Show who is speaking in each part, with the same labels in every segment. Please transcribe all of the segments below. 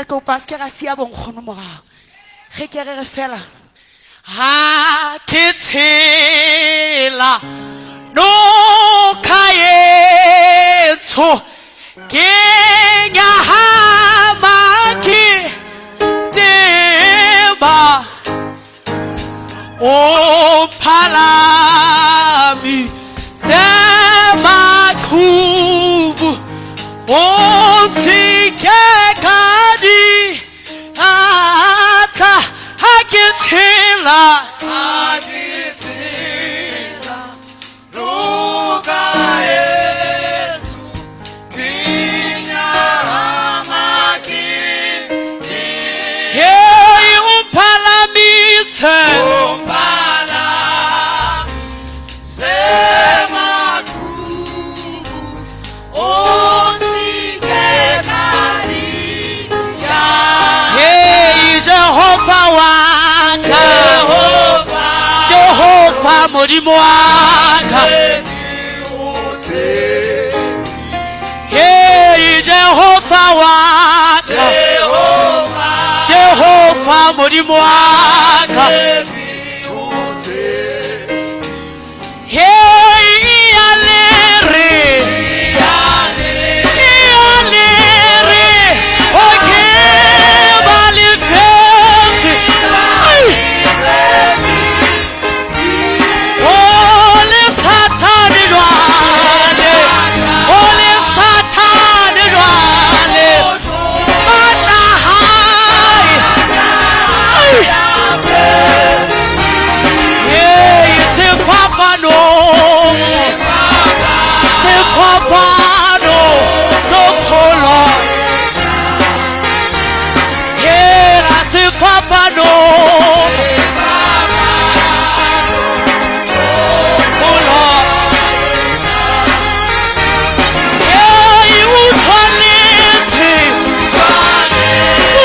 Speaker 1: Re kopa se ke ra siya bonkgono morago. Ge ke re re fela ha ke tshela noka etsho ke nyahama ke teba o phalami semaqhubu o ntshike ka diatla ha ke tshela.
Speaker 2: Ha ke tshela noka etsho, ke nyahama ke teba.
Speaker 1: Hey, o mphalamise.
Speaker 2: O mphalamise maqhubu, o ntshike ka diatla.
Speaker 1: Hey, Jehova wa ka.
Speaker 2: Jehova,
Speaker 1: Jehova Modimo wa ka. Hey, Jehova wa ka. Jehova Modimo wa ka. Hey, ya le re. Ya le re. O ke ba lefetse. Ai. O le Satane jwale. O le Satane jwale. Matla hae. Ai. Hey, sefapano. Sefapano tokolo. Hera sefapano. Tokolo. Hey, utlwa lentswe.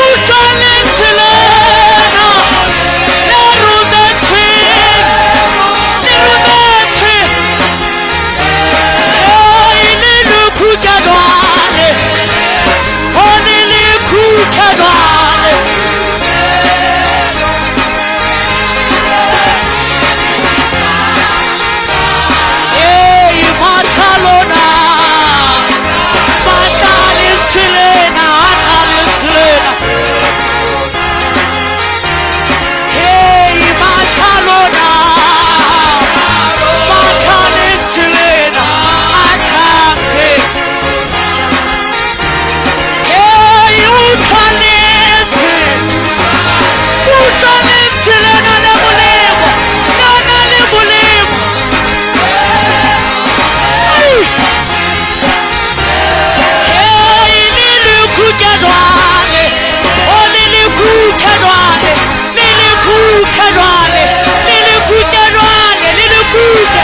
Speaker 1: Utlwa lentswe lena. Le rometsweng. Le rometswe. Hey, le lekuka jwale. Oh, le lekuka jwale. Hey, matla lona. Matla lentswe lena, matla lentswe lena. Hey, matla lona. Matla lentswe lena, matla he. Hey, utlwa lentswe. Utlwa lentswe lena le molemo. Lena le molemo. Ai. Hey, le lekuka jwale. Oh, le lekuka jwale. Le lekuka jwale. Le lekuka jwale. Le lekuka.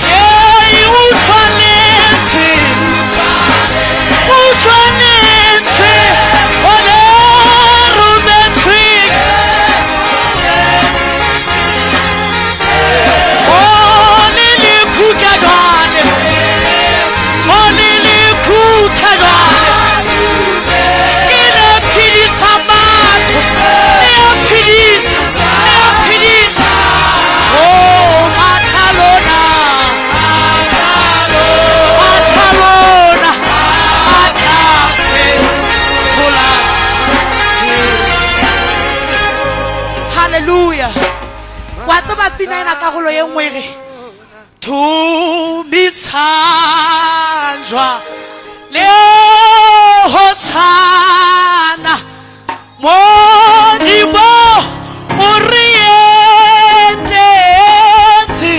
Speaker 1: Hey, utlwa lentswe. Utlwa lentswe. Oh, le rometsweng. Oh, le lekuka jwale. Oh, le lekuka jwale. Ke le phedisa batho. Le a phedisa. Le a phedisa. Oh, matla lona. Matla lona. Matla phethola. Hallelujah. Wa tseba pina ena karolo ye nngwe e re Tumisanjwa le hosana Modimo o re etetse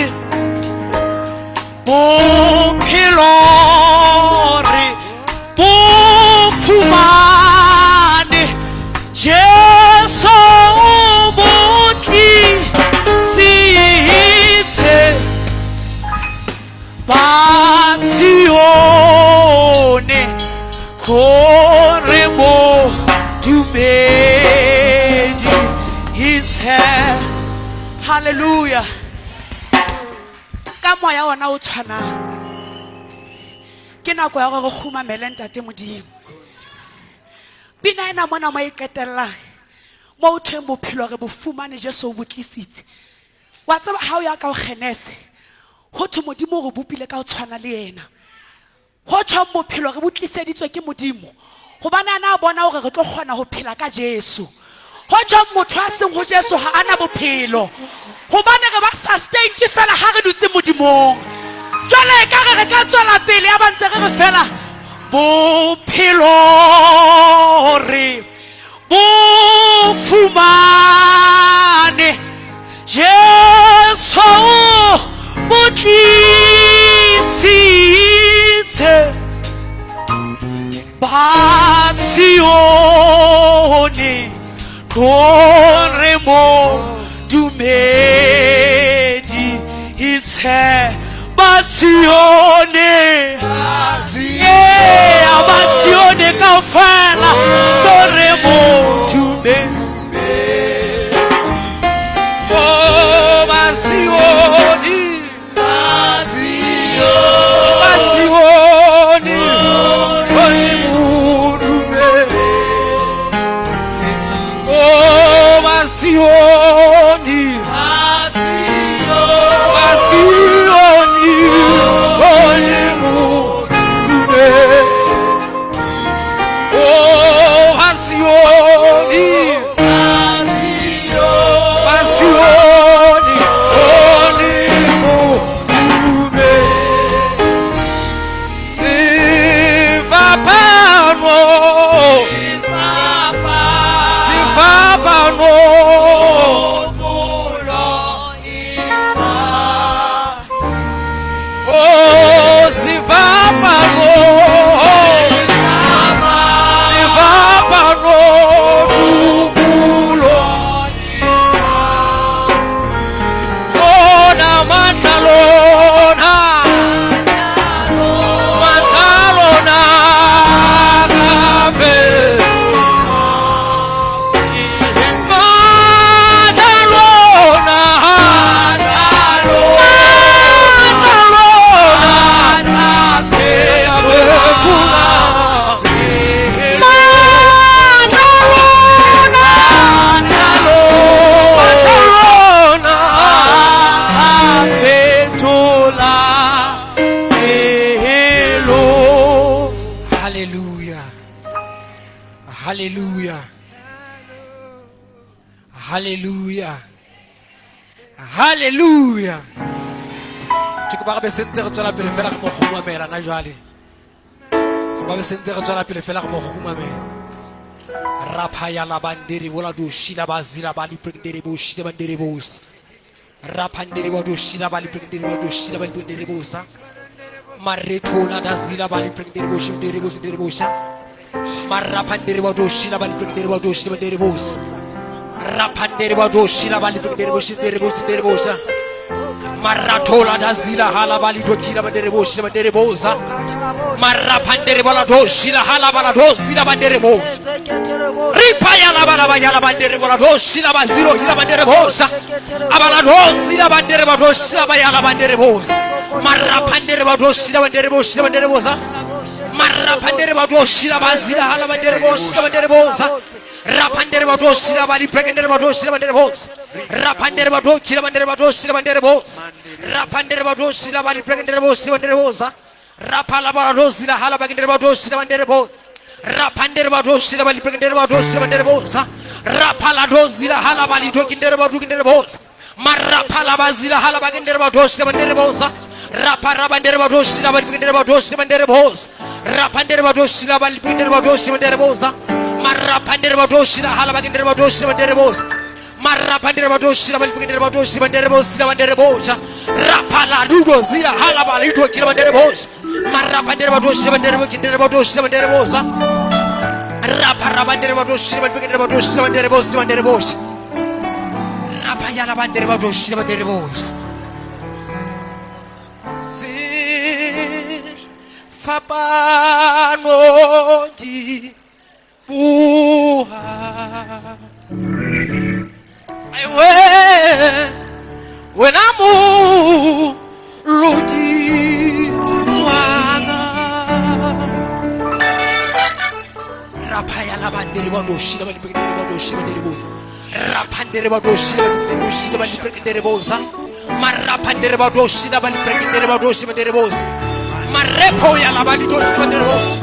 Speaker 1: bophelo re bo fumane Jesu o bo tlisitse ba Sione gore mo His hallelujah. Ka moya ona o tshwanang ke nako ya gore re kgumamele ntate Modimo. Pina ena mona mo e qetellang mo o thweng bophelo re bo fumane Jesu o bo tlisitse. Wa tseba ha o ya ka o Genese ho thwe Modimo o re bopile ka ho tshwana le yena. Ho tjhong bophelo re bo tliseditswe ke Modimo hobane a na bona hore re tlo kgona ho phela ka Jesu. Ho tjhong motho a seng ho Jesu ha ana bophelo hobane re ba sustained fela ha re dutse Modimong. Jwale e ka re re ka tswela pele ya ba ntse re re fela bophelo re bo fumane Jesu bo tlisitse ba Sione tlong re mo dumedi itshe ba Sione yeah, ba Sione kaofela tlong re mo dumedi.
Speaker 2: Oh, ba Sione, ba Sione, oh, ba Sione, ba Sione, oh, ba Sione, ba Sione, Sefapano, sefapano, oh, sefapano, sefapano, dubulo, lona matla lona, matla lona, kabe. Matla lona, matla lona, befuna. Matla lona, matla lona,
Speaker 1: fetola pelo.
Speaker 2: Hallelujah. Hallelujah. Hallelujah. Hallelujah. Ke kopa re be sentse re tswela pele fela re mo kgumamela na jwale. Kopa be sentse re tswela pele fela re mo kgumamela. Raphaya la bandere bola do shila ba zila ba liprendere bo shila bandere bo. Raphandere ba do shila ba liprendere ba do shila ba liprendere bo sa. Marethola da zila ba liprendere bo shindere bo shindere bo sha. Maraphandere ba do shila ba liprendere ba do shila bandere bo. Raphandere ba do shila ba liprendere bo shindere bo shindere bo sha. Marathola da zila hala ba lidokila bandere bo shila bandere bo sa. Maraphandere ba la do shila hala ba la do zila bandere bo. Ripaya la bala ba yala bandere ba la do shila ba zilo hila bandere bo sa. Abala do zila bandere ba do shila ba yala bandere bo. Maraphandere ba do shila bandere bo shila bandere bo sa. Maraphandere ba do shila ba zila hala bandere bo shila bandere bo sa. Raphandere ba do shila ba lipregendere ba do shila bandere bo. Raphandere ba do shila bandere ba do shila bandere bo. Raphandere ba do shila ba lipregendere bo shila bandere bo sa. Rapala ba do zila hala bandere ba do shila bandere bo. Raphandere ba do shila ba lipregendere ba do shila bandere bo sa. Rapala do zila hala ba lidokindere ba dukindere bo. Marapala ba zila hala bandere ba do shila bandere bo sa. Rapara bandere ba do shila ba lipregendere ba do shila bandere bo. Raphandere ba do shila ba lipregendere ba do shila bandere bo sa. Maraphandere ba do shila hala bandere ba do shila bandere bo. Maraphandere ba do shila ba lipregendere ba do shila bandere bo shila bandere bo sa. Rapala dudo zila hala ba lidokila bandere bo. Maraphandere ba do shila bandere bo kindere ba do shila bandere bo sa. Rapara bandere ba do shila ba lipregendere ba do shila bandere bo shila bandere bo. Rapaya la bandere ba do shila bandere bo. Se fapano di buha. Wena moloki wa ka. Raphaya la bandere ba doshi la ba diprekendere ba doshi ba dere bosa. Raphandere ba doshi la ba doshi la ba diprekendere bosa. Maraphandere ba doshi la ba diprekendere ba doshi ba dere bosa. Marepo ya la ba doshi ba dere bosa.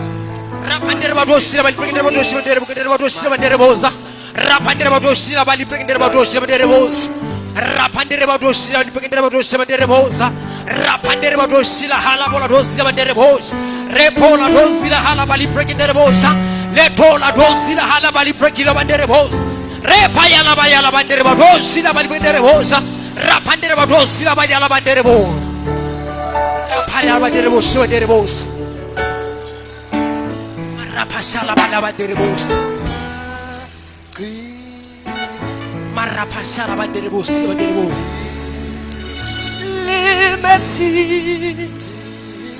Speaker 2: Raphandere ba doshi la ba diprekendere ba doshi ba dere bosa ba doshi ba dere bosa. Raphandere ba doshi la ba diprekendere ba doshi ba dere bosa. Raphandere ba doshi la diprekendere ba doshi ba dere bosa. Raphandere ba doshi la hala bola doshi ba dere bosa. Repo la doshi la hala ba diprekendere bosa. Leto la dosi la hala bali prekila bandere bos. Repa ya la ba ya la bandere ba dosi la bali bandere bos. Rapandere ba dosi la ba ya la bandere bos. Rapa ya bandere bos bandere bos. Marapa shala ba la bandere bos. Marapa shala bandere bos bandere bos. Le metsi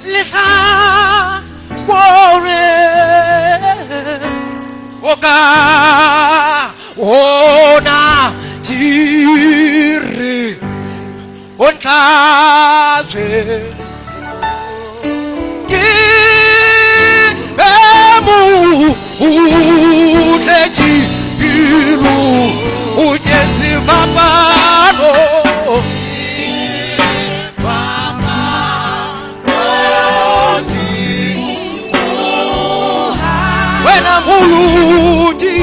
Speaker 2: le sa gore oka ona jiri ontlatswe ke emu utejiru ujesivapano wena muluji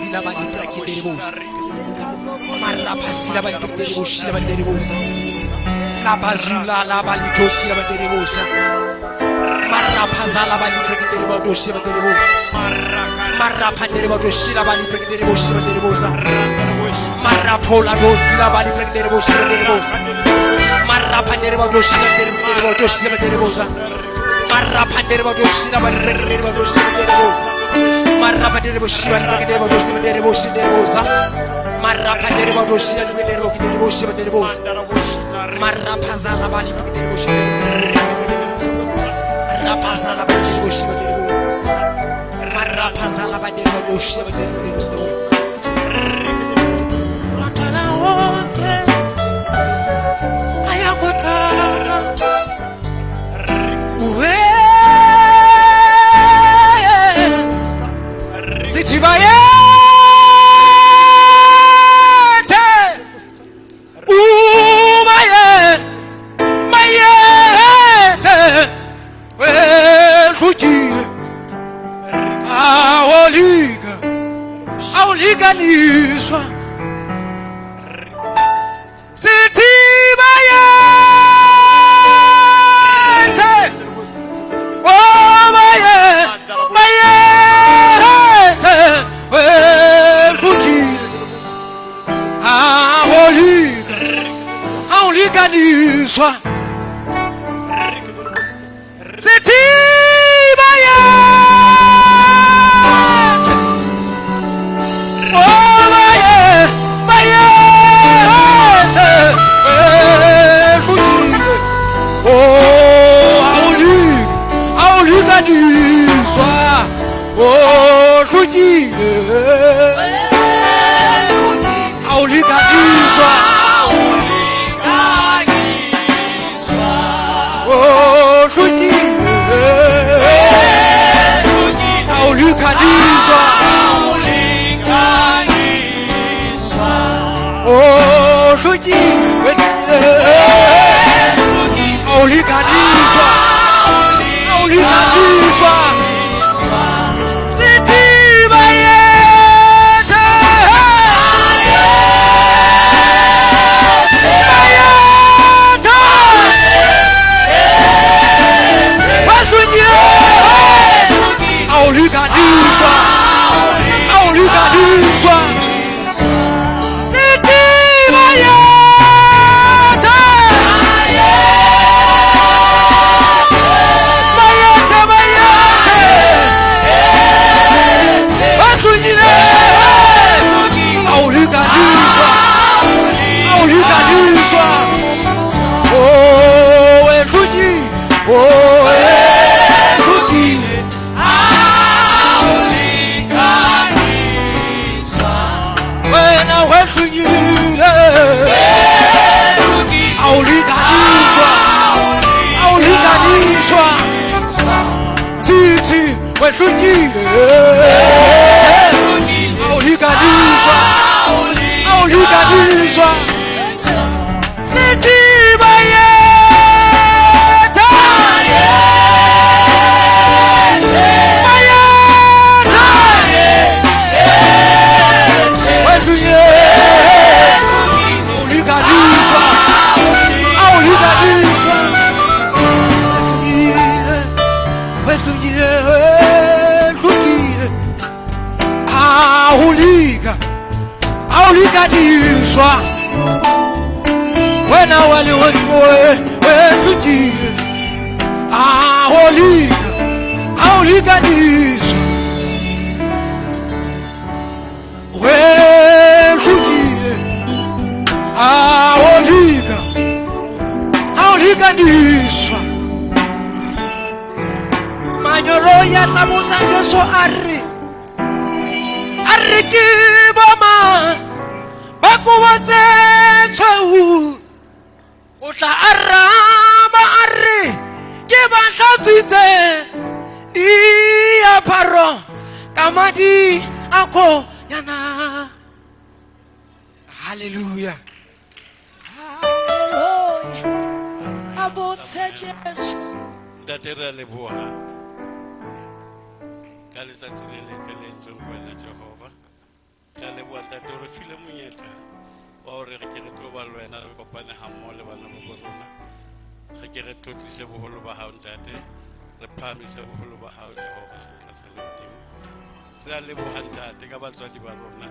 Speaker 2: Marapasila ba diprakendere bosa. Marapasila ba diprakendere bosa ba dere bosa. Labazula la ba litoki ba dere bosa. Marapazala ba diprakendere ba doshi ba dere bosa. Marapandere ba doshi la ba diprakendere bosa ba dere bosa. Marapola dosi la ba diprakendere bosa ba dere bosa. Marapandere ba doshi la dere ba doshi ba dere bosa. Marapandere ba doshi la ba diprakendere ba doshi ba dere bosa. Marapandere boshi ba diprakendere ba doshi ba dere bosa dere bosa. Marapandere ba doshi la dere ba dere bosa ba dere bosa. Marapazala ba diprakendere bosa. Rapazala ba dere bosa ba dere bosa. Marapazala ba dere bosa ba dere bosa. Matala onke ayakotara uwe sijibayete umaye mayete welhukile awolika awuliganiswa sithi bayethe oh maye bayethe welhukile awolika awuliganiswa sithi bayethe oh maye bayethe welhukile oh awulika awuliganiswa oh hlukile awuliganiswa oh hlukile awuliganiswa oh hlukile awuliganiswa awuliganiswa sithi bayethe bayethe bahlukile awuliganiswa awuliganiswa sithi bayethe bayethe bayethe bahlukile awuliganiswa awuliganiswa oh wehlukile oh wehlukile wena wehlukile awuliganiswa awuliganiswa thithi wehlukile awuliganiswa awuliganiswa sithi bayethe bayethe wehlukile awuliganiswa awuliganiswa wehlukile wehlukile awulika awuliganiswa wena wali wehlukile awulika awuliganiswa wehlukile awulika awuliganiswa manyolo ya tla botsa Jesu a re ke boma ba kobo tse tshweu o tla araba a re ke ba hlatswitse diaparo ka madi a konyana. Hallelujah.
Speaker 1: Hallelujah. A botshe Jesu.
Speaker 3: Ntate re a leboha ka letsatsi le letle le entsweng wena Jehova. Re a leboha ntate o re file monyetla wa hore re ke re tlo ba le wena re kopane ha mmoho le bana ba bo rona. Re ke re tlotlise boholo ba hao ntate, re phahamise boholo ba hao Jehova seatla sa lehodimo. Re a leboha ntate ka batswadi ba rona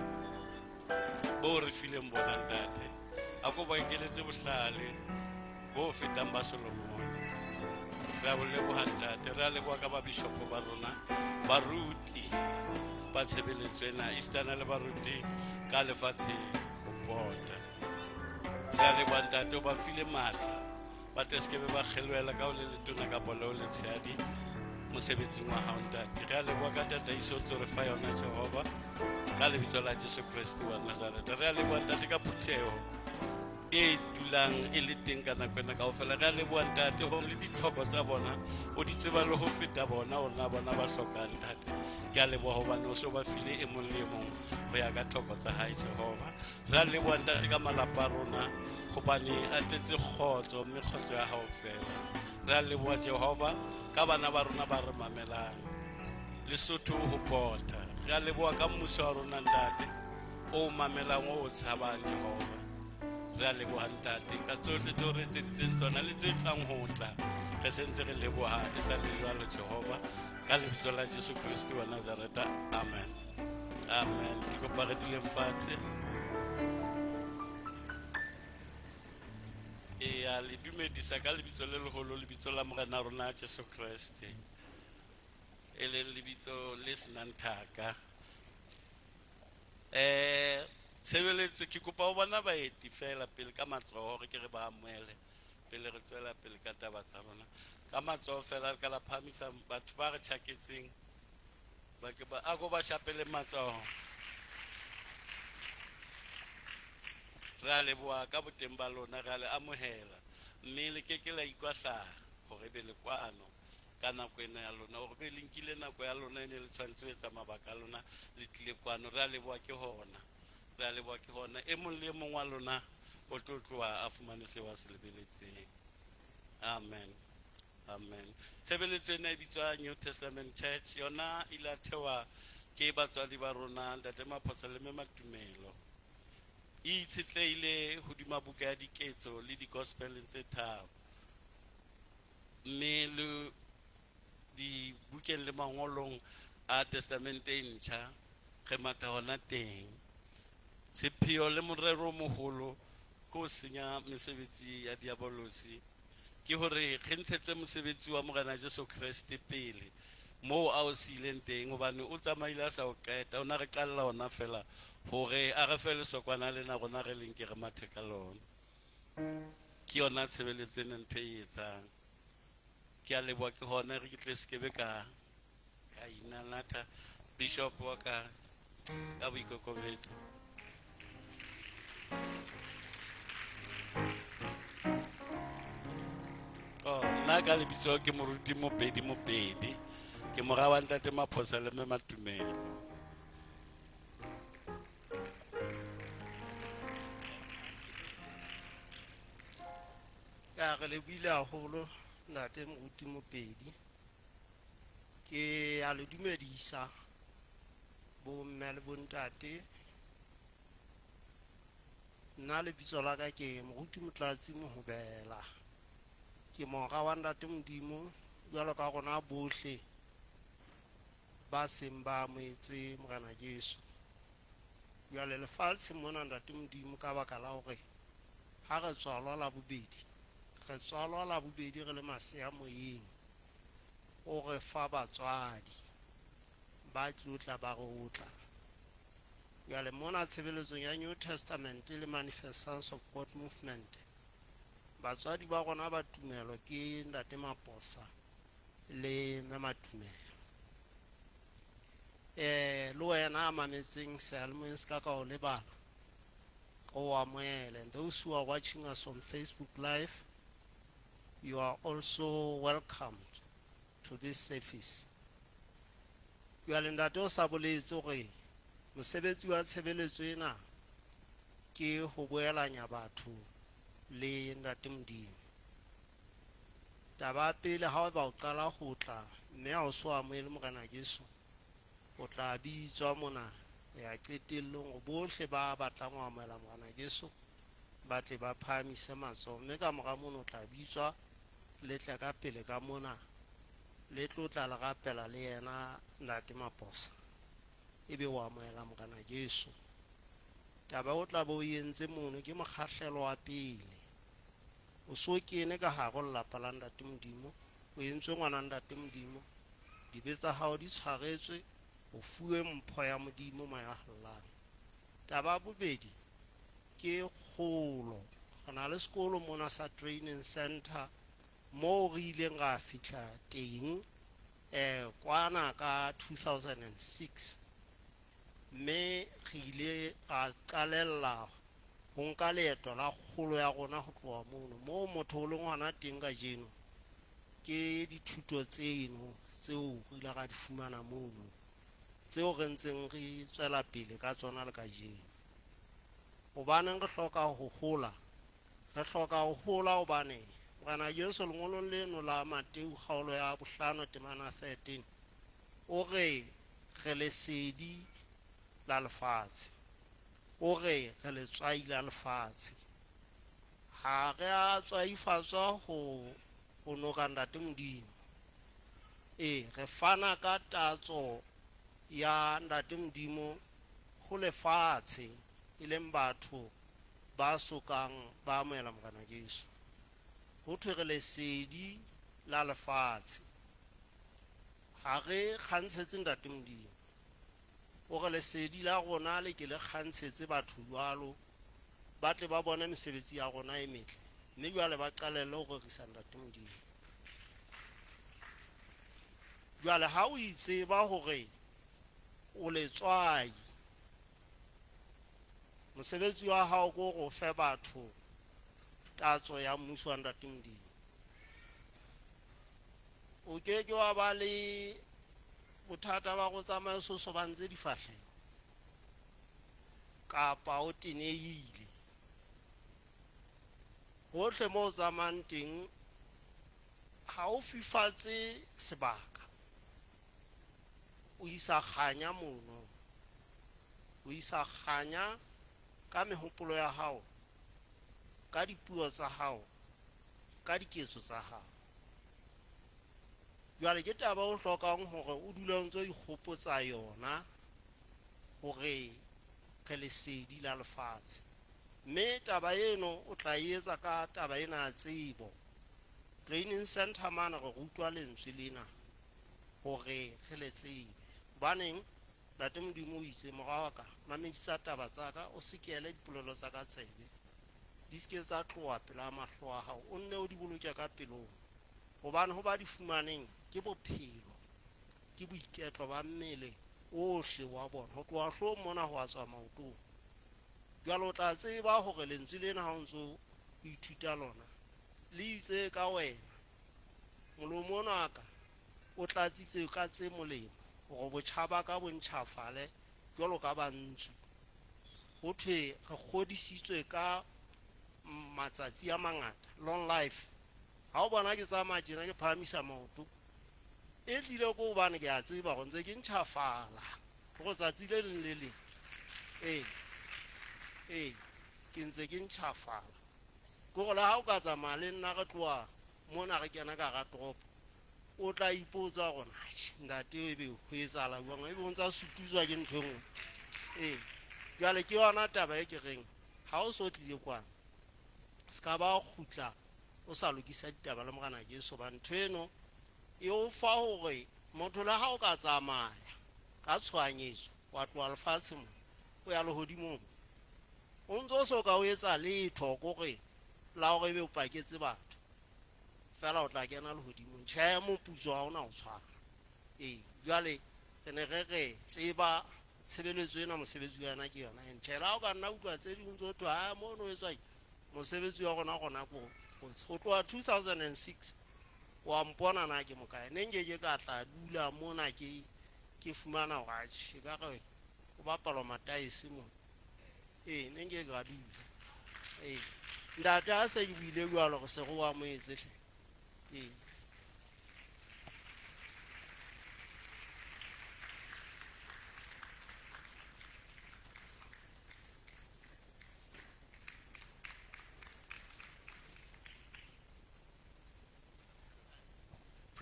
Speaker 3: bo re fileng bona ntate. A ko ba ekeletse bohlale bo fetang ba Solomon. Re a bo leboha ntate, re a leboha ka babishopo ba rona, baruti ba tshebeletso ena, esitana le baruti ka lefatshe ho pota. Re a leboha ntate, o ba file matla ba tle se kebe ba kgelohela ka ho le letona kapa le ho letshehadi mosebetsing wa hao ntate. Re a leboha ka tataiso tse re fa yona Jehova ka lebitso la Jesu Kreste wa Nazareth. Re a leboha ntate ka phutheho e dulang e le teng ka nako ena kaofela. Re a leboha ntate hore le ditlhoko tsa bona o di tseba le ho feta bona hore na bona ba hlokang ntate. Ke a leboha hobane o so ba file e mong le e mong ho ya ka tlhoko tsa hae Jehova. Re a leboha ntate ka malapa a rona hobane a tletse kgotso mme kgotso ya hao fela. Re a leboha Jehova ka bana ba rona ba re mamelang Lesotho ho pota. Re a leboha ka mmuso wa rona ntate o mamelang o tshabang Jehova. Re a leboha ntate ka tsohle tseo re etseditseng tsona le tse tlang ho tla. Re sentse re leboha e sa le jwalo Jehova ka lebitso la Jesu Kreste wa Nazareta. Amen. Amen. Ke kopa re duleng fatshe. Eya le dumedisa ka lebitso le leholo, lebitso la Morena rona Jesu Kreste, e leng lebitso le senang thaka. Tshebeletso ke kopa ho bona baeti fela pele ka matsoho re ke re ba amohele pele re tswela pele ka taba tsa rona. Ka matsoho fela re ka la phahamisa batho ba re tjhaketseng ba ke ba a ko ba shapele matsoho. Re a leboha ka boteng ba lona, re a le amohela mme le ke ke la ikwahlaha hore be le kwano ka nako ena ya lona, hore be le nkile nako ya lona e ne le tshwanetse ho etsa mabaka a lona, le tlile kwano. Re a leboha ke hona, re a leboha ke hona. E mong le e mong wa lona o tlo tloha a fumane seo a se lebeletseng. Amen. Amen. Tshebeletso ena e bitswa New Testament Church. Yona e ile ya thewa ke batswadi ba rona Ntate Maphosa le Mme Matumelo. E itshetlehile hodima buka ya diketso le di-gospeleng tse tharo, mme le dibukeng le mangolong a Testamente e ntjha re matha hona teng. Sepheo le morero o moholo ke ho senya mesebetsi ya diabolosi, ke hore re ntshetse mosebetsi wa Morena Jesu Kreste pele moo a o siileng teng, hobane o tsamaile a sa o qeta. O na re qalla ona fela hore a re fe lesokwana lena rona re leng ke re mathe ka lona. Ke yona tshebeletso ena ntho e etsang. Ke a leboha ke hona re ke tle sekebe ka inanatha bishop wa ka ka boikokobetso. Oh, nna ka lebitso ke moruti Mopedi Mopedi, ke mora wa ntate Maphosa le Mme Matumelo.
Speaker 4: Ya re lebohile haholo ntate moruti Mopedi. Ke a le dumedisa bomme le bontate. Nna lebitso la ka ke moruti Motlatsi Mohobela. Ke mora wa ntate Modimo jwalo ka rona bohle ba seng ba amohetse Morena Jesu. Jwale lefatshe mona ntate Modimo ka baka la hore ha re tswalwa la bobedi, re tswalwa la bobedi re le masea moyeng, o re fa batswadi ba tlo tla ba re otla. Jwale mona tshebeletsong ya New Testament le Manifestance of God Movement, batswadi ba rona ba tumelo ke ntate Maposa le mme Matumelo. Le wena a mametseng seyalemoyeng se ka ka o lebala, o amohele. And those who are watching us on Facebook Live, you are also welcomed to this service. Jwale ntate o sa boletse hore mosebetsi wa tshebeletso ena ke ho boelanya batho le ntate Modimo. Taba ya pele, ha ba o qala ho tla mme ha o so amohele Morena Jesu, o tla bitswa mona Ho ya qetellong hore bohle ba batlang ho amohela Morena Jesu ba tle ba phahamise matsoho, mme ka mora mono o tla bitswa le tle ka pele ka mona le tlo tla le rapela le yena Ntate Maposa, ebe o amohela Morena Jesu. Taba o tla be o entse mono ke mokgahlelo wa pele. O so kene ka hare ho lelapa la Ntate Modimo, o entswe ngwana Ntate Modimo, dibe tsa hao di tshwaretswe, o fuwe mpho ya Modimo moya hallang. Taba ya bobedi ke kgolo. Re na le sekolo mona sa training center moo re ileng ra fihla teng kwana ka 2006, mme re ile ra qalella ho nka leeto la kgolo ya rona ho tloha mono. Moo motho o leng hona teng kajeno ke dithuto tseno tseo re ile ra di fumana mono, tseo re ntseng re tswela pele ka tsona le kajeno. Hobaneng re hloka ho hola? Re hloka ho hola hobane Morena Jesu lengolong leno la Mateu kgaolo ya bohlano temana 13 o re re lesedi la lefatshe, o re re letswai la lefatshe. Ha re a tswaifatswa ho noka Ntate Modimo. Ee, re fana ka tatso ya Ntate Modimo ho lefatshe, e leng batho ba sokang ba amohela Morena Jesu. Ho thwe re lesedi la lefatshe, ha re kgantshetse Ntate Modimo. O re lesedi la rona le ke le kgantshetse batho jwalo, ba tle ba bone mesebetsi ya rona e metle, mme jwale ba qalelle ho rorisa Ntate Modimo. Jwale ha o itseba hore o letswai, mosebetsi wa hao ke hore o fe batho tatso ya mmuso wa Ntate Modimo. O ke ke wa ba le bothata ba go tsamaya o sosobantse difahleho kapa o tenehile. Hohle mo o tsamayang teng ha o fifatse sebaka, o isa kganya mono, o isa kganya ka mehopolo ya hao, ka dipuo tsa hao, ka diketso tsa hao. Jwale ke taba o hlokang hore o dule o ntso ikgopotsa yona hore re lesedi la lefatshe. Mme taba eno o tla e etsa ka taba ena ya tsebo. Training center mane re rutwa lentswe lena hore re le tsebe. Hobaneng Ntate Modimo o itse, mora wa ka, mamedisa taba tsa ka, o sekele dipolelo tsa ka tsebe, di se ke tsa tloha pela mahlo a hao, o nne o di boloke ka pelong. Hobane ho ba di fumaneng ke bophelo, ke boiketlo ba mmele ohle wa bona, ho tloha hloohong mona ho a tswa maotong. Jwale o tla tseba hore lentswe lena ha o ntso o ithuta lona le itse ka wena. Molomo ona wa ka o tlatsitse ka tse molemo, hore botjha ba ka bo ntjhafale jwalo ka ba ntsu. Ho thwe re kgodisitswe ka matsatsi a mangata, long life. Ha o bona ke tsamaya tjena ke phahamisa maoto, e tlile ko hobane ke a tseba hore ntse ke ntjhafala hore tsatsi le leng le leng, ee ke ntse ke ntjhafala. Ke hore le ha o ka tsamaya le nna re tloha mona re kena ka hara toropo, o tla ipotsa hore atjhe ntate ebe ho etsahala jwang, ebe o ntsa sututswa ke ntho e nngwe. Ee, jwale ke yona taba e ke reng ha o so tlile kwana se ka ba kgutla o sa lokisa ditaba le Morena Jesu, ba ntho eno e o fa hore motho le ha o ka tsamaya ka tshohanyetso wa tloha lefatshe mo o ya lehodimong, o ntso o so ka o etsa letho kore la hore ebe o paketse batho fela o tla kena lehodimong. Tjhe, moputso ha ona ho tshwana. Ee, jwale re ne re re tseba tshebeletso ena, mosebetsi wa yona ke yona e ntle. Le ha o ka nna utlwa tse ding tso thwe, ha mono o etswa eng, mosebetsi wa rona rona ko ho tloha 2006 wa mpona na ke mokae, ne nke ke ka tla dula mona ke fumana hore atjhe ka re o bapalwa mataese mona. Ee, ne nke ka dula. Ee, ntate ha se ke buile jwalo re se re o amohetse hle. Ee.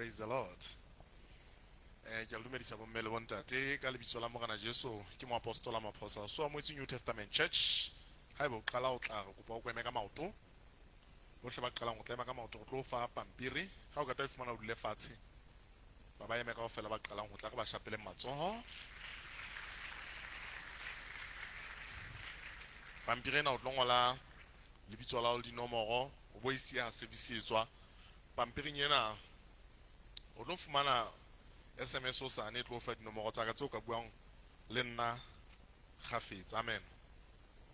Speaker 5: Praise the Lord. Ke a le dumedisa bomme le bontate ka lebitso la Morena Jesu. Ke moapostola Maphosa so amohetse New Testament Church. Haeba o qala ho tla, re kopa o ko eme ka maoto. Bohle ba qalang ho tla ema ka maoto, re tlo o fa pampiri. Ha o qeta ho e fumana, o dule fatshe. Ba ba eme kaofela ba qalang ho tla, re ba shapeleng matsoho. Pampiri ena o tlo ngola lebitso la hao le dinomoro, o bo e siya ha service e tswa. Pampiring ena o tlo fumana SMS hosane e tlo fa dinomoro tsa ka tseo ka buang le nna kgafetsa. Amen.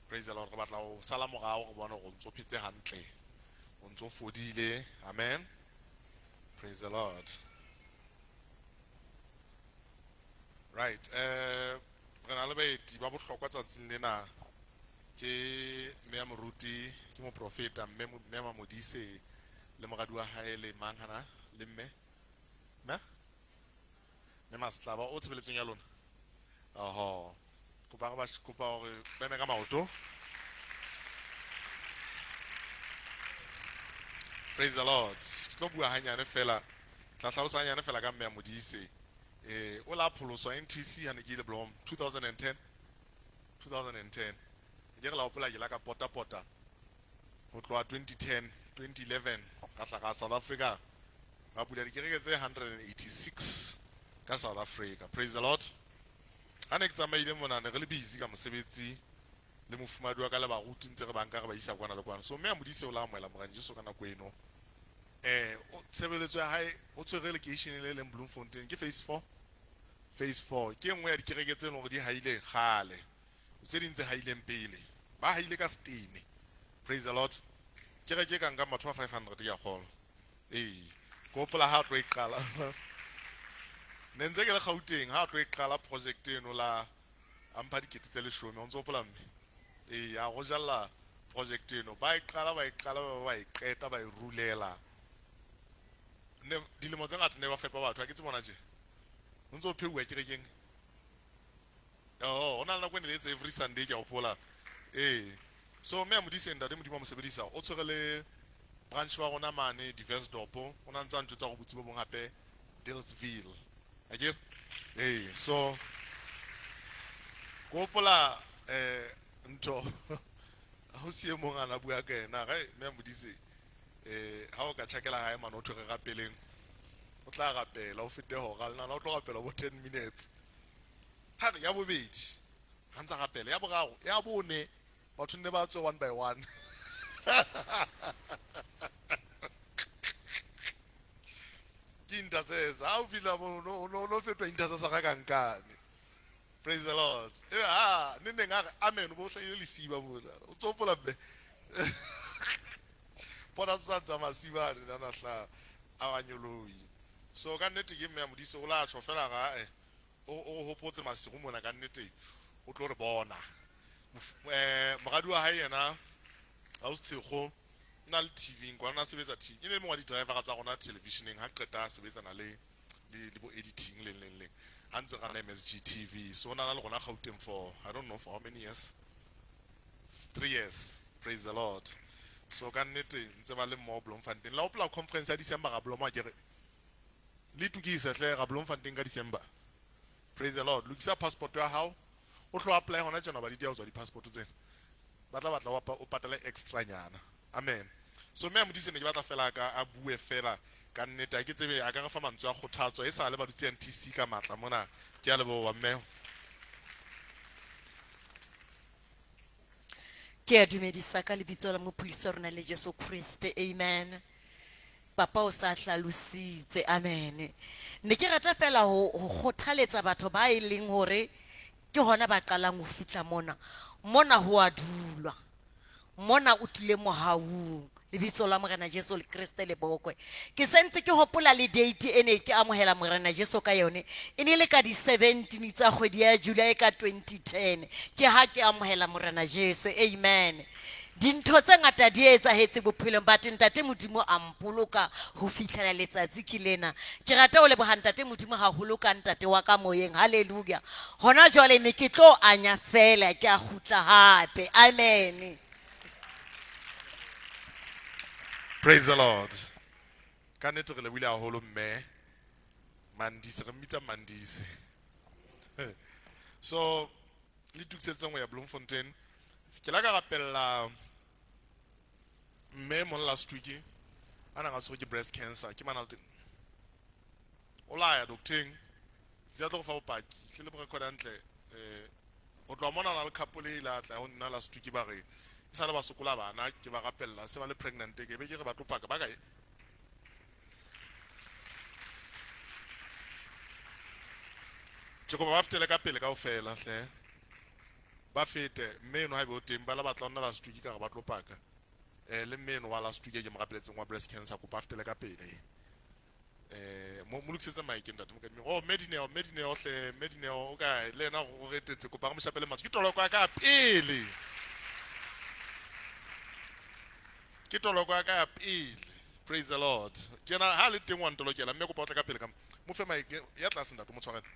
Speaker 5: Praise the Lord. Re batla ho sala morao re bone hore o ntso phetse hantle, o ntso fodile. Amen. Praise the Lord. Right, re na le baeti ba bohlokwa tsatsing lena. Ke mme ya moruti, ke moprofeta mme mme Mamodise le moradi wa hae le mang hana le mme mme mme Masetlaba o tshebeletsong ya lona. Oho, kopa re ba kopa hore ba eme ka maoto. Praise the Lord. Ke tlo bua hanyane fela, tla hlalosa hanyane fela ka mme ya Modise. O la pholoswa NTC ha ne ke ile Blom 2010. 2010. Ke re la hopola ke la ka pota pota ho tloha 2010, 2011 ka hla ka South Africa, ra bula dikereke tse 186 ka South Africa. Praise the Lord. Ha ne ke tsamaile mona, ne re le busy ka mosebetsi le mofumadi wa ka le baruti, ntse re banka re ba isa kwana le kwana. So mme a Modise o la amohela Morena Jesu ka nako eno. Tshebeletso ya hae o tshwere lekeisheneng le leng Bloemfontein, ke phase 4. Phase 4 ke e nngwe ya dikereke tse leng hore di haile kgale, tse ding tse haileng pele ba haile ka setene. Praise the Lord. Kereke e ka nkang batho ba 500 ke a kgolwa. Ee, ke hopola ha tlo e qala, ne ntse ke le Gauteng ha tlo e qala project eno, la a mpha dikete tse 10, o ntso hopola mme? Ee, a go jalla project eno, ba e qala, ba e qala, ba ba e qeta, ba e rulela. Ne dilemo tse ngata ne ba fepa batho, ha ke tse bona tje o ntso pheuwa kerekeng. Oh, ho na le nako e ne le etsa every Sunday, ke a hopola. Ee, so mme a Modise, ntate Modimo a mo sebedisa, o tshwere le branch wa rona mane Diversdorp, o na ntse a ntjwetsa hore botsi bo bong hape Dealesville, akere? Ee, so ke hopola ntho ha o si e mong a na bua ka ena ge mme a Modise, ha o ka tjhakela hae mane, o thwe re rapeleng, o tla rapela o fete hora le nana, o tlo rapela bo 10 minutes. Ha re ya bobedi ha ntsa rapela, ya boraro, ya bone, batho nne ba tswe one by one. Ke intercessor ha o fihla mo, no no fetwa intercessor ga kankane. Praise the Lord. Ebe ha ne neng a re amen, bo hlahile lesiba mona, o tsopola mme bona se sa ntsa masiba a nna na hla a banyoloi. So ka nnete ke mme ya Modise, o la tjho fela ga o hopotse masigo mona, ka nnete o tlo re bona. Moradi wa hae yena Ausi Tshego o na le TV kwana, na sebetsa TV, e ne le mongwe wa di-drivera tsa rona televisioneng ha qeta a sebetsana le bo editing leng leng leng ha ntse rana MSG TV. So o na le rona Gauteng for I don't know for how many years, 3 years. Praise the Lord. So ka nnete ntse ba le mmoho Bloemfontein. La hopola conference ya December ga Bloma, ke re le itukise hle ga Bloemfontein ka December. Praise the Lord. Lokisa passport ya hao, o tlo apply hona tjena, ba di dia ho tswa di-passport tsena, ba tla batla o patale extra nyana. Amen. So mme a Modise ne ke batla fela ka a bue fela, ka nnete a ke tsebe a ka re fa mantswe a kgothatso e sa le ba dutse NTC ka matla mona. Ke a leboha mme.
Speaker 6: Ke a dumedisa ka lebitso la mopholosi wa rona le Jesu Kriste. Amen. Papa o sa hlalositse. Amen. Ne ke rata fela ho kgothaletsa batho ba e leng hore ke hona ba qalang ho fihla mona. Mona ho a dulwa. Mona o tlile mohaung. Lebitso la Morena Jesu le Kriste le bokwe. Ke sentse ke hopola le date e ne ke amohela Morena Jesu ka yone. E ne le ka di 17 tsa kgwedi ya July ka 2010. Ke ha ke amohela Morena Jesu. Amen. Dintho tse ngata di etsahetse bophelong, but ntate Modimo a mpoloka ho fihlela letsatsi ke lena. Ke rata ho leboha ntate Modimo haholo ka ntate wa ka moyeng. Hallelujah. Hona jwale ne ke tlo anya fela, ke a kgutla hape. Amen.
Speaker 5: Praise the Lord. Ka nnete re lebohile haholo mme. Mandisi re mmitsa Mandisi. So le tukisetseng ho ya Bloemfontein. Ke la ka rapella mme mong last week a nang a tshwerwe ke breast cancer ke mana le teng. O la ya docteng. Ke tla tlo go fa bopaki. Hle le bo record hantle o tloha mona na le couple e la tla ho nna last week ba re e sale ba sokola bana ke ba rapella se ba le pregnant ke be ke re ba tlo paka ba kae. Ke kopa ba fetele ka pele kaofela hle. Ba fete mme eno haebe o teng ba la batla ho nna last week ka re ba tlo paka. Le mme eno wa last week e ke mo rapeletseng wa breast cancer kopa a fetele ka pele. Mo lokisetse mic ntate Mokadimi. Oh Medineo, Medineo hle, Medineo o kae? Le yena o retetse kopa re mo shapele matsoho. Ke toloko ya ka pele. Ke toloko ya ka ya pele. Praise the Lord. Ke yena ha le teng wa ntolokela mme kopa o tle ka pele ka mo fe mic ya tlase ntate mo tshwarele.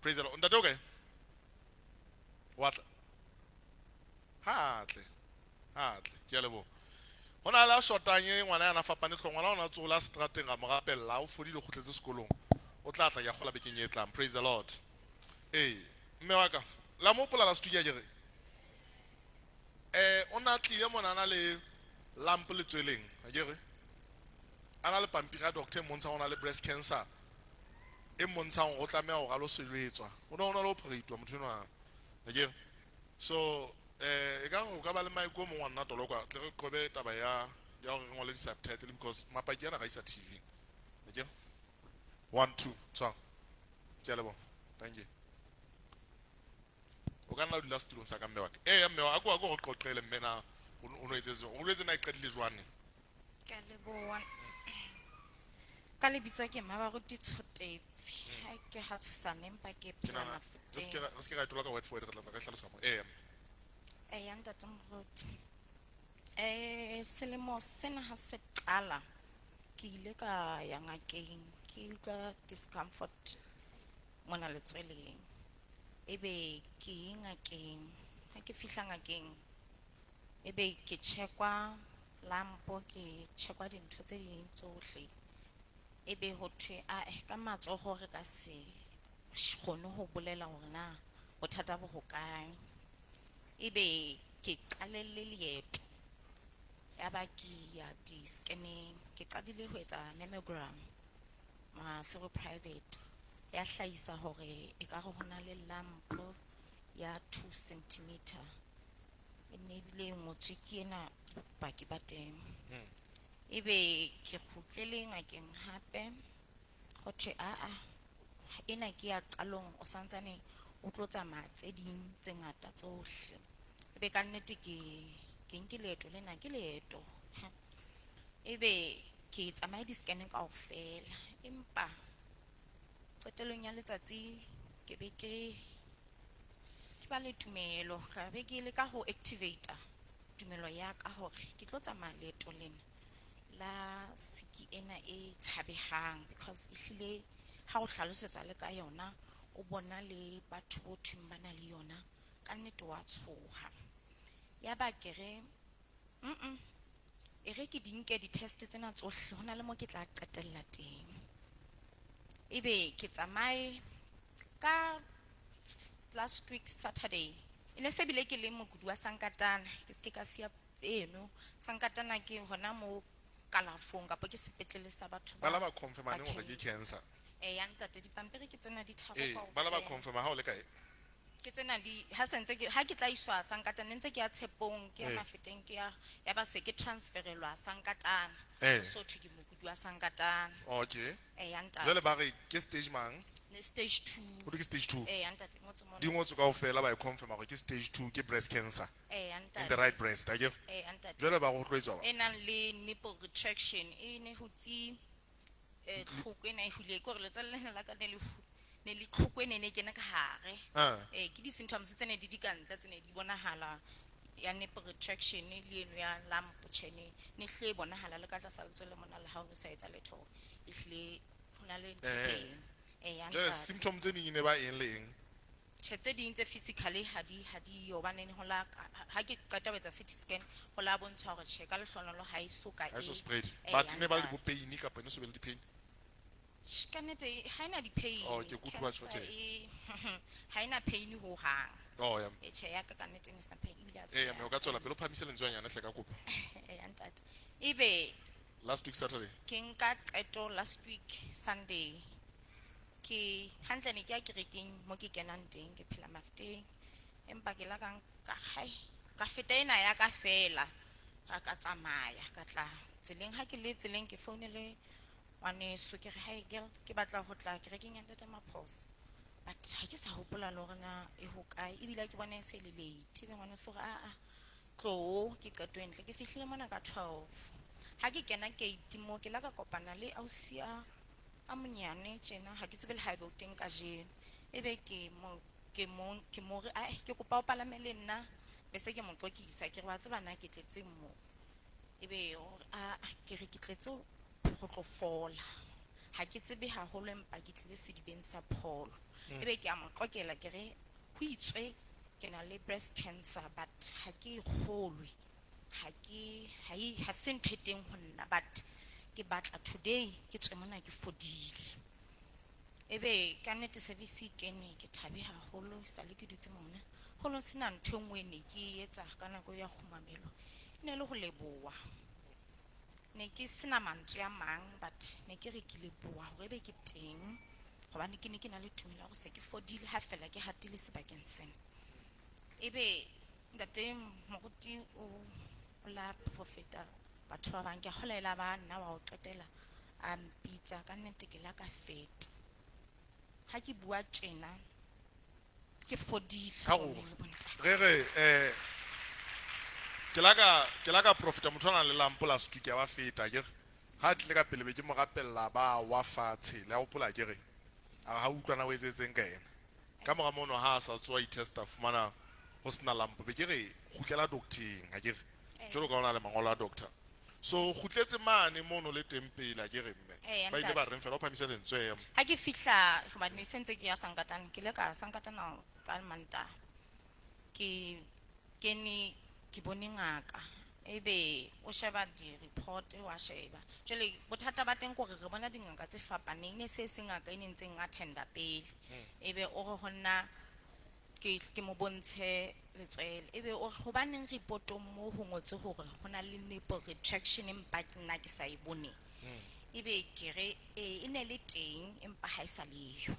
Speaker 5: Praise the Lord. Ntate o kae? Wa tla. Ha tle. Ha tle. Ke a leboha. Ho na le a shotang e ngwana yana fapane hlooho. Ngwana ona tsola strateng a mo rapella, o fodile o kgutletse sekolong. O tla tla ke a kgola bekeng e tlang. Praise the Lord. Ee, mme wa ka. La mo hopola last week akere? O na tlile mona a na le lump letsweleng, akere? A na le pampiri ya doctor e mmontshang o na le breast cancer. E mmontshang hore o tlameha hore a lo sejwetswa. O ne o na le operate motho enwa. Akere? So e ka o ka ba le mic o mong wa nna tolokwa tle re qobe taba ya ya hore re ngole di-subtitle because mapaki ana ga isa TV. Akere? 1 2 tshwang. Ke a leboha. Thank you. O ka nna o dula setulong sa ka mme wa ka. Ee mme wa ako go qoqele mme na o no etsetse. O boletse na e qadile jwang ne?
Speaker 7: Ke a leboha. Ka lebitso ke Mmabaruti Tshotetsi. Ha ke ha tshosane empa ke
Speaker 5: Ke
Speaker 7: phela
Speaker 5: nahana re
Speaker 7: Mafeteng.
Speaker 5: se ke ra e tola ka word for word re tla tla re hlalosa ka mo. Ee.
Speaker 7: Eya ntate Moruti. Selemo sena ha se qala ke ile ka ya ngakeng ke utlwa discomfort mona letsweleng. Ebe ke ye ngakeng. Ha ke fihla ngakeng ebe ke checkwa lampo ke checkwa dintho tse ding tsohle. Ebe ho thwe a ka matsoho re ka se kgone ho bolela hore na bothata bo hokae. Ebe ke qalelle leeto. Ya ba ke ya di-scanning, ke qadile ho etsa mammogram Maseru private. Ya hlahisa hore ekare ho na le lump ya 2 centimeter. E ne ebile e ngotswe ke ena bopaki ba teng. Ebe ke kgutlele ngakeng hape ho thwe aa ena ke ya qalong o santsane o tlo tsamaya tse ding tse ngata tsohle. Ebe ka nnete ke nke leeto lena ke leeto. Ebe ke tsamaye di-scan kaofela empa qetellong ya letsatsi ke be ke ba le tumelo ka be ke leka ho activate tumelo ya ka hore ke tlo tsamaya leeto lena la siki ena e tshabehang because ehlile ha o hlalosetswa le ka yona o bona le batho bo thweng ba na le yona ka nnete wa tshoha. Ya ba ke re e re ke di nke di-test tsena tsohle ho na le mo ke tla qetella teng. Ebe ke tsamaye ka last week Saturday e ne se bile ke le mokudi wa Sankatana ke se ke ka siya eno Sankatana ke hona mo kalafong kapa ke sepetlele sa batho
Speaker 5: Ba la ba confirma
Speaker 7: ba
Speaker 5: neng hore ke
Speaker 7: cancer.
Speaker 5: cancer?
Speaker 7: Eya ntate dipampiri ke tsena di tharo
Speaker 5: Ee, ba la ba
Speaker 7: kaofela.
Speaker 5: confirma ha o le kae?
Speaker 7: Ke tsena di ha sentse ke ha ke tla iswa Sankatana ntse ke ya Tshepong ke ya
Speaker 5: Ee.
Speaker 7: Mafeteng ke ya ya ba se ke transferelwa Sankatana.
Speaker 5: Ee.
Speaker 7: So thwe ke mokudi wa Sankatana.
Speaker 5: Okay.
Speaker 7: Eya ntate.
Speaker 5: Jwale ba re ke stage mang?
Speaker 7: Ne stage 2.
Speaker 5: Ho thwe ke stage 2.
Speaker 7: Eya ntate ngotswe mona.
Speaker 5: Di ngotswe kaofela ba e confirma hore ke stage 2 ke breast cancer.
Speaker 7: Eya
Speaker 5: In the
Speaker 7: ntate.
Speaker 5: right breast, akere?
Speaker 7: Eya ntate.
Speaker 5: Jwale ba re ho tlo etswa
Speaker 7: E nang le nipple retraction e ne hutse tlhoko ena e hule ke hore letswele lena la ka ne le ne le tlhoko e ne ne kena ka hare.
Speaker 5: Ah.
Speaker 7: Ke di-symptoms tse ne di di ka ntle tse ne di bonahala ya nipple retraction le eno ya lump tjhene ne hle e bonahala le ka tlasa letswele mona le ha o no sa etsa letho ehlile ho na le ntho teng. Eya
Speaker 5: Jwale
Speaker 7: ntate.
Speaker 5: symptoms tse ding e ne ba eng le eng?
Speaker 7: Tjhe, tse ding tse physically ha di yo hobane ho la ka, ha ke qeta ho etsa CT scan ho la bontsha hore tjhe ka lehlohonolo ha e so ka
Speaker 5: Ha e so
Speaker 7: e
Speaker 5: spread.
Speaker 7: Eh,
Speaker 5: But
Speaker 7: ya
Speaker 5: ne ba le
Speaker 7: ntate.
Speaker 5: bo pain kapa ne so be le di-pain?
Speaker 7: Tjhe, ka nnete ha ena di-pain.
Speaker 5: Oh, ke kutlwa
Speaker 7: Cancer
Speaker 5: tjho tje.
Speaker 7: Ha ena pain hohang.
Speaker 5: Oh, ya.
Speaker 7: E tjhe, ya ka ka nnete e ne sena pain, ebile ha se
Speaker 5: Ee,
Speaker 7: ya
Speaker 5: mme o ka tswela pele o phahamise lentswe hanyane hle ka kopo.
Speaker 7: Eya, ntate. Ebe
Speaker 5: Last week Saturday.
Speaker 7: Ke nka qeto last week Sunday. Ke hantle ne ke ya kerekeng mo ke kenang teng, ke phela Mafteng. Empa ke la ka nka, hai, ka feta ena ya ka fela. Ka ka tsamaya, ka tla tseleng. Ha ke le tseleng ke founele ngwaneso, ke re, hi girl, ke batla ho tla kerekeng ya Ntate Maphosa. But ha ke sa hopola le hore na e hokae, ebile ha ke bona e se le late. Ebe ngwaneso o re, a-a, tloho, ke qeto e ntle. Ke fihlile mona ka 12. Ha ke kena gate mo, ke la ka kopana le ausi a monyane tjena, ha ke tsebe le haebe o teng kajeno. Ebe ke mo, ke mo, ke mo re, ae, ke kopa o palame le nna, be se ke mo qokisa, ke re, wa tseba na ke tletse mo. Ebe o re, a, ke re ke tletse ho tlo fola. Ha ke tsebe haholo empa ke tlile sedibeng sa pholo. Ebe ke a mo qokela, ke re, ho itswe ke na le breast cancer, but ha ke e kgolwe. Ha ke, ha e, ha se ntho e teng ho nna, but ke batla today ke tswe mona ke fodile. Ebe ka nnete service e kene, ke thabe haholo, esale ke dutse mona. Ho no sena ntho e nngwe e ne ke e etsa ka nako ya kgumamelo. E ne le ho leboha. Ne ke sena mantswe a mang, but ne ke re ke leboha hore ebe ke teng, hobane ke ne ke na le tumelo ya hore se ke fodile ha fela ke hatile sebakeng sena. Ebe ntate moruti o la profeta batho ba bang, ke a kgolwa e la ba nna wa ho qetela a mpitsa, ka nnete ke la ka feta. Ha ke bua tjena, ke fodile
Speaker 5: Ha
Speaker 7: ho
Speaker 5: o
Speaker 7: le bontate.
Speaker 5: Re re, ke la ka, ke la ka profeta motho a nang le lampo la setuki a ba feta, ke re. Ha a tlile ka pele be ke mo rapella ba wa fatshe, le a hopola ke re. A ha utlwana o etsetseng ka yena. Ka mora mono ha a sa tsoa itesta fumana ho sena lampo, be ke re kgutlela docteng, ha ke re. Jwalo ka hona le mangolo a doctor. So kgutletse mane mono le teng pele, ha ke re mme. Ba ile ba
Speaker 7: Ntate.
Speaker 5: reng fela o phahamise lentswe ya mo.
Speaker 7: Ha ke fihla, hobane ne se ntse ke ya Sankatana, ke ile ka Sankatana ka Mantaha. Ke kene ke bone ngaka. Ebe o sheba di-report, wa sheba. Jwale bothata ba teng ke hore re bona dingaka tse fapaneng, ne se se ngaka e ne ntseng attenda pele. Ebe o re ho nna ke mo bontshe letswele. Ebe o re hobaneng report-ong moo ho ngotswe hore ho na le nipple retraction empa ke nna ke sa e bone. Ebe ke re, e ne le teng empa ha e sa leyo.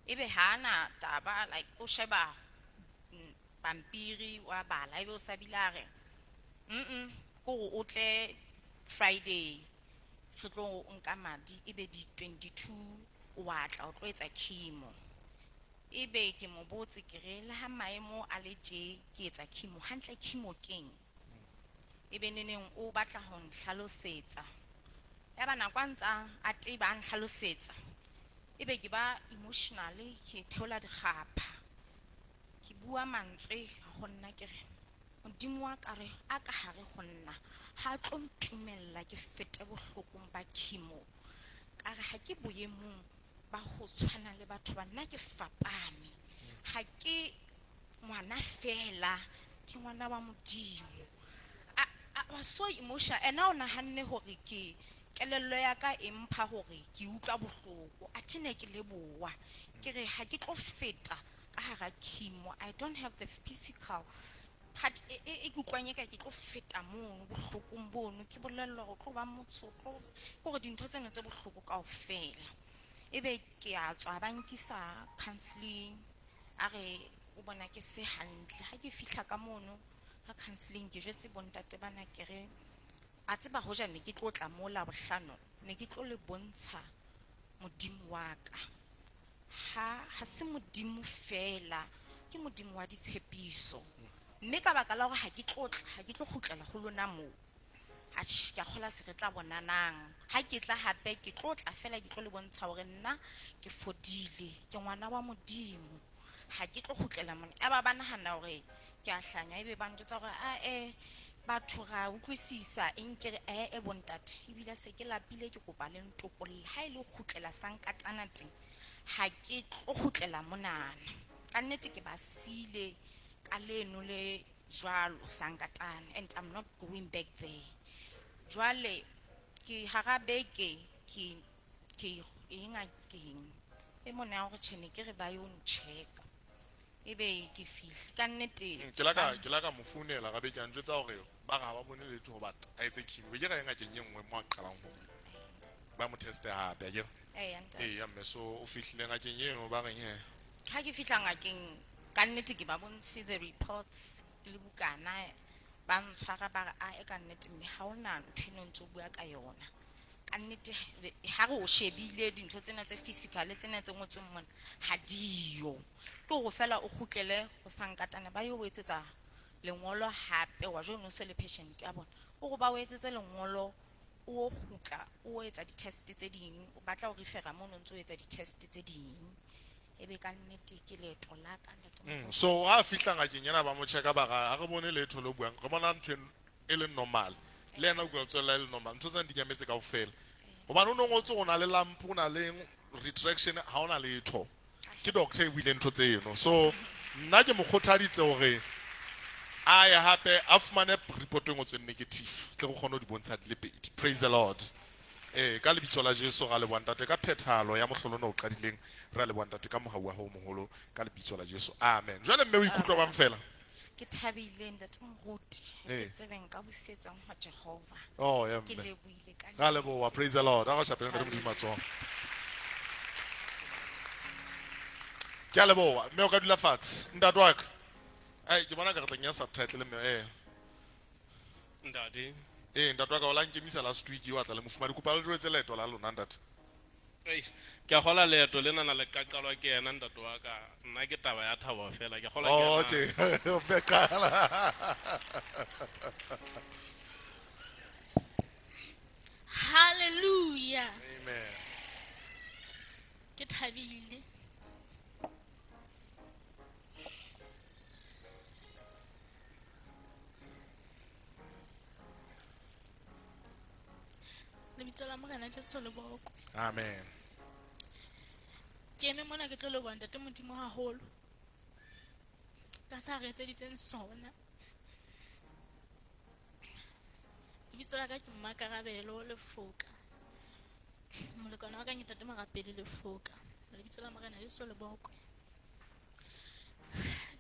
Speaker 7: Ebe ha ana taba, like o sheba pampiri wa bala, ebe o sa bile a re, ke hore o tle Friday, re tlo nka madi, ebe di 22 wa tla o tlo etsa chemo. Ebe ke mo botse ke re, le ha maemo a le tje, ke etsa chemo, hantle chemo keng? Ebe neneng o batla ho nhlalosetsa. Ya ba nako a ntsa a teba a nhlalosetsa. Ebe ke ba emotionally, ke theola dikgapha. Ke bua mantswe ho nna ke re, Modimo wa ka re, a ka hare ho nna, ha a tlo ntumella ke fete bohlokong ba chemo. Ka re ha ke boemong ba ho tshwana le batho ba, nna ke fapane. Ha ke ngwana fela, ke ngwana wa Modimo. A was so emotional. Ena o nahanne hore ke kelello ya ka e mpha hore ke utlwa bohloko. Athe ne ke leboha. Ke re ha ke tlo feta ka hara chemo. I don't have the physical part e ke utlwang eka ke tlo feta mono bohlokong bono. Ke bolellwa hore o tlo ba motho, o tlo, ke hore dintho tseno tse bohloko kaofela. Ebe ke a tswa ba nkisa counselling, a re o bona ke se hantle. Ha ke fihla ka mono ka counselling, ke jwetse bontate bana ke re, a tseba hoja ne ke tlo tla mo Labohlano, ne ke tlo le bontsha Modimo wa ka. Ha se Modimo fela, ke Modimo wa ditshepiso. Mme ka baka la hore ha ke tlo tla, ha ke tlo kgutlela ho lona moo. Atjhe, ke a kgolwa se re tla bonanang. Ha ke tla hape, ke tlo tla fela, ke tlo le bontsha hore nna ke fodile, ke ngwana wa Modimo. Ha ke tlo kgutlela mona. Ya ba ba nahana hore ke a hlanya, ebe ba njwetsa hore, a, batho ra utlwisisa eng, ke re, bontate, ebile se ke lapile, ke kopa le ntokolle. Ha e le ho kgutlela Sankatana teng, ha ke tlo kgutlela monana. Ka nnete ke ba siile ka leno le jwalo Sankatana, and I'm not going back there. Jwale ke hara beke ke Ke ye ngakeng e mona ya hore tjhe ne ke re ba yo nchecka. Ebe ke fihle ka nnete.
Speaker 5: Ke la ka mo founela gabe ke a njwetsa hore ba re ha ba bone letho ho batla a etse chemo. Be ke ra ye ngakeng e nngwe mo a qalang hore ba mo teste hape akere.
Speaker 7: Eya ntate.
Speaker 5: Eya mme so o fihlile ngakeng eno ba reng he?
Speaker 7: Ha ke fihla ngakeng ka nnete ke ba bontshe the reports le bukana, ba ntshwara ba re a e ka nnete mme ha hona ntho eno ntso bua ka yona. Ka nnete ha re o shebile dintho tsena tse physical tsena tse ngotsweng mona ha diyo. Ke hore fela o kgutlele ho sankatana ba yo o etsetsa lengolo hape wa jwalo no se le patient ya bona. O re ba o etsetse lengolo o kgutla o etsa di-test tse ding, o batla o refera mono ntso o etsa di-test tse ding. Ebe ka nnete ke leeto la ka ntate Moruti.
Speaker 5: So ha fihla ngakeng ena ba mo checka ba ra ha re bone letho le buang, re bona ntho e leng normal. Le yena o utlwa tswella e le normal. Ntho tsena di nyametse kaofela. Hobane o no ngotse o na le lump, o na le retraction, ha ona letho. Ke doctor e buileng ntho tseno. So nna ke mo kgothaditse hore a ye hape a fumane report e ngotsweng negative, tle re kgone ho di bontsha di le pedi. Praise the Lord. Ka lebitso la Jesu ra leboha ntate ka phethahalo ya mohlolo ona o qadileng, re a leboha ntate ka mohau wa hao moholo ka lebitso la Jesu. Amen. Jwale mme o ikutlwa bang fela?
Speaker 7: Ke thabile ntate Moruti, ha ke tsebe nka busetsang ho Jehova.
Speaker 5: Oh, ya
Speaker 7: Ke
Speaker 5: mme.
Speaker 7: lebohile ka
Speaker 5: Ra leboha, praise the Lord. A re shapele ntate Modimo matsoho. Ke a leboha. Mme o ka dula fatshe. Ntate wa ka. Ai, ke bona ka re tla kenya subtitle mme.
Speaker 8: Ntate.
Speaker 5: Ntate wa ka o la nkemisa last week wa tla le mofumadi. Kopa le jwetse leeto la lona ntate.
Speaker 8: Eish, ke a kgola leeto lena na le qaqalwa ke yena ntate wa ka. Nna ke taba ya thabo fela, ke kgola ke
Speaker 5: Oh,
Speaker 8: yena.
Speaker 5: tje. O be qala.
Speaker 9: Hallelujah.
Speaker 5: Amen.
Speaker 9: Ke thabile. Lebitso la Morena Jesu le boko.
Speaker 5: Amen.
Speaker 9: Ke eme mona ke tlo leboha ntate Modimo haholo ka sa re etseditseng sona. Lebitso la ka ke Mmakarabelo Lefoka. Molekane wa ka ke ntate Morapedi Lefoka. Lebitso la Morena Jesu le boko.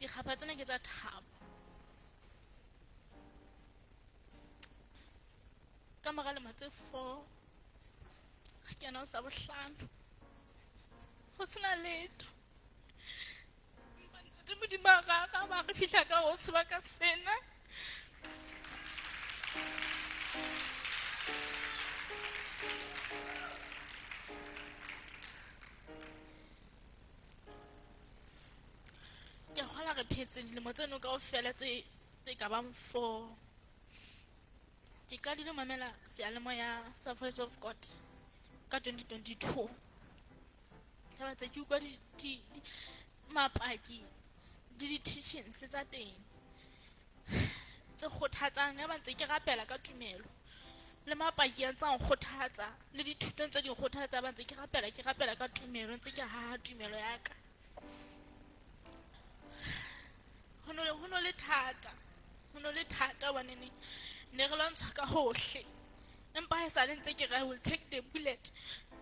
Speaker 9: Dikgapha tsena ke tsa thabo. Ka mora lemo tse 4, re kena ho sa bohlano. Ho sena letho. Empa ntate Modimo a re araba, re fihla ka ho sebaka sena. Ke a kgolwa re phetse dilemo tseno kaofela tse ka bang 4. Ke qadile ho mamela seyalemoya sa Voice of God ka 2022. Ka batla ke utlwa mapaki le di-teachings tsa teng tse kgothatsang. Ya ba ntse ke rapela ka tumelo le mapaki a ntse a nkgothatsa le dithutong tse di nkgothatsa, ba ntse ke rapela, ke rapela ka tumelo, ntse ke haha tumelo ya ka. Ho no le thata, ho no le thata hobane ne re lwantshwa ka hohle. Empa ha esale ntse ke re, I will take the bullet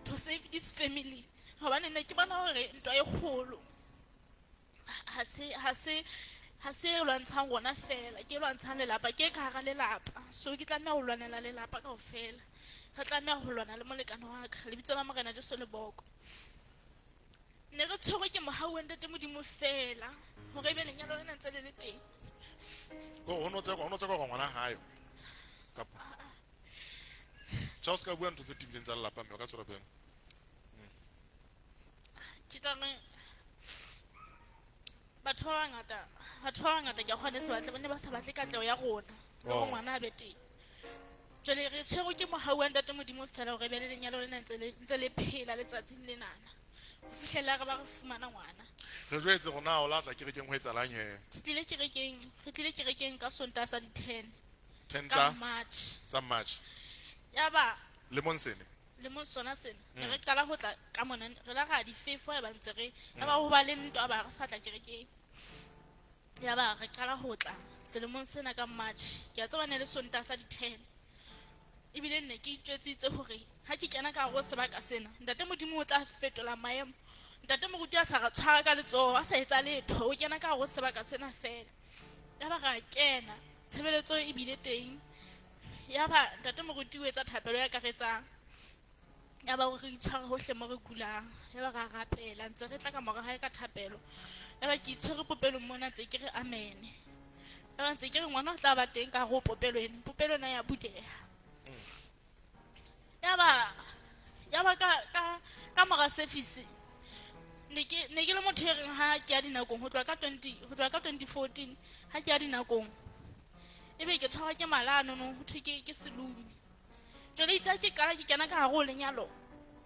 Speaker 9: to save this family. Hobane ne ke bona hore ntwa e kgolo. Ha se e lwantshang rona fela, ke e lwantshang lelapa, ke e ka hara lelapa. So ke tlameha ho lwanela lelapa kaofela. Re tlameha ho lwana le molekane wa ka. Lebitso la Morena Jesu le boko. Ne re tshwerwe ke mohau wa Ntate Modimo fela hore ebe lenyalo lena ntse le le teng.
Speaker 5: Go, ho no tsekwa, ho no tsekwa ngwana hayo. Kapa. Tjha, o ska bua ntho tse tebileng tsa lelapa mme o ka tswela pele.
Speaker 9: Ke tla re batho ba bangata, batho ba bangata ke a kgona se batle, ba ne ba sa batle katleho ya rona, le hore
Speaker 5: Oh.
Speaker 9: ngwana a be teng. Jwale re tshwerwe ke mohau wa Ntate Modimo fela hore ebe le lenyalo lena ntse le phela letsatsing lenana. Ho fihlela re ba re fumana ngwana.
Speaker 5: Re jwetse hore na o la tla kerekeng ho etsahalang he?
Speaker 9: Re tlile kerekeng, re tlile kerekeng ka Sontaha sa di-10.
Speaker 5: 10
Speaker 9: Ka
Speaker 5: tsa?
Speaker 9: March.
Speaker 5: Tsa March.
Speaker 9: Ya ba
Speaker 5: Lemong sene?
Speaker 9: Lemong sona sena. Ne re qala ho tla ka mona, re la ra difefo ha ba ntse re, ya ba ho ba le ntwa ba re sa tla kerekeng. Ya ba re qala ho tla selemong sena ka March. Ke a tseba ne le Sontaha sa di-10. Ebile ne ke itjwetsitse hore ha ke kena ka hare ho sebaka sena, ntate Modimo o tla fetola maemo. Ntate moruti a sa re tshwara ka letsoho, a sa etsa letho, o kena ka hare ho sebaka sena fela. Yaba ra kena, tshebeletso e bile teng. Yaba ntate moruti o etsa thapelo e akaretsang. Yaba o re itshware hohle mo re kulang. Yaba ra rapela, ntse re tla ka mora hae ka thapelo. Yaba ke itshwere popelong mona ntse ke re amen. Yaba ntse ke re ngwana o tla ba teng ka hare ho popelo ena, popelo ena ya buleha. Yaba ka mora service ne ke le motho e reng ha ke ya dinakong ho tloha ka 2014 ha ke ya dinakong ebe ke tshwarwa ke mala ano no ho thwe ke selumi. Jwale itse ha ke qala ke kena ka hare ho lenyalo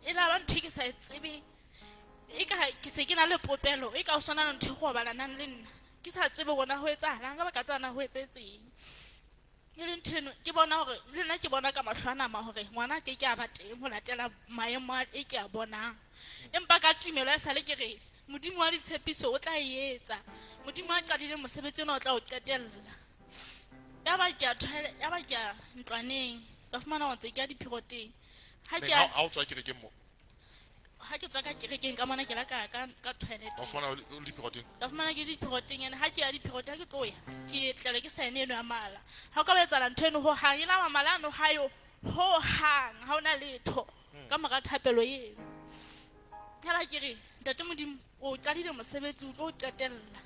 Speaker 9: e la ba ntho e ke sa e tsebeng, e ka ke se ke na le popelo e ka o swana le ntho e robalanang le nna, ke sa tsebe hore na ho etsahalang, ka baka tsana ho etsetseng. E le ntho eno ke bona hore le nna ke bona ka mahlo a nama hore ngwana ke ke a ba teng ho latela maemo a e ke a bonang. Empa ka tumelo ya sale ke re Modimo wa ditshepiso o tla e etsa. Modimo a qadile mosebetsi ona o tla o qetella. Yaba ke a toilet, yaba ke a ntlwaneng, ka fumana hore ntse ke ya diphiroteng. Ha ke
Speaker 5: Ha o tswa kerekeng mo?
Speaker 9: Ha ke tswa ka kerekeng ka mona ke la ka toilet.
Speaker 5: Wa fumana o le diphiroteng?
Speaker 9: Ka fumana ke diphiroteng, ene ha ke ya diphiroteng, ha ke tlo ya, ke tlele ke saene eno ya mala. Ha o ka ba etsahala ntho eno hohang, e la ba mala ano ha yo hohang, ha hona letho ka mora thapelo eno. Yaba ke re, Ntate Modimo, o qadile mosebetsi, o tlo o qetella.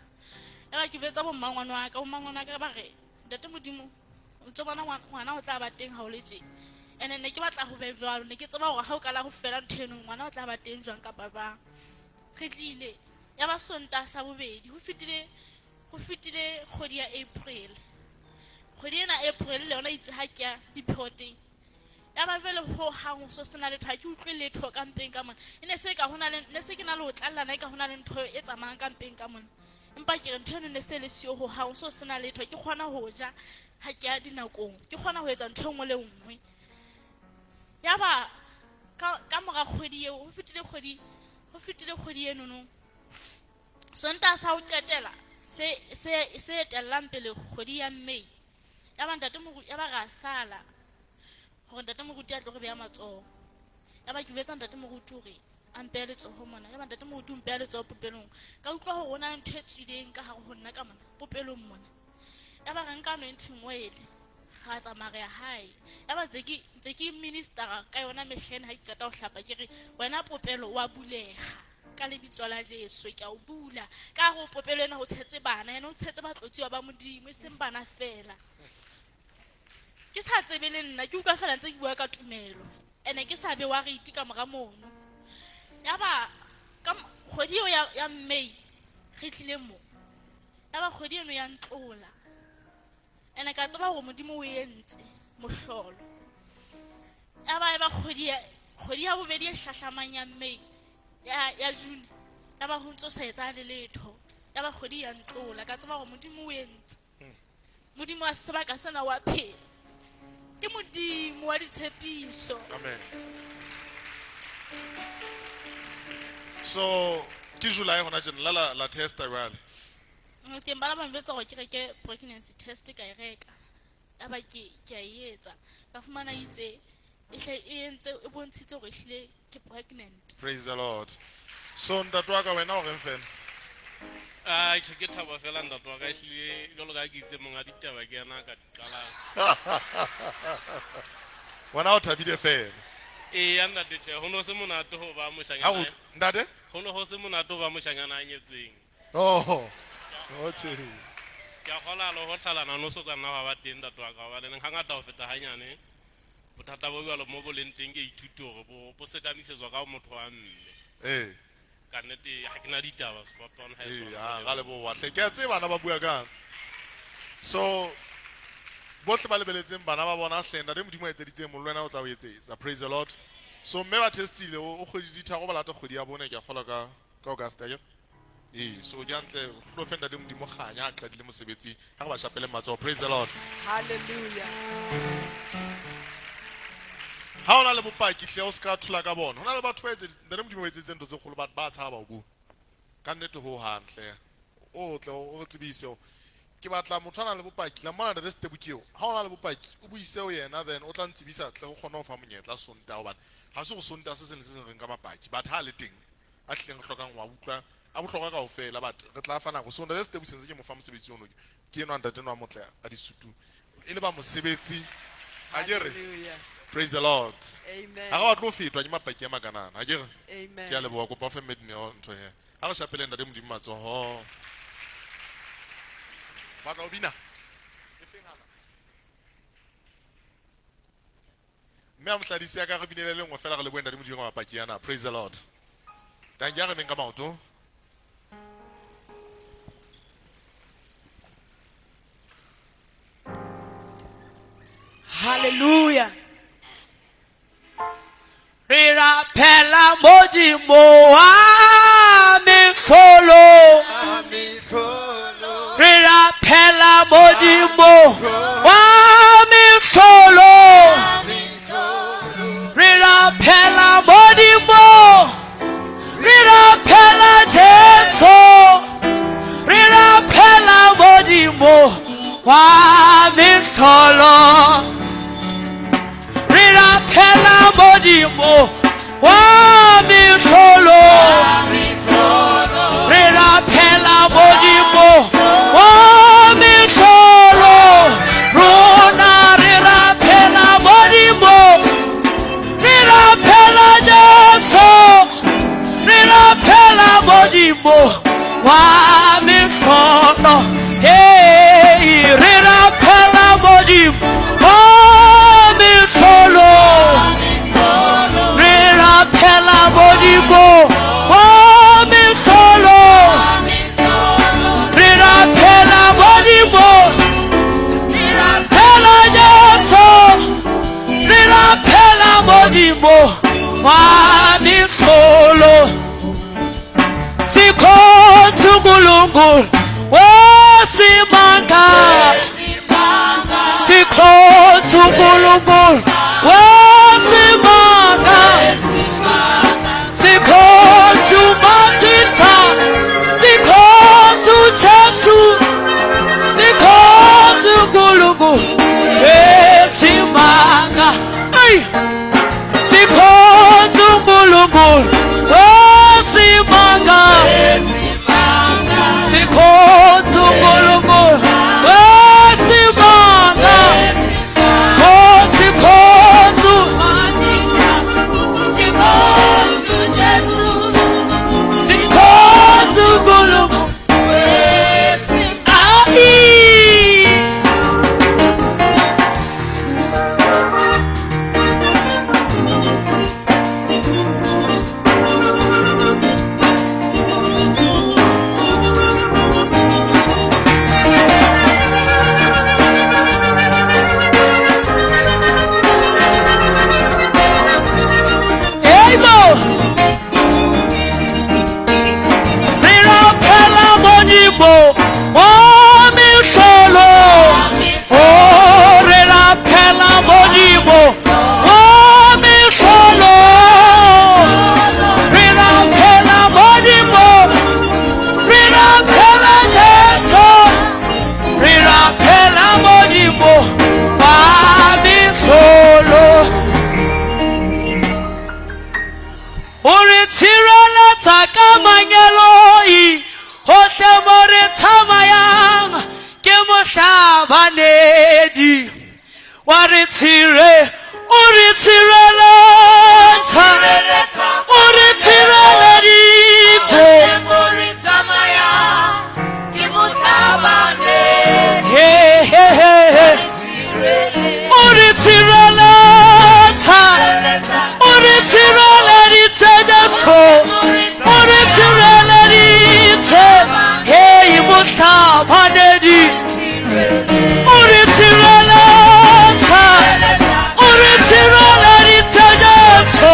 Speaker 9: Yaba ke jwetsa bo mmangwane wa ka, bo mmangwane wa ka ba re, Ntate Modimo, o ntso bona ngwana o tla ba teng ha o le tje. Ene ne ke batla ho be jwalo, ne ke tseba hore ha o kala ho fela ntho eno, ngwana o tla ba teng jwang kapa jwang. Re tlile, ya ba Sontaha sa bobedi, ho fetile kgwedi ya April. Kgwedi ena April le yona itse ha ke ya diphiroteng. Ya ba jwale ho hang ho so sena letho, ha ke utlwe letho ka mpeng ka mona. E ne se ka hona le, ne se ke na le ho tlallana, e ka hona le ntho e tsamayang ka mpeng ka mona. Empa ke re ntho eno ne se le siyo ho hang, ho so sena letho. Ke kgona ho ja ha ke ya dinakong, ke kgona ho etsa ntho e nngwe le nngwe. Ya ba ka mora kgwedi eo, ho fetile kgwedi eno no. Sontaha sa ho qetela se etellang pele kgwedi ya May. Ya ba ntate moruti, ya ba ra sala hore ntate moruti a tlo re beha matsoho. Ya ba ke jwetsa ntate moruti hore a mpehe letsoho mona. Ya ba ntate moruti o mpeha letsoho popelong. Ka utlwa hore ho na le ntho e tswileng ka hare ho nna ka mona, popelong mona. Ya ba re nka anointing oil, ra tsamaya re ya hae. Ya ba ntse ke ministera ka yona mehleng ha ke qeta ho hlapa, ke re wena popelo wa buleha ka lebitso la Jesu, ke a o bula. Ka hare ho popelo ena ho tshetse bana, ene ho tshetse batlotsuwa ba Modimo, e seng bana fela. Ke sa tsebe le nna, ke utlwa fela ntse ke bua ka tumelo. Ene ke sa be wa re iti ka mora mono. Ya ba ka kgwedi eo ya May re tlile mo. Ya ba kgwedi eno ya ntlola. Ene ka tseba hore Modimo o entse mohlolo. Ya ba e ba kgwedi ya bobedi e hlahlamang ya May, ya June, ya ba ho ntso sa etsahale letho. Ya ba kgwedi ya ntlola, ka tseba hore Modimo o entse. Modimo wa sebaka sena wa phela. Ke Modimo wa ditshepiso.
Speaker 5: Amen. So ke July hona tjena la testa jwale.
Speaker 9: Ke mbala ba mbetsa hore ke reke pregnancy test ka e reka. Ya ba ke a e etsa. Ka fumana itse e hle e entse e bontshitse hore ehlile ke pregnant.
Speaker 5: Praise the Lord. So ntate wa ka wena o reng fela?
Speaker 8: Ah, tjhe, ke thaba fela ntate wa ka, ehlile jwalo ka ha ke itse monga ditaba ke yena a ka di qalang.
Speaker 5: Wena o thabile fela.
Speaker 8: Eya, ntate, tjhe, ho no se monate ho ba moshanyana.
Speaker 5: Ha o ntate?
Speaker 8: Ho no ho se monate ho ba moshanyana a nyetseng.
Speaker 5: Oh, okay.
Speaker 8: Ke a kgolwa le ho hlalana no so ka nna wa ba teng ntate wa ka, hobane hangata ho feta hanyane bothata bo jwalo mo bo leng teng ke ithute hore bo sekamisetswa ka motho wa mme. Ka nnete ha ke na ditaba sefapano ha e swana.
Speaker 5: Ah, ra leboha hle. Ke a tseba bana ba bua kang. So bohle ba lebeletseng bana ba bona hle, ntate Modimo a etseditseng mollo wena o tla o etsetsa. Praise the Lord. So mme ba testile, o kgwedi di tharo ba lata kgwedi ya bone, ke a kgolwa ka August, akere? So ke hantle, hlo fe ntate Modimo kganya a qadile mosebetsi. Ha re ba shapele matsoho. Praise the Lord.
Speaker 1: Hallelujah.
Speaker 5: Ha ona le bopaki hle o ska thola ka bona. Hona le batho ba etseditseng, ntate Modimo o etseditseng ntho tse kgolo, batho ba tshaba ho bua. Ka nnete ho hang hle. O tle o re tsebise. Ke batla motho a nang le bopaki la mmona ntate Setebu ke eo. Ha o na le bopaki o buise ho yena, then o tla ntsebisa tle go kgone ho fa monyetla Sontaha, hobane ha se go Sontaha se seng le se seng re nka mapaki, but ha a le teng a tlileng re hlokang ho a utlwa a bohlokwa kaofela, but re tla fa nako. So ntate Setebu sentse ke mo fa mosebetsi ono, ke enwa ntate enwa a motle a disutu e le ba mosebetsi a ke re.
Speaker 10: Hallelujah.
Speaker 5: Praise the Lord.
Speaker 10: Amen.
Speaker 5: Ha re batle ho fetwa ke mapaki a makanana, a ke re.
Speaker 10: Amen.
Speaker 5: Ke a leboha, kopa o fe mme Dineo ntho he. Ha re shapeleng ntate Modimo matsoho. Batla ho bina e feng hana mme a mohladisi ya ka re binele le nngwe fela, re lebohe ntate Modimo ka mapaki ana. Praise the Lord. Tanki, a re meng ka maoto.
Speaker 1: Hallelujah. Re rapela Modimo wa mehlolo. Re rapela Modimo wa mehlolo. Re rapela Modimo. Re rapela Jesu. Re rapela Modimo wa mehlolo. Re rapela Modimo wa mehlolo. Re rapela Modimo wa mehlolo. Rona re rapela Modimo. Re rapela Jesu. Re rapela Modimo wa mehlolo. Hey, re rapela Modimo wa mehlolo. Re rapela Modimo wa mehlolo. Re rapela Modimo. Re rapela Jesu. Re rapela Modimo wa mehlolo. Sikhonza uNkulunkulu wesimanga. Sikhonza uNkulunkulu wesimanga. Sikhonza uMathitha. Sikhonza uJesu. Sikhonza uNkulunkulu wesimanga. Hey! Sikhonza uNkulunkulu wesimanga. Sikhonza uNkulunkulu wesimanga. Oh, sikhonza. Sikhonza uNkulunkulu. Ai! Yebo. Re rapela Modimo wa mehlolo. Oh, re rapela Modimo wa mehlolo. Re rapela Modimo. Re rapela Jesu. Re rapela Modimo wa mehlolo. O re tshireletsa ka mangeloi hohle mo re tsamayang, ke mohlabanedi wa re tshire, o re tshireletsa, o re tshireleditse. He he he he. O re tshireletsa, o re tshireleditse Jesu, o re tshireleditse. Hey, mohlabanedi, o re tshireletsa, o re tshireleditse Jesu.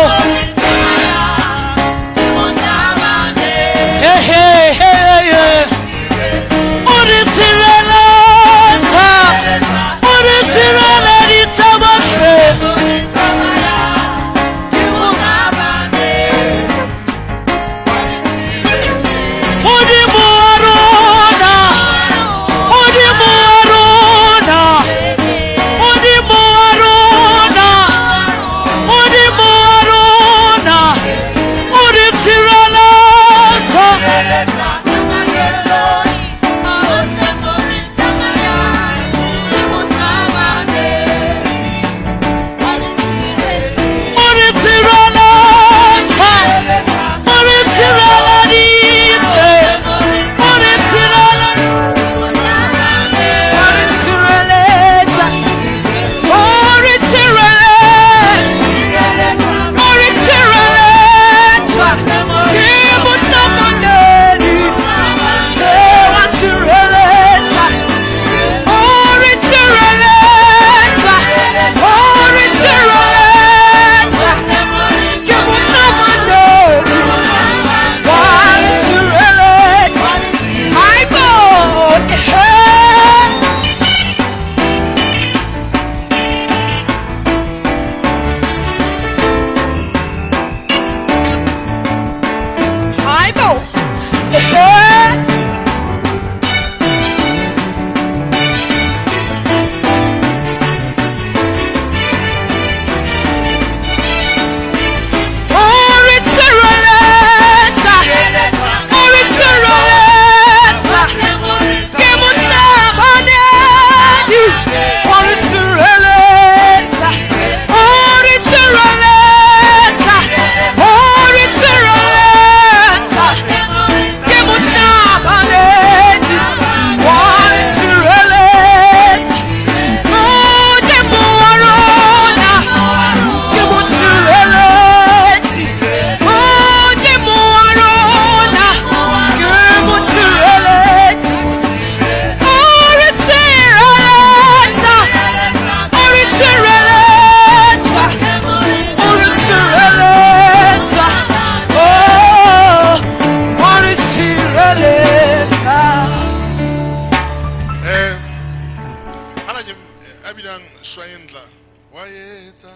Speaker 5: Wa etsa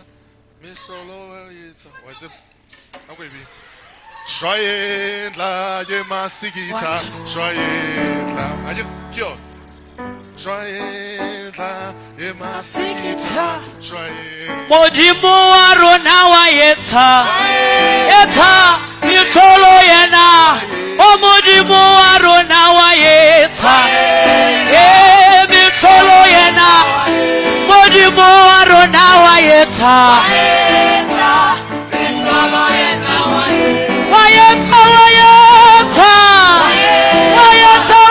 Speaker 5: mehlolo wa etsa. Wa tseba? A ko e bine. Shwayendla ye masikitha shwayendla. Aje ke yona. Shwayendla ye masikitha shwayendla.
Speaker 1: Modimo wa rona wa etsa etsa mehlolo yena o modimo wa rona wa etsa e mehlolo yena modimo wa rona wa etsa mehlolo yena wa etsa wa etsa wa etsa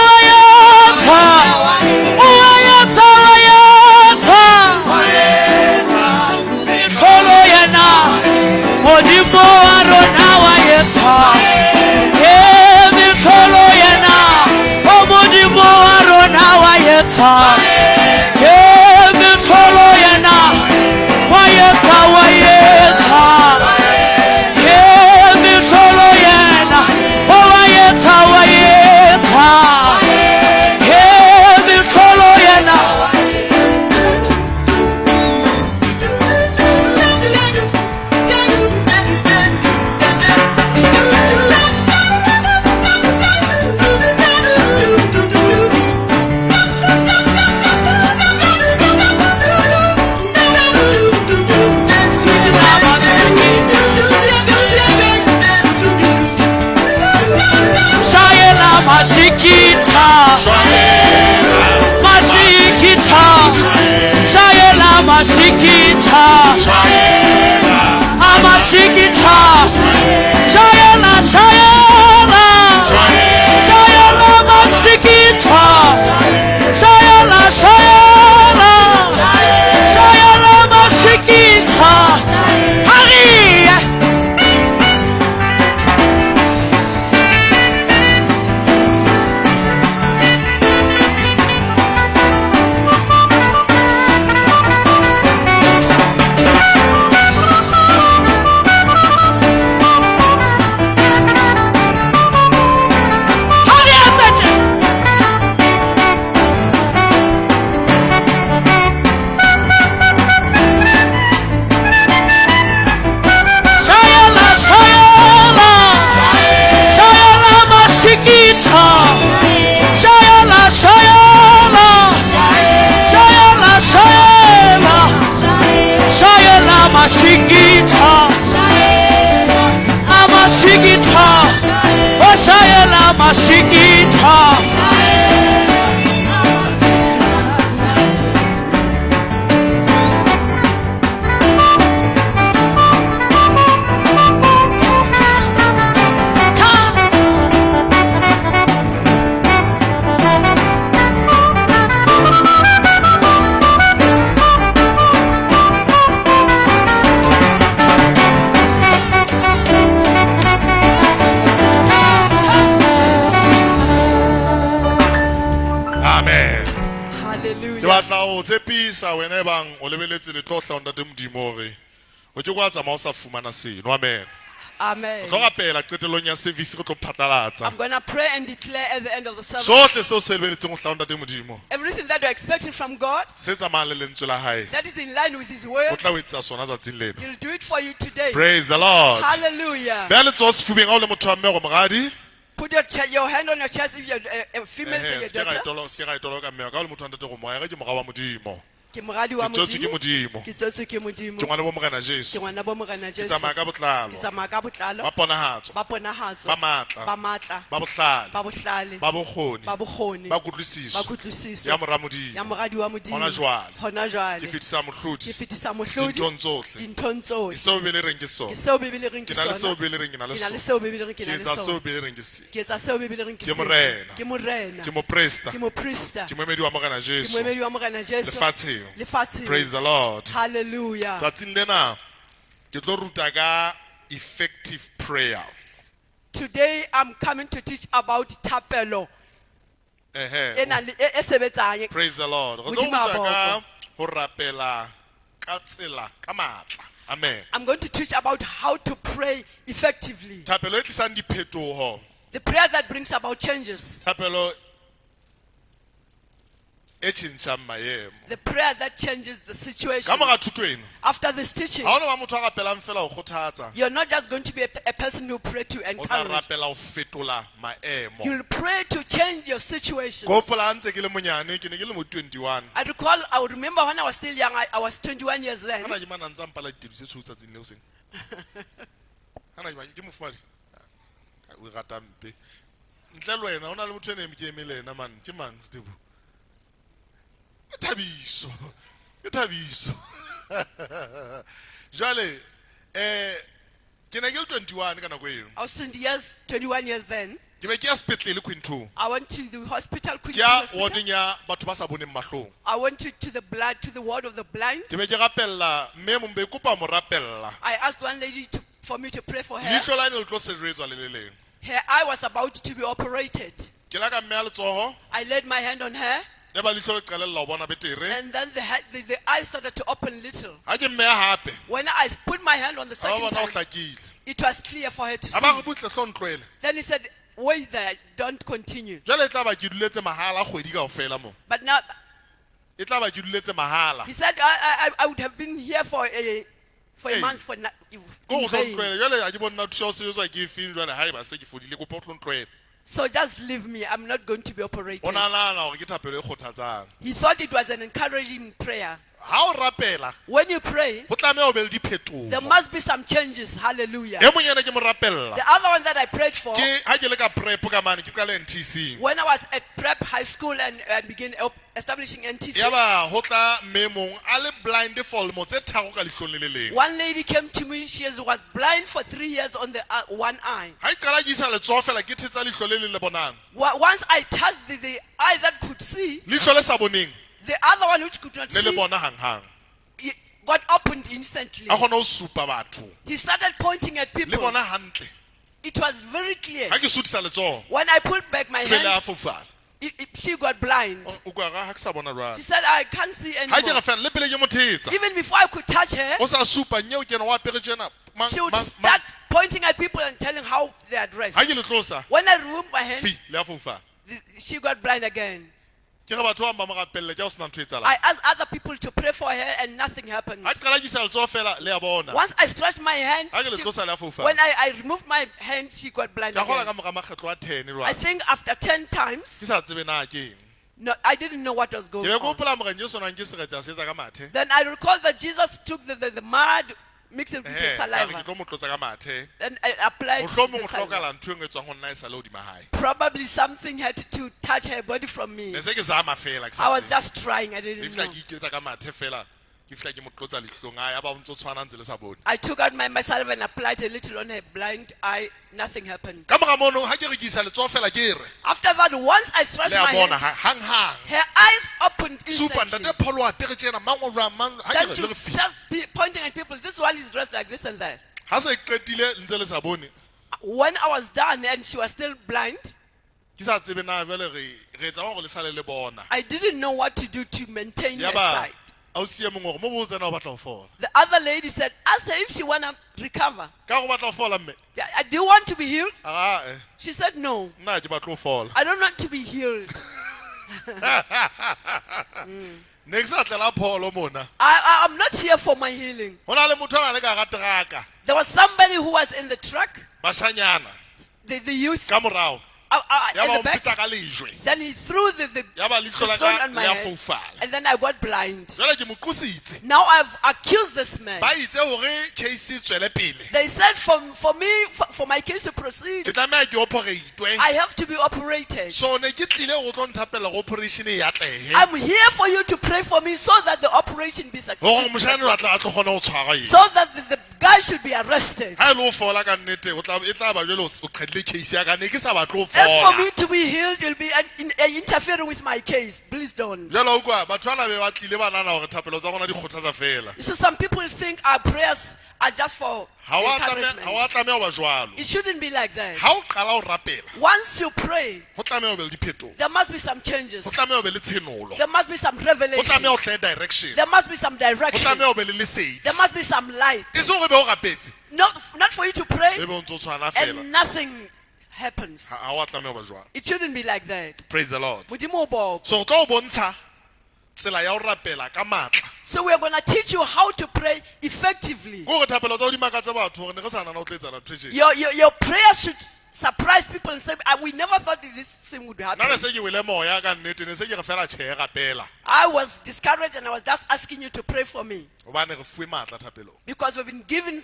Speaker 1: wa etsa wa etsa wa etsa mehlolo yena modimo wa rona wa etsa e mehlolo yena o modimo wa rona wa etsa e mehlolo yena wa etsa wa etsa e mehlolo yena o wa etsa wa etsa e mehlolo yena. Shayela masikitha masikitha shayela masikitha amasikitha shayela shayela shayela masikitha shayela shayela shayela masikitha hariya. Hariya tse. Shayela shayela shayela masikitha shayela shayela shayela shayela shayela masikitha amasikitha o shayela masikitha.
Speaker 5: Amen. Ke
Speaker 10: Hallelujah.
Speaker 5: batla ho tshepisa wena e bang o lebeletse letlotla ho ntate Modimo hore o ke kwa tsamaya o sa fumana seno. Amen.
Speaker 10: Amen.
Speaker 5: Re tlo rapela qetellong ya service re tlo phatlalatsa.
Speaker 10: I'm going to pray and declare at the end of the service.
Speaker 5: Sohle seo se lebeletseng ho hlaha ho ntate Modimo
Speaker 10: Everything that you're expecting from God,
Speaker 5: se tsamayang le lentswe la hae
Speaker 10: that is in line with His
Speaker 5: o
Speaker 10: word,
Speaker 5: tla o etsetsa sona tsatsing lena.
Speaker 10: He'll do it for you today.
Speaker 5: Praise the Lord.
Speaker 10: Hallelujah.
Speaker 5: Beha letsoho sefubeng ha o le motho wa mme gore moradi.
Speaker 10: Put your hand on your chest if you're a female, say
Speaker 5: Ehe,
Speaker 10: your
Speaker 5: se ke ra
Speaker 10: daughter.
Speaker 5: se ke ra itoloka mme wa ka ha o le motho wa ntate gore moya ke mora wa Modimo.
Speaker 10: Ke moradi wa
Speaker 5: Ke tswetswe ke
Speaker 10: Modimo.
Speaker 5: Modimo.
Speaker 10: Ke tswetswe ke Modimo.
Speaker 5: Ke ngwana bo Morena
Speaker 10: Ke
Speaker 5: Jesu.
Speaker 10: ngwana bo Morena
Speaker 5: Ke
Speaker 10: Jesu.
Speaker 5: tsamaya ka botlalo.
Speaker 10: Ke tsamaya ka botlalo.
Speaker 5: Ba ponahatso.
Speaker 10: Ba ponahatso.
Speaker 5: Ba matla.
Speaker 10: Ba matla.
Speaker 5: Ba bohlale.
Speaker 10: Ba bohlale.
Speaker 5: Ba bokgoni.
Speaker 10: Ba bokgoni.
Speaker 5: Ba kutlwisiso.
Speaker 10: Ba kutlwisiso.
Speaker 5: Ya mora Modimo.
Speaker 10: Ya moradi wa Modimo.
Speaker 5: Hona jwale.
Speaker 10: Hona jwale.
Speaker 5: Ke fetisa mohlodi.
Speaker 10: Ke fetisa mohlodi.
Speaker 5: Dinthong tsohle.
Speaker 10: Dinthong tsohle.
Speaker 5: Ke seo Bibele e reng ke sona.
Speaker 10: Ke seo Bibele e reng ke
Speaker 5: Ke na le
Speaker 10: sona.
Speaker 5: seo Bibele e reng ke na le
Speaker 10: Ke na le
Speaker 5: sona.
Speaker 10: seo Bibele e reng ke
Speaker 5: Ke
Speaker 10: na le
Speaker 5: etsa seo
Speaker 10: sona.
Speaker 5: Bibele e reng ke se.
Speaker 10: Ke etsa seo Bibele e reng ke
Speaker 5: Ke
Speaker 10: se.
Speaker 5: morena.
Speaker 10: Ke morena.
Speaker 5: Ke moprista.
Speaker 10: Ke moprista.
Speaker 5: Ke moemedi wa Morena
Speaker 10: Ke
Speaker 5: Jesu.
Speaker 10: moemedi wa Morena Jesu.
Speaker 5: Lefatsheng.
Speaker 10: Lefatsheng.
Speaker 5: Praise the Lord.
Speaker 10: Hallelujah.
Speaker 5: Tsatsing lena ke tlo ruta ka effective prayer.
Speaker 10: Today I'm coming to teach about thapelo
Speaker 5: Ehe.
Speaker 10: e nang le e sebetsang.
Speaker 5: Praise the Lord. Re tlo
Speaker 10: Modimo a
Speaker 5: ruta ka
Speaker 10: bokwe.
Speaker 5: ho rapela ka tsela ka matla. Amen.
Speaker 10: I'm going to teach about how to pray effectively.
Speaker 5: Thapelo e tlisang diphetoho.
Speaker 10: The prayer that brings about changes.
Speaker 5: Thapelo E tjhentjhang maemo.
Speaker 10: The prayer that changes the situation.
Speaker 5: Ka mora thuto ena,
Speaker 10: After this teaching,
Speaker 5: ha ona ba motho a rapelang fela ho kgothatsa.
Speaker 10: you're not just going to be a person who pray to
Speaker 5: O tla
Speaker 10: encourage.
Speaker 5: rapela ho fetola maemo.
Speaker 10: You'll pray to change your situation.
Speaker 5: Ke hopola ha ntse ke le monyane, ke ne ke le mo 21.
Speaker 10: I recall, I would remember when I was still young, I was 21 years then.
Speaker 5: Hana ke mang a ntsa mpala ditedu tse tshweu tsatsing leo seng? Hana ke mang? Ke mofumahadi? O rata mpe. Ntle le wena, ho na le motho e neng ke eme le yena mane. Ke mang, Stebu? Ke Thabiso. Ke Thabiso. Jwale, ke ne ke le 21 ka nako eno.
Speaker 10: I was 21 years then.
Speaker 5: Ke be ke ya sepetlele Queen 2.
Speaker 10: I went to the hospital, Queen
Speaker 5: Ke ya
Speaker 10: Hospital.
Speaker 5: wardeng ya batho ba sa boneng mahlong.
Speaker 10: I went to the blood, to the ward of the blind.
Speaker 5: Ke be ke rapella mme e mong be kopa mo rapella.
Speaker 10: I asked one lady for me to pray for her.
Speaker 5: Leihlo la ne le tlo sejetswa le le leng.
Speaker 10: Her eye was about to be operated.
Speaker 5: Ke la ka mmeha letsoho.
Speaker 10: I laid my hand on her.
Speaker 5: Ya ba leihlo le qalella ho bona betere.
Speaker 10: And then the eye started to open little.
Speaker 5: Ha ke mmeha hape.
Speaker 10: When I put my hand on the
Speaker 5: A ba
Speaker 10: second
Speaker 5: bona ho
Speaker 10: time,
Speaker 5: hlakile.
Speaker 10: it was clear for her to
Speaker 5: A ba re
Speaker 10: see.
Speaker 5: butle hlo ntlohele.
Speaker 10: Then he said, wait there, don't continue.
Speaker 5: Jwale e tla ba ke duletse mahala kgwedi kaofela mo.
Speaker 10: But now,
Speaker 5: E tla ba ke duletse mahala.
Speaker 10: he said, I would have been here for a
Speaker 5: Hey.
Speaker 10: month for
Speaker 5: Ko
Speaker 10: in
Speaker 5: ho tlo
Speaker 10: vain.
Speaker 5: ntlohele. Jwale ha ke bone nna thuso ya ho sejetswa ke efeng jwale haeba se ke fodile, kopa o tlo ntlohele.
Speaker 10: So just leave me. I'm not going to be operated.
Speaker 5: O nahana hore ke thapelo e kgothatsang.
Speaker 10: He thought it was an encouraging prayer.
Speaker 5: Ha o rapela,
Speaker 10: When you pray,
Speaker 5: ho tlameha ho be le diphetoho.
Speaker 10: there must be some changes. Hallelujah.
Speaker 5: E mong ena ke mo rapella.
Speaker 10: The other one that I prayed for,
Speaker 5: Ke ha ke le ka prep ka mane, ke qala NTC.
Speaker 10: when I was at prep high school and began establishing NTC,
Speaker 5: Yaba ho tla mme mong a le blind for lemo tse tharo ka leihlong le le leng.
Speaker 10: one lady came to me. She was blind for 3 years on the one eye.
Speaker 5: Ha e qala ke isa letsoho fela ke thetsa leihlo le leng le bonang.
Speaker 10: Once I touched the eye that could see,
Speaker 5: Leihlo le sa boneng
Speaker 10: the other one which could not
Speaker 5: le le
Speaker 10: see,
Speaker 5: bona hanghang.
Speaker 10: it got opened instantly.
Speaker 5: A kgona ho supa batho.
Speaker 10: He started pointing at
Speaker 5: Le
Speaker 10: people.
Speaker 5: bona hantle.
Speaker 10: It was very clear.
Speaker 5: Ha ke suthisa letsoho,
Speaker 10: When I pulled back my
Speaker 5: be le
Speaker 10: hand,
Speaker 5: a foufala.
Speaker 10: she got blind.
Speaker 5: O kwa ga ha ke sa bona jwale.
Speaker 10: She said, I can't see
Speaker 5: Ha ke re
Speaker 10: anymore.
Speaker 5: fela le pele ke mo thetsa.
Speaker 10: Even before I could touch her,
Speaker 5: O sa supa nyeo ke yena o apere tjena. Mang
Speaker 10: she would
Speaker 5: mang
Speaker 10: start pointing at people and telling how they are dressed.
Speaker 5: Ha ke le tlosa,
Speaker 10: When I removed my hand,
Speaker 5: fi le a foufala.
Speaker 10: she got blind again.
Speaker 5: Ke re batho ba bang ba mo rapelle ke ha ho sena ntho e etsahalang.
Speaker 10: I asked other people to pray for her and nothing happened.
Speaker 5: Ha ke qala ke isa letsoho fela le a bona.
Speaker 10: Once I stretched my hand,
Speaker 5: Ha ke le tlosa le a foufala.
Speaker 10: when I removed my hand, she got blind
Speaker 5: Ke a kgola
Speaker 10: again.
Speaker 5: ka mora makgetlo a 10
Speaker 10: I
Speaker 5: jwale.
Speaker 10: think after 10 times,
Speaker 5: Ke sa tsebe na ke eng.
Speaker 10: no, I didn't know what was
Speaker 5: Ke
Speaker 10: going
Speaker 5: be ke
Speaker 10: on.
Speaker 5: hopola Morena Jesu o na nke seretse a se etsa ka mathe.
Speaker 10: Then I recall that Jesus took the mud, mixed it with the
Speaker 5: Eh, ka re ke
Speaker 10: saliva.
Speaker 5: tlo mo tlotsa ka mathe.
Speaker 10: Then I applied
Speaker 5: Mohlomong
Speaker 10: the
Speaker 5: o
Speaker 10: saliva.
Speaker 5: hlokahala ntho e nngwe e tswang ho nna e sa le hodima hae.
Speaker 10: Probably something had to touch her body from me.
Speaker 5: Ne se ke zama fela ke
Speaker 10: I
Speaker 5: sa
Speaker 10: was
Speaker 5: tsebe.
Speaker 10: just trying. I
Speaker 5: Ke
Speaker 10: didn't
Speaker 5: fihla
Speaker 10: know.
Speaker 5: ke iketsa ka mathe fela. Ke fihla ke mo tlotsa leihlong. A yaba o ntso tshwana ntse le sa bone.
Speaker 10: I took out my saliva and applied a little on her blind eye. Nothing happened.
Speaker 5: Ka mora mono ha ke re ke isa letsoho fela ke re.
Speaker 10: After that, once I stretched
Speaker 5: Le a
Speaker 10: my
Speaker 5: bona
Speaker 10: hand,
Speaker 5: hanghang.
Speaker 10: her eyes opened
Speaker 5: Supa
Speaker 10: instantly.
Speaker 5: ntate Paul o apere tjena, mang o jwang, mang ha ke
Speaker 10: Then
Speaker 5: re
Speaker 10: she
Speaker 5: le re fi.
Speaker 10: just be pointing at people. This one is dressed like this and that.
Speaker 5: Ha se qetile ntse le sa bone.
Speaker 10: When I was done and she was still blind,
Speaker 5: Ke sa tsebe na jwale re etsa hore le sale le bona.
Speaker 10: I didn't know what to do to maintain her
Speaker 5: Yaba
Speaker 10: sight.
Speaker 5: ausi e mong hore mo botse na o batla ho fola.
Speaker 10: The other lady said, ask her if she wanna recover.
Speaker 5: Ka go batla ho fola mme?
Speaker 10: Do you want to be healed?
Speaker 5: Ah, eh.
Speaker 10: She said, no.
Speaker 5: Nna ha ke batle ho fola.
Speaker 10: I don't want to be healed.
Speaker 5: Ne ke sa tlela pholo mona.
Speaker 10: I'm not here for my healing.
Speaker 5: Ho na le motho a na le ka hara teraka.
Speaker 10: There was somebody who was in the truck,
Speaker 5: Bashanyana.
Speaker 10: the youth.
Speaker 5: Ka morao.
Speaker 10: At
Speaker 5: Yaba
Speaker 10: the
Speaker 5: o
Speaker 10: back.
Speaker 5: mpitsa ka lejwe.
Speaker 10: Then he threw the
Speaker 5: Yaba leihlo la
Speaker 10: stone
Speaker 5: ka
Speaker 10: on my
Speaker 5: le a
Speaker 10: head.
Speaker 5: foufala.
Speaker 10: And then I got blind.
Speaker 5: Jwale ke mo qositse.
Speaker 10: Now I've accused this man.
Speaker 5: Ba itse hore case e tswele pele.
Speaker 10: They said for my case to proceed,
Speaker 5: Ke tlameha ke operate-we.
Speaker 10: I have to be operated.
Speaker 5: So ne ke tlile ho tlo nthapella hore operation e atlehe.
Speaker 10: I'm here for you to pray for me so that the operation be
Speaker 5: Hore
Speaker 10: successful.
Speaker 5: moshanyana o tla a tlo kgona ho tshwarwa eng.
Speaker 10: So that the guy should be arrested.
Speaker 5: Ha e le ho fola ka nnete, o tla, e tla ba jwale o qhadile case ya ka, ne ke sa batle ho
Speaker 10: As for
Speaker 5: fola.
Speaker 10: me to be healed, you'll be interfering with my case. Please don't.
Speaker 5: Jwale o utlwa, batho bana be ba tlile ba nahana hore thapelo tsa rona di kgothatsa fela.
Speaker 10: You see, some people think our prayers are just for
Speaker 5: Ha wa tlameha,
Speaker 10: encouragement.
Speaker 5: ha wa tlameha ho ba jwalo.
Speaker 10: It shouldn't be like that.
Speaker 5: Ha o qala ho rapela,
Speaker 10: Once you pray,
Speaker 5: ho tlameha ho be le diphetoho.
Speaker 10: there must be some changes.
Speaker 5: Ho tlameha ho be le tshenolo.
Speaker 10: There must be some
Speaker 5: Ho
Speaker 10: revelation.
Speaker 5: tlameha ho hlahe direction.
Speaker 10: There must be some
Speaker 5: Ho
Speaker 10: direction.
Speaker 5: tlameha ho be le lesedi.
Speaker 10: There must be some light.
Speaker 5: E seng hore be o rapetse,
Speaker 10: Not for you to pray
Speaker 5: ebe o ntso tshwana fela.
Speaker 10: and nothing happens.
Speaker 5: Ha wa tlameha ho ba jwalo.
Speaker 10: It shouldn't be like that.
Speaker 5: Praise the Lord.
Speaker 10: Modimo o bokwe.
Speaker 5: So o tlo o bontsha tsela ya ho rapela ka matla.
Speaker 10: So we are going to teach you how to pray effectively.
Speaker 5: Ke hore thapelo tsa ho di makatse batho hore ne re sa nahana ho tla etsahala ntho e tjena.
Speaker 10: Your prayer should surprise people and say, "Ah, we never thought that this thing would
Speaker 5: Nna ne
Speaker 10: happen.
Speaker 5: se ke wele moya ka nnete, ne se ke re fela tjhe rapela.
Speaker 10: I was discouraged and I was just asking you to pray for me
Speaker 5: Hobane re fuwe matla thapelong.
Speaker 10: because we've been given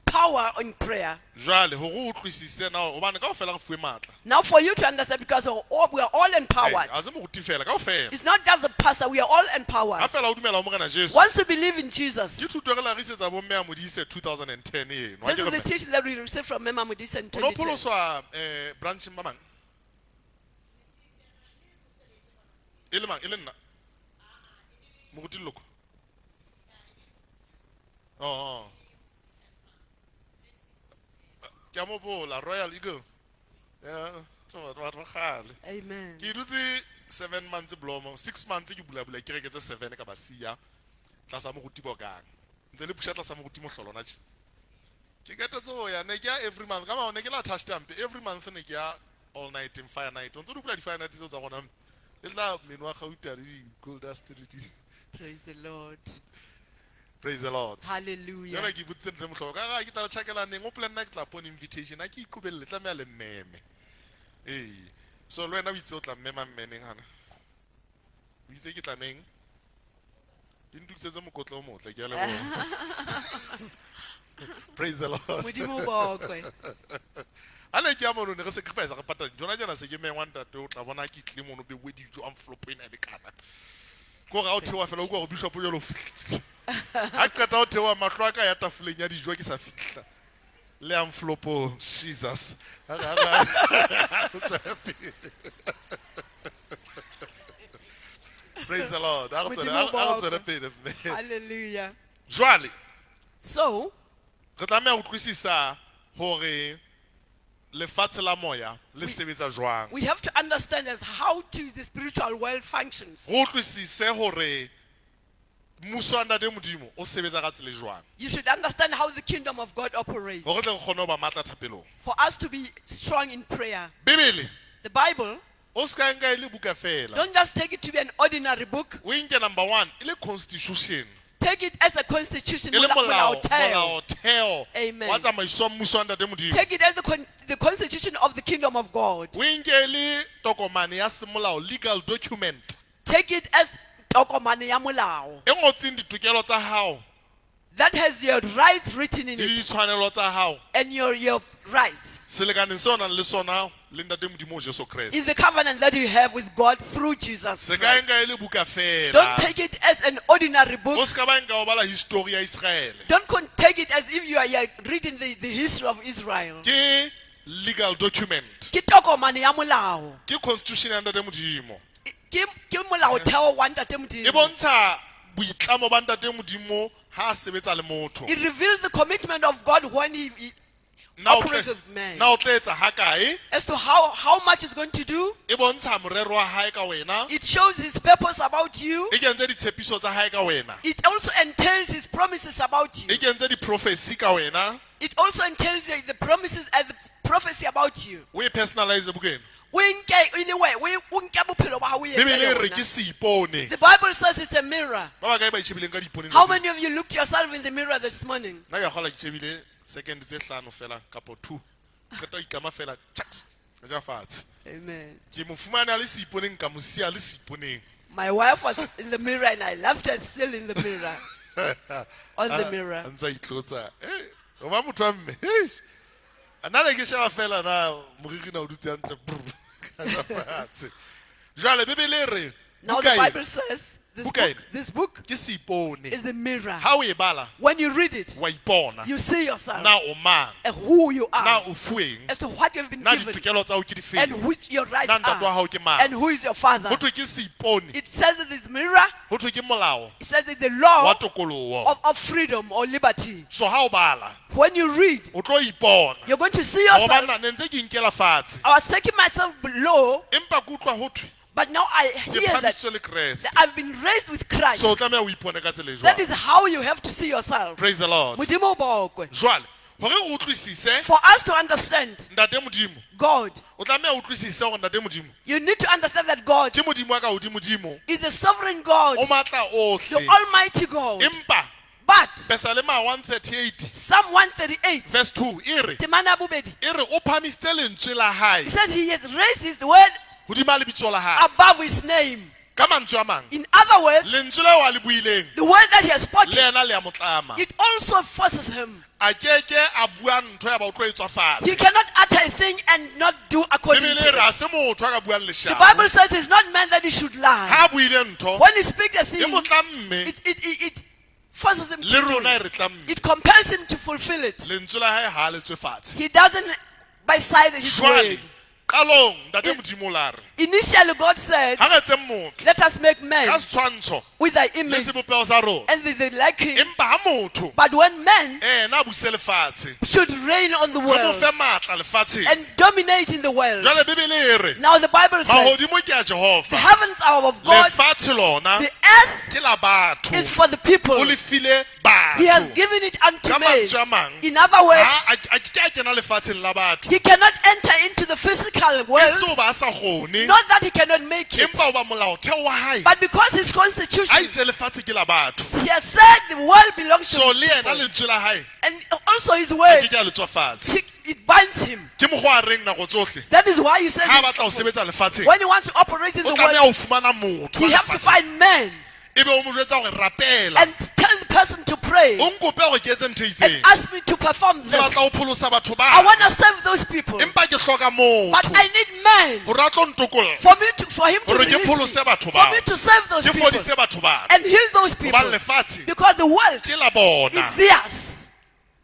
Speaker 10: power in prayer.
Speaker 5: Jwale hore o utlwisise na hobane kaofela re fuwe matla.
Speaker 10: Now for you to understand, because we are all empowered.
Speaker 5: Hey, ha se moruti fela, kaofela.
Speaker 10: It's not just the pastor, we are all empowered.
Speaker 5: Ha fela o dumela ho Morena Jesu.
Speaker 10: Once you believe in Jesus,
Speaker 5: Ke thuto e re la re isetsa bo mme a Modise 2010 eno. Ha
Speaker 10: this
Speaker 5: ke
Speaker 10: is
Speaker 5: re
Speaker 10: the
Speaker 5: mme.
Speaker 10: teaching that we received from Mema Modise in
Speaker 5: O no
Speaker 10: 2010.
Speaker 5: pholoswa brancheng ba mang? E le mang? E le nna? Moruti Leloko? Oh, oh. Ke a mo bola, Royal Eagle. Yeah, batho ba kgale.
Speaker 10: Amen.
Speaker 5: Ke dutse 7 months Blomo, 6 months ke bula bula kereke tse 7 ka ba siya tlasa moruti Bokang. Ntse le pusha tlasa moruti Mohlolo na tje. Ke qetetse ho ya ne ke ya every month ka ne ke la touch stamp every month ne ke ya all night in fire night. O ntse o di bula di fire night tseo tsa rona. Le tla meno wa gauta le di gold dust le di.
Speaker 10: Praise the Lord.
Speaker 5: Praise the Lord.
Speaker 10: Hallelujah.
Speaker 5: Jwale ke botse ntle mohlolo ka ga ke tla le tjhakela neng o plan nna ke tla pone invitation a ke iqobelle tlameha le mmeme. Ee. So le wena o itse o tla mmema mmeneng hana. O itse ke tla neng? Di ntokisetse mokotla o motle, ke a leboha. Praise the Lord.
Speaker 10: Modimo o bokwe.
Speaker 5: Ha ne ke ya mono ne re sacrifice re patala dijo. Hona jwana se ke mengwa ntate o tla bona ke tlile mono be dijo envelope ena e lekana. Ke hore ha o theoha fela o utlwa hore bishop jwale o fihlile. Ha qeta ho theoha mahlo a ka ya tafoleng ya dijo ke sa fihla. Le envelope, Jesus. Praise the Lord. Ha re tswele, ha re tswele pele, mme.
Speaker 10: Hallelujah.
Speaker 5: Jwale,
Speaker 10: So,
Speaker 5: re tlameha ho utlwisisa hore lefatshe la moya le sebetsa jwang.
Speaker 10: we have to understand as how to the spiritual world functions.
Speaker 5: Re utlwisise hore mmuso wa Ntate Modimo o sebetsa ka tsela e jwang.
Speaker 10: You should understand how the kingdom of God operates.
Speaker 5: Hore tle re kgone ho ba matla thapelong.
Speaker 10: For us to be strong in prayer.
Speaker 5: Bibele,
Speaker 10: The Bible,
Speaker 5: o ska e nka e le buka fela.
Speaker 10: don't just take it to be an ordinary book.
Speaker 5: O e nke number 1 e le constitution.
Speaker 10: Take it as a constitution.
Speaker 5: E le molao,
Speaker 10: molaotheo.
Speaker 5: molaotheo
Speaker 10: Amen.
Speaker 5: wa tsamaiso wa mmuso wa Ntate Modimo.
Speaker 10: Take it as the constitution of the kingdom of God.
Speaker 5: O e nke e le tokomane ya semolao, legal document.
Speaker 10: Take it as tokomane ya molao.
Speaker 5: E ngotseng ditokelo tsa hao
Speaker 10: That has your rights written in
Speaker 5: le
Speaker 10: it.
Speaker 5: ditshwanelo tsa hao.
Speaker 10: And your rights.
Speaker 5: Selekaneng seo o nang le sona le Ntate Modimo Jesu Kreste.
Speaker 10: In the covenant that you have with God through Jesus
Speaker 5: Se ka e
Speaker 10: Christ.
Speaker 5: nka e le buka fela.
Speaker 10: Don't take it as an ordinary book.
Speaker 5: O ska ba nka o bala history ya Israel.
Speaker 10: Don't take it as if you are reading the history of Israel.
Speaker 5: Ke legal document.
Speaker 10: Ke tokomane ya molao.
Speaker 5: Ke constitution ya Ntate Modimo.
Speaker 10: Ke molaotheo wa Ntate Modimo.
Speaker 5: E bontsha boitlamo ba Ntate Modimo ha a sebetsa le motho.
Speaker 10: It reveals the commitment of God when he
Speaker 5: Na o
Speaker 10: operates
Speaker 5: tle-
Speaker 10: with man.
Speaker 5: na o tla etsa ha kae?
Speaker 10: As to how much he's going to do.
Speaker 5: E bontsha morero wa hae ka wena.
Speaker 10: It shows his purpose about you.
Speaker 5: E kentse ditshepiso tsa hae ka wena.
Speaker 10: It also entails his promises about you.
Speaker 5: E kentse di-prophecy ka wena.
Speaker 10: It also entails the promises and the prophecy about you.
Speaker 5: O e personalize bukeng.
Speaker 10: O e nke e le o nke bophelo ba hao o e etse
Speaker 5: Bibele e re
Speaker 10: yona.
Speaker 5: ke seipone.
Speaker 10: The Bible says it's a mirror.
Speaker 5: Ba bakae ba itjhebileng ka diiponeng
Speaker 10: How
Speaker 5: tsa
Speaker 10: many of you looked yourself in the mirror this morning?
Speaker 5: Nna ke a kgolwa ke tjhebile second tse hlano fela kapo 2. Qeta ho ikama fela, tjhaks, ka ja fatshe.
Speaker 10: Amen.
Speaker 5: Ke mo fumane a le seiponeng, ka mo siya a le seiponeng.
Speaker 10: My wife was in the mirror and I left her still in the mirror. On the mirror.
Speaker 5: A ntse a itlotsa. Eh, o ba motho wa mme. Eish. Nna ne ke sheba fela na moriri na o dutse hantle, brr, ka ja fatshe. Jwale Bibele e re,
Speaker 10: Now
Speaker 5: buka
Speaker 10: the
Speaker 5: ena,
Speaker 10: Bible says
Speaker 5: buka ena,
Speaker 10: this book
Speaker 5: ke seipone.
Speaker 10: is the mirror.
Speaker 5: Ha o e bala,
Speaker 10: When you read it,
Speaker 5: wa ipona.
Speaker 10: you see yourself.
Speaker 5: Na o mang?
Speaker 10: And who you are.
Speaker 5: Na o fuweng?
Speaker 10: As to what you have been
Speaker 5: Na
Speaker 10: given.
Speaker 5: ditokelo tsa hao ke dife?
Speaker 10: And which your rights
Speaker 5: Na ntate wa
Speaker 10: are.
Speaker 5: hao ke mang?
Speaker 10: And who is your father.
Speaker 5: Ho thwe ke seipone.
Speaker 10: It says that it's mirror.
Speaker 5: Ho thwe ke molao.
Speaker 10: It says it's the law
Speaker 5: Wa tokoloho.
Speaker 10: of freedom or liberty.
Speaker 5: So ha o bala,
Speaker 10: When you read,
Speaker 5: o tlo ipona.
Speaker 10: you're going to see yourself.
Speaker 5: Hobane ne ntse ke inkela fatshe.
Speaker 10: I was taking myself below.
Speaker 5: Empa ke utlwa ho thwe,
Speaker 10: But now I
Speaker 5: ke
Speaker 10: hear
Speaker 5: phahamisitswe le Kreste.
Speaker 10: that I've been raised with Christ.
Speaker 5: So o tlameha o ipone ka tsela e
Speaker 10: That
Speaker 5: jwalo.
Speaker 10: is how you have to see yourself.
Speaker 5: Praise the Lord.
Speaker 10: Modimo o bokwe.
Speaker 5: Jwale, Hore o utlwisise
Speaker 10: For us to understand
Speaker 5: ntate Modimo,
Speaker 10: God,
Speaker 5: o tlameha o utlwisise hore ntate Modimo
Speaker 10: you need to understand that God
Speaker 5: ke Modimo wa ka hodimodimo,
Speaker 10: is the sovereign God,
Speaker 5: o matla
Speaker 10: the
Speaker 5: ohle.
Speaker 10: Almighty God.
Speaker 5: Empa
Speaker 10: But
Speaker 5: Pesalema 138
Speaker 10: Psalm 138,
Speaker 5: verse 2 e re
Speaker 10: temana ya bobedi,
Speaker 5: e re o phamisitse lentswe la hae
Speaker 10: he says he has raised his word
Speaker 5: hodima lebitso la hae.
Speaker 10: above his name.
Speaker 5: Ka mantswe a mang,
Speaker 10: In other words,
Speaker 5: lentswe leo a le buileng
Speaker 10: the word that he has spoken,
Speaker 5: le yena le a mo tlama.
Speaker 10: it also forces him.
Speaker 5: A keke a bua ntho ya ba o tlo e tswa
Speaker 10: He
Speaker 5: fatshe.
Speaker 10: cannot utter a thing and not do according
Speaker 5: Bibele
Speaker 10: to
Speaker 5: e re
Speaker 10: it.
Speaker 5: ha se motho a ka buang
Speaker 10: The
Speaker 5: leshano.
Speaker 10: Bible says it's not man that he should lie.
Speaker 5: Ha a buile ntho
Speaker 10: When he speaks a
Speaker 5: e
Speaker 10: thing,
Speaker 5: mo tlamme,
Speaker 10: it forces him to
Speaker 5: le
Speaker 10: do
Speaker 5: rona e
Speaker 10: it.
Speaker 5: re tlamme.
Speaker 10: It compels him to fulfill it.
Speaker 5: Lentswe la hae ha le tswe fatshe.
Speaker 10: He doesn't by side his
Speaker 5: Jwale
Speaker 10: word.
Speaker 5: qalong ntate Modimo o la re
Speaker 10: Initially, God said,
Speaker 5: ha re etseng motho
Speaker 10: let us make
Speaker 5: ka
Speaker 10: man
Speaker 5: setshwantsho
Speaker 10: with thy
Speaker 5: le
Speaker 10: image
Speaker 5: sebopeho sa rona.
Speaker 10: and the liking.
Speaker 5: Empa ha motho
Speaker 10: But when man
Speaker 5: ena a buse lefatshe,
Speaker 10: should reign on the
Speaker 5: re mo
Speaker 10: world
Speaker 5: fe matla lefatsheng.
Speaker 10: and dominate in the world.
Speaker 5: Jwale Bibele e re
Speaker 10: Now the Bible says
Speaker 5: mahodimo ke a
Speaker 10: the
Speaker 5: Jehova,
Speaker 10: heavens are of God,
Speaker 5: lefatshe lona
Speaker 10: the earth
Speaker 5: ke la batho.
Speaker 10: is for the people.
Speaker 5: O le file
Speaker 10: He has
Speaker 5: batho.
Speaker 10: given it unto
Speaker 5: Ka
Speaker 10: men.
Speaker 5: mantswe a mang,
Speaker 10: In other words,
Speaker 5: ha a ke ke a kena lefatsheng la batho.
Speaker 10: he cannot enter into the physical
Speaker 5: E
Speaker 10: world.
Speaker 5: se hoba a sa kgone,
Speaker 10: Not that he cannot make it,
Speaker 5: empa hoba molaotheo wa hae
Speaker 10: but because his
Speaker 5: a
Speaker 10: constitution,
Speaker 5: itse lefatshe ke la batho.
Speaker 10: he has said the world belongs to
Speaker 5: So le yena
Speaker 10: people.
Speaker 5: lentswe la hae
Speaker 10: And also his
Speaker 5: a
Speaker 10: word,
Speaker 5: ke ke a le tswa fatshe.
Speaker 10: it binds him.
Speaker 5: Ke mokgwa a reng nako tsohle
Speaker 10: That is why he says
Speaker 5: ha a batla ho sebetsa lefatsheng,
Speaker 10: when he wants to operate in
Speaker 5: o
Speaker 10: the
Speaker 5: tlameha
Speaker 10: world,
Speaker 5: ho fumana motho
Speaker 10: he
Speaker 5: wa
Speaker 10: has to
Speaker 5: lefatsheng.
Speaker 10: find men
Speaker 5: Ebe o mo jwetsa hore rapela,
Speaker 10: and tell the person to pray
Speaker 5: o nkope hore ke etse ntho e
Speaker 10: and
Speaker 5: itseng.
Speaker 10: ask me to perform
Speaker 5: Ke
Speaker 10: this.
Speaker 5: batla ho pholosa batho
Speaker 10: I
Speaker 5: ba,
Speaker 10: want to save those people,
Speaker 5: empa ke hloka
Speaker 10: but
Speaker 5: motho
Speaker 10: I need men
Speaker 5: hore a tlo ntokolla,
Speaker 10: for him to
Speaker 5: hore ke
Speaker 10: release
Speaker 5: pholose
Speaker 10: me,
Speaker 5: batho
Speaker 10: for
Speaker 5: bao,
Speaker 10: me to save those
Speaker 5: ke
Speaker 10: people
Speaker 5: fodise batho bana.
Speaker 10: and heal those people,
Speaker 5: Hobane lefatshe
Speaker 10: because the world
Speaker 5: ke la bona.
Speaker 10: is theirs.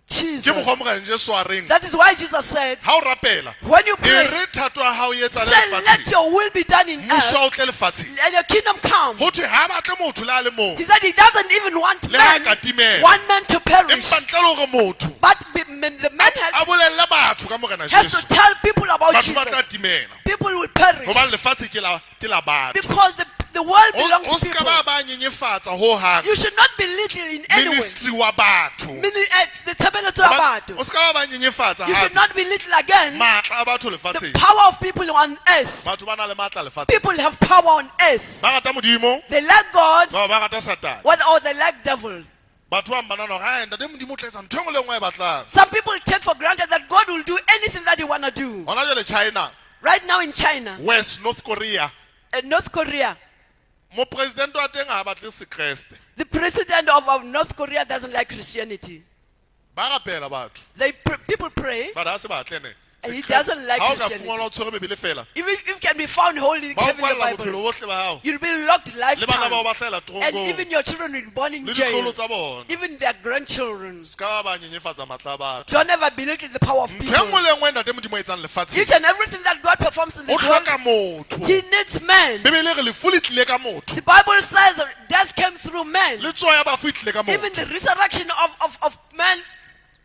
Speaker 5: Ke
Speaker 10: Jesus.
Speaker 5: mokgwa Morena Jesu a reng
Speaker 10: That is why Jesus said,
Speaker 5: ha o rapela,
Speaker 10: when you
Speaker 5: e
Speaker 10: pray,
Speaker 5: re thato ya hao e etsahale
Speaker 10: say, let
Speaker 5: lefatsheng,
Speaker 10: your will be done in
Speaker 5: mmuso
Speaker 10: earth
Speaker 5: wa o tle lefatsheng.
Speaker 10: and your kingdom come.
Speaker 5: Ho thwe ha batle motho le a le mong,
Speaker 10: He said he doesn't even want
Speaker 5: le ha a
Speaker 10: man,
Speaker 5: ka timela,
Speaker 10: one man to perish,
Speaker 5: empa ntle le hore motho
Speaker 10: but the man
Speaker 5: a
Speaker 10: has,
Speaker 5: bolelle batho ka Morena
Speaker 10: has
Speaker 5: Jesu,
Speaker 10: to tell people about
Speaker 5: batho ba tla
Speaker 10: Jesus.
Speaker 5: timela.
Speaker 10: People will perish
Speaker 5: Hobane lefatshe ke la batho.
Speaker 10: because the world belongs
Speaker 5: O
Speaker 10: to
Speaker 5: se ka
Speaker 10: people.
Speaker 5: ba ba nyenyefatsa hohang
Speaker 10: You should not belittle in any way.
Speaker 5: ministry wa batho.
Speaker 10: The tshebeletso ya
Speaker 5: O
Speaker 10: batho.
Speaker 5: se ka ba ba nyenyefatsa
Speaker 10: You should
Speaker 5: hape
Speaker 10: not belittle again
Speaker 5: matla a batho
Speaker 10: the
Speaker 5: lefatsheng.
Speaker 10: power of people on earth.
Speaker 5: Batho ba na le matla lefatsheng.
Speaker 10: People have power on earth.
Speaker 5: Ba rata Modimo,
Speaker 10: They like God
Speaker 5: ba ba rata Satane.
Speaker 10: or they like devil.
Speaker 5: Batho ba bang ba nahana hore, "Hai, ntate Modimo o tla etsa ntho e nngwe le e nngwe a e batlang."
Speaker 10: Some people take for granted that God will do anything that he want to do.
Speaker 5: Hona jwale China,
Speaker 10: Right now in China,
Speaker 5: West North Korea,
Speaker 10: North Korea,
Speaker 5: mopresidente wa teng ha a batle sekreste.
Speaker 10: the president of North Korea doesn't like Christianity.
Speaker 5: Ba rapela batho.
Speaker 10: People pray.
Speaker 5: But ha se batle ne.
Speaker 10: He doesn't like
Speaker 5: Ha o ka
Speaker 10: Christianity.
Speaker 5: fumana o tshwere Bibele fela,
Speaker 10: If it can be found holy,
Speaker 5: ba o
Speaker 10: having the
Speaker 5: kwalla bophelo
Speaker 10: Bible,
Speaker 5: bohle ba hao.
Speaker 10: you'll be locked
Speaker 5: Le bana
Speaker 10: lifetime.
Speaker 5: ba o ba hlahela
Speaker 10: And
Speaker 5: teronkong.
Speaker 10: even your children will be born in
Speaker 5: Le
Speaker 10: jail.
Speaker 5: ditloholo tsa bona.
Speaker 10: Even their grandchildren.
Speaker 5: Se ka ba ba nyenyefatsa matla a batho.
Speaker 10: Don't ever belittle the power of
Speaker 5: Ntho e nngwe
Speaker 10: people.
Speaker 5: le e nngwe ntate Modimo a etsang lefatsheng,
Speaker 10: Each and everything that God performs in
Speaker 5: o
Speaker 10: this world,
Speaker 5: hloka motho.
Speaker 10: he needs man.
Speaker 5: Bibele e re lefu le tlile ka motho.
Speaker 10: The Bible says that death came through man.
Speaker 5: Le tsoho ya bafu e tlile ka
Speaker 10: Even
Speaker 5: motho.
Speaker 10: the resurrection of man,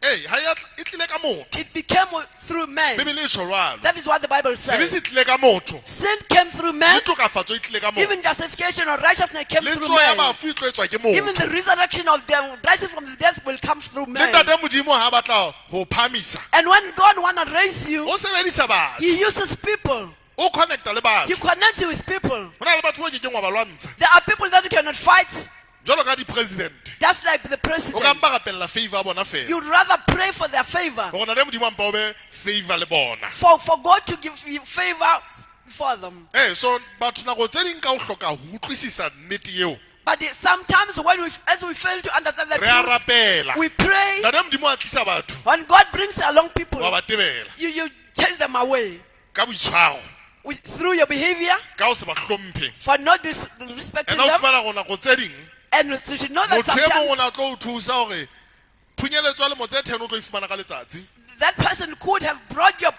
Speaker 5: Ee, ha e a e tlile ka motho.
Speaker 10: it became through man.
Speaker 5: Bibele e tjho jwalo.
Speaker 10: That is what the Bible
Speaker 5: Sebe se
Speaker 10: says.
Speaker 5: tlile ka motho.
Speaker 10: Sin came through man.
Speaker 5: Le tokafatso e tlile ka motho.
Speaker 10: Even justification or righteousness came
Speaker 5: Le
Speaker 10: through
Speaker 5: tsoho ya
Speaker 10: man.
Speaker 5: bafu e tlo etswa ke
Speaker 10: Even
Speaker 5: motho.
Speaker 10: the resurrection of them, rising from the death will come through
Speaker 5: Le
Speaker 10: man.
Speaker 5: ntate Modimo ha a batla ho phamisa,
Speaker 10: And when God wanna raise you,
Speaker 5: o sebedisa batho.
Speaker 10: he uses people.
Speaker 5: O connecta le
Speaker 10: He
Speaker 5: batho.
Speaker 10: connects you with people.
Speaker 5: Ho na le batho ba kekeng wa ba lwantsha.
Speaker 10: There are people that you cannot fight,
Speaker 5: Jwalo ka di-president.
Speaker 10: just like the
Speaker 5: O ka
Speaker 10: president.
Speaker 5: mpa rapella favor ya bona fela.
Speaker 10: You'd rather pray for their favor,
Speaker 5: Hore ntate Modimo a mpa o be favor le bona.
Speaker 10: for God to give you favor for them.
Speaker 5: Ee, so batho nako tse ding ka ho hloka ho utlwisisa nnete eo,
Speaker 10: But sometimes as we fail to understand the
Speaker 5: re a
Speaker 10: truth,
Speaker 5: rapela.
Speaker 10: we pray.
Speaker 5: Ntate Modimo a tlisa batho,
Speaker 10: When God brings along people,
Speaker 5: wa ba tebela
Speaker 10: you chase them away
Speaker 5: ka boitshwaro,
Speaker 10: through your behavior,
Speaker 5: ka ho se ba hlomphe.
Speaker 10: for not disrespecting
Speaker 5: Ene o
Speaker 10: them.
Speaker 5: fumana hore nako tse ding,
Speaker 10: And you should know that
Speaker 5: motho e mong o
Speaker 10: sometimes
Speaker 5: na tlo o thusa hore phunyeletso ya lemo tse 10 o tlo e fumana ka letsatsi.
Speaker 10: that person could have brought your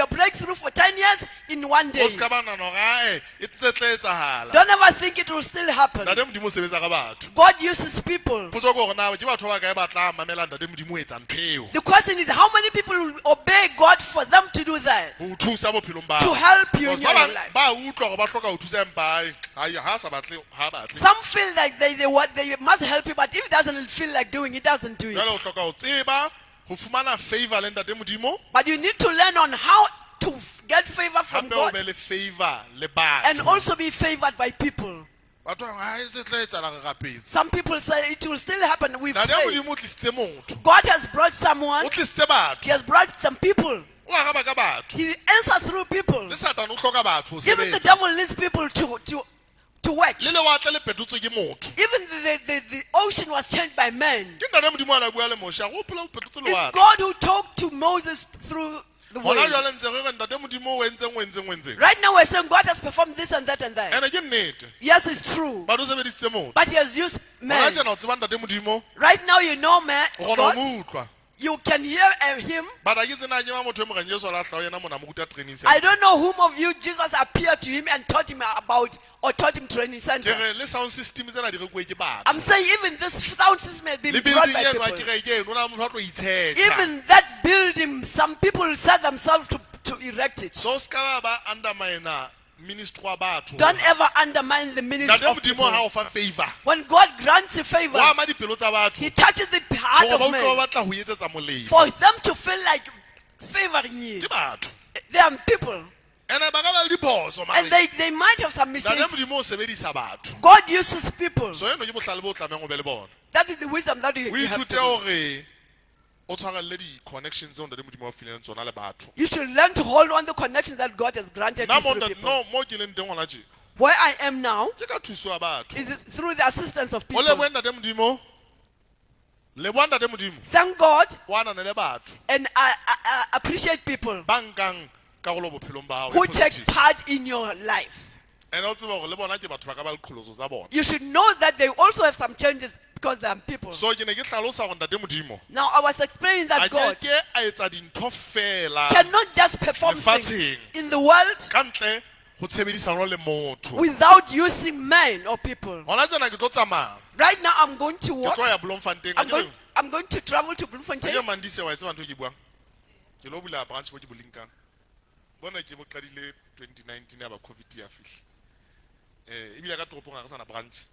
Speaker 10: breakthrough for 10 years in one
Speaker 5: O
Speaker 10: day.
Speaker 5: se ka ba nahana hore, "Ae, e ntse tla etsahala."
Speaker 10: Don't ever think it will still happen.
Speaker 5: Ntate Modimo o sebetsa ka batho.
Speaker 10: God uses people.
Speaker 5: Potso ke hore na ke batho ba bakae ba tla mamela ntate Modimo ho etsa ntho eo?
Speaker 10: The question is, how many people will obey God for them to do that?
Speaker 5: Ho o thusa bophelong ba
Speaker 10: To
Speaker 5: hao.
Speaker 10: help you in
Speaker 5: Because
Speaker 10: your
Speaker 5: ba bang
Speaker 10: life.
Speaker 5: ba utlwa hore ba hloka ho thusa empa ai, ha sa batle, ha batle.
Speaker 10: Some feel like they must help you, but if it doesn't feel like doing it, doesn't do
Speaker 5: Jwale
Speaker 10: it.
Speaker 5: o hloka ho tseba Ho fumana favor le ntate Modimo.
Speaker 10: But you need to learn on how to get favor from
Speaker 5: Hape o
Speaker 10: God
Speaker 5: be le favor le
Speaker 10: and
Speaker 5: batho.
Speaker 10: also be favored by people.
Speaker 5: Batho ba bang, "Ha, e se tla etsahala re rapetse."
Speaker 10: Some people say it will still happen. We've
Speaker 5: Ntate
Speaker 10: prayed.
Speaker 5: Modimo o tlisitse motho.
Speaker 10: God has brought someone.
Speaker 5: O tlisitse batho.
Speaker 10: He has brought some people.
Speaker 5: O araba ka batho.
Speaker 10: He answers through people.
Speaker 5: Le Satane o hloka batho ho
Speaker 10: Even the
Speaker 5: sebetsa.
Speaker 10: devil needs people to work.
Speaker 5: Le lewatle le petotswe ke motho.
Speaker 10: Even the ocean was changed by man.
Speaker 5: Ke ntate Modimo a na bua le Moshe, a re, "Hopola o petotse
Speaker 10: It's
Speaker 5: lewatle."
Speaker 10: God who talked to Moses through the
Speaker 5: Hona
Speaker 10: whale.
Speaker 5: jwale ntse re re ntate Modimo o entseng, o entseng, o entseng.
Speaker 10: Right now we're saying God has performed this and that and that.
Speaker 5: Ene ke nnete.
Speaker 10: Yes, it's true.
Speaker 5: But o sebedisitse motho.
Speaker 10: But he has used
Speaker 5: Hona
Speaker 10: man.
Speaker 5: tjena o tseba ntate Modimo,
Speaker 10: Right now you know man.
Speaker 5: o kgona ho
Speaker 10: God,
Speaker 5: mo utlwa.
Speaker 10: you can hear him.
Speaker 5: But ha ke tsena ke mang motho e morena Jesu a la hlaha ho yena mona, mo ruta training
Speaker 10: I
Speaker 5: center.
Speaker 10: don't know whom of you Jesus appeared to him and taught him about or taught him training center.
Speaker 5: Ke re le sound system tsena di rekuwe ke batho.
Speaker 10: I'm saying even this sound system has been
Speaker 5: Le
Speaker 10: brought
Speaker 5: building
Speaker 10: by
Speaker 5: eno ya
Speaker 10: people.
Speaker 5: kereke eno, ho na le motho a tlo itshetjha.
Speaker 10: Even that building, some people set themselves to erect it.
Speaker 5: So o ska ba undermine ministry wa batho.
Speaker 10: Don't ever undermine the ministry
Speaker 5: Ntate
Speaker 10: of
Speaker 5: Modimo
Speaker 10: people.
Speaker 5: ha o fa favor,
Speaker 10: When God grants you favor,
Speaker 5: o ama dipelo tsa batho.
Speaker 10: He touches the heart
Speaker 5: Hore ba
Speaker 10: of
Speaker 5: utlwe ba
Speaker 10: man.
Speaker 5: batla ho etsetsa molemo.
Speaker 10: For them to feel like favoring you.
Speaker 5: Ke batho.
Speaker 10: They are people.
Speaker 5: Ene ba ka ba le diphoso, mare.
Speaker 10: And they might have some
Speaker 5: Ntate
Speaker 10: mistakes.
Speaker 5: Modimo o sebedisa batho.
Speaker 10: God uses people.
Speaker 5: So eno ke bohlale bo tlamehang o be le bona.
Speaker 10: That is the wisdom that you,
Speaker 5: O
Speaker 10: you have
Speaker 5: ithute
Speaker 10: to do.
Speaker 5: hore o tshwarelle di-connections tseo ntate Modimo a o fileng tsona le batho.
Speaker 10: You should learn to hold on the connections that God has granted
Speaker 5: Nna
Speaker 10: you
Speaker 5: mo
Speaker 10: through
Speaker 5: ntate-
Speaker 10: people.
Speaker 5: no, mo ke leng teng hona tje,
Speaker 10: Where I am now
Speaker 5: ke ka thuso ya batho.
Speaker 10: is through the assistance of
Speaker 5: O
Speaker 10: people.
Speaker 5: lebohe ntate Modimo. Leboha ntate Modimo.
Speaker 10: Thank God.
Speaker 5: O ananele batho.
Speaker 10: And I appreciate people
Speaker 5: Ba nkang karolo bophelong ba hao, e
Speaker 10: who take
Speaker 5: positive.
Speaker 10: part in your life.
Speaker 5: Ene o tsebe hore le bona ke batho ba ka ba le qholotso tsa bona.
Speaker 10: You should know that they also have some changes because they are people.
Speaker 5: So ke ne ke hlalosa hore ntate Modimo
Speaker 10: Now I was explaining that
Speaker 5: a
Speaker 10: God
Speaker 5: ke ke a etsa dintho fela
Speaker 10: cannot just perform things
Speaker 5: lefatsheng
Speaker 10: in the world
Speaker 5: ka ntle ho tshebedisano le motho.
Speaker 10: without using men or people.
Speaker 5: Hona tjena ke tlo tsamaya.
Speaker 10: Right now I'm going to
Speaker 5: Ke
Speaker 10: work.
Speaker 5: tlo ya Bloemfontein.
Speaker 10: I'm going to travel to Bloemfontein.
Speaker 5: Ke Mandise wa e tseba ntho e ke buang. Ke lo bula branch bo ke bo linkang. Bona ke bo qadile 2019 ya ba COVID ya fihla. Ebile ka toropong ha re sana branch.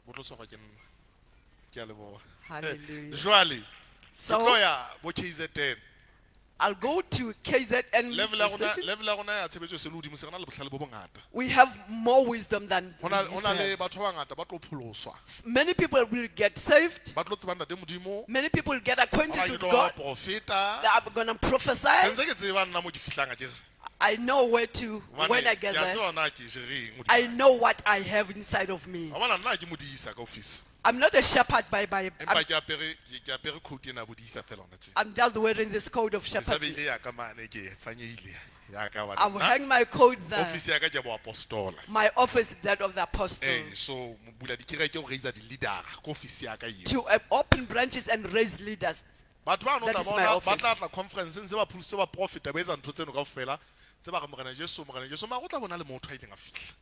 Speaker 5: Bo tlo tshwarwa ke nna. Ke a leboha.
Speaker 10: Hallelujah.
Speaker 5: Jwale, ke
Speaker 10: So,
Speaker 5: tlo ya bo KZN.
Speaker 10: I'll go to KZN
Speaker 5: Level ya rona,
Speaker 10: station.
Speaker 5: level ya rona ya tshebetso e se le hodimo, se re na le bohlale bo bongata.
Speaker 10: We have more wisdom than
Speaker 5: Ho na
Speaker 10: we used
Speaker 5: ho na
Speaker 10: to
Speaker 5: le
Speaker 10: have.
Speaker 5: batho ba bangata ba tlo pholoswa.
Speaker 10: Many people will get saved.
Speaker 5: Ba tlo tseba ntate Modimo.
Speaker 10: Many people will get
Speaker 5: Ba
Speaker 10: acquainted
Speaker 5: bang ke
Speaker 10: with
Speaker 5: tlo
Speaker 10: God.
Speaker 5: ba profeta.
Speaker 10: They are going to prophesy.
Speaker 5: Se ntse ke tseba nna mo ke fihlang akere.
Speaker 10: I know where to,
Speaker 5: Hobane
Speaker 10: when I get
Speaker 5: ke a
Speaker 10: there.
Speaker 5: tseba na ke jereng hodimo.
Speaker 10: I know what I have inside of me.
Speaker 5: Wa bona nna ha ke modisa ka office.
Speaker 10: I'm not a shepherd by
Speaker 5: Empa ke apere ke apere coat ena ya bodisa fela hona tje.
Speaker 10: I'm just wearing this coat of
Speaker 5: Ke sa
Speaker 10: shepherd.
Speaker 5: beile ya ka mane ke e fanyehile ya ka hobane
Speaker 10: I've
Speaker 5: nna
Speaker 10: hung my coat there.
Speaker 5: Office ya ka ke ya boapostola.
Speaker 10: My office is that of the apostle.
Speaker 5: So mo bula dikereke o raise di-leader ko office ya ka eo.
Speaker 10: To open branches and raise leaders.
Speaker 5: Batho ba no
Speaker 10: That
Speaker 5: tla
Speaker 10: is my
Speaker 5: bona ba
Speaker 10: office.
Speaker 5: tla tla conference ntse ba pholositse ba profeta ba etsa ntho tseno kaofela tse ba re Morena Jesu Morena Jesu mara o tla bona le motho a ileng a fihla.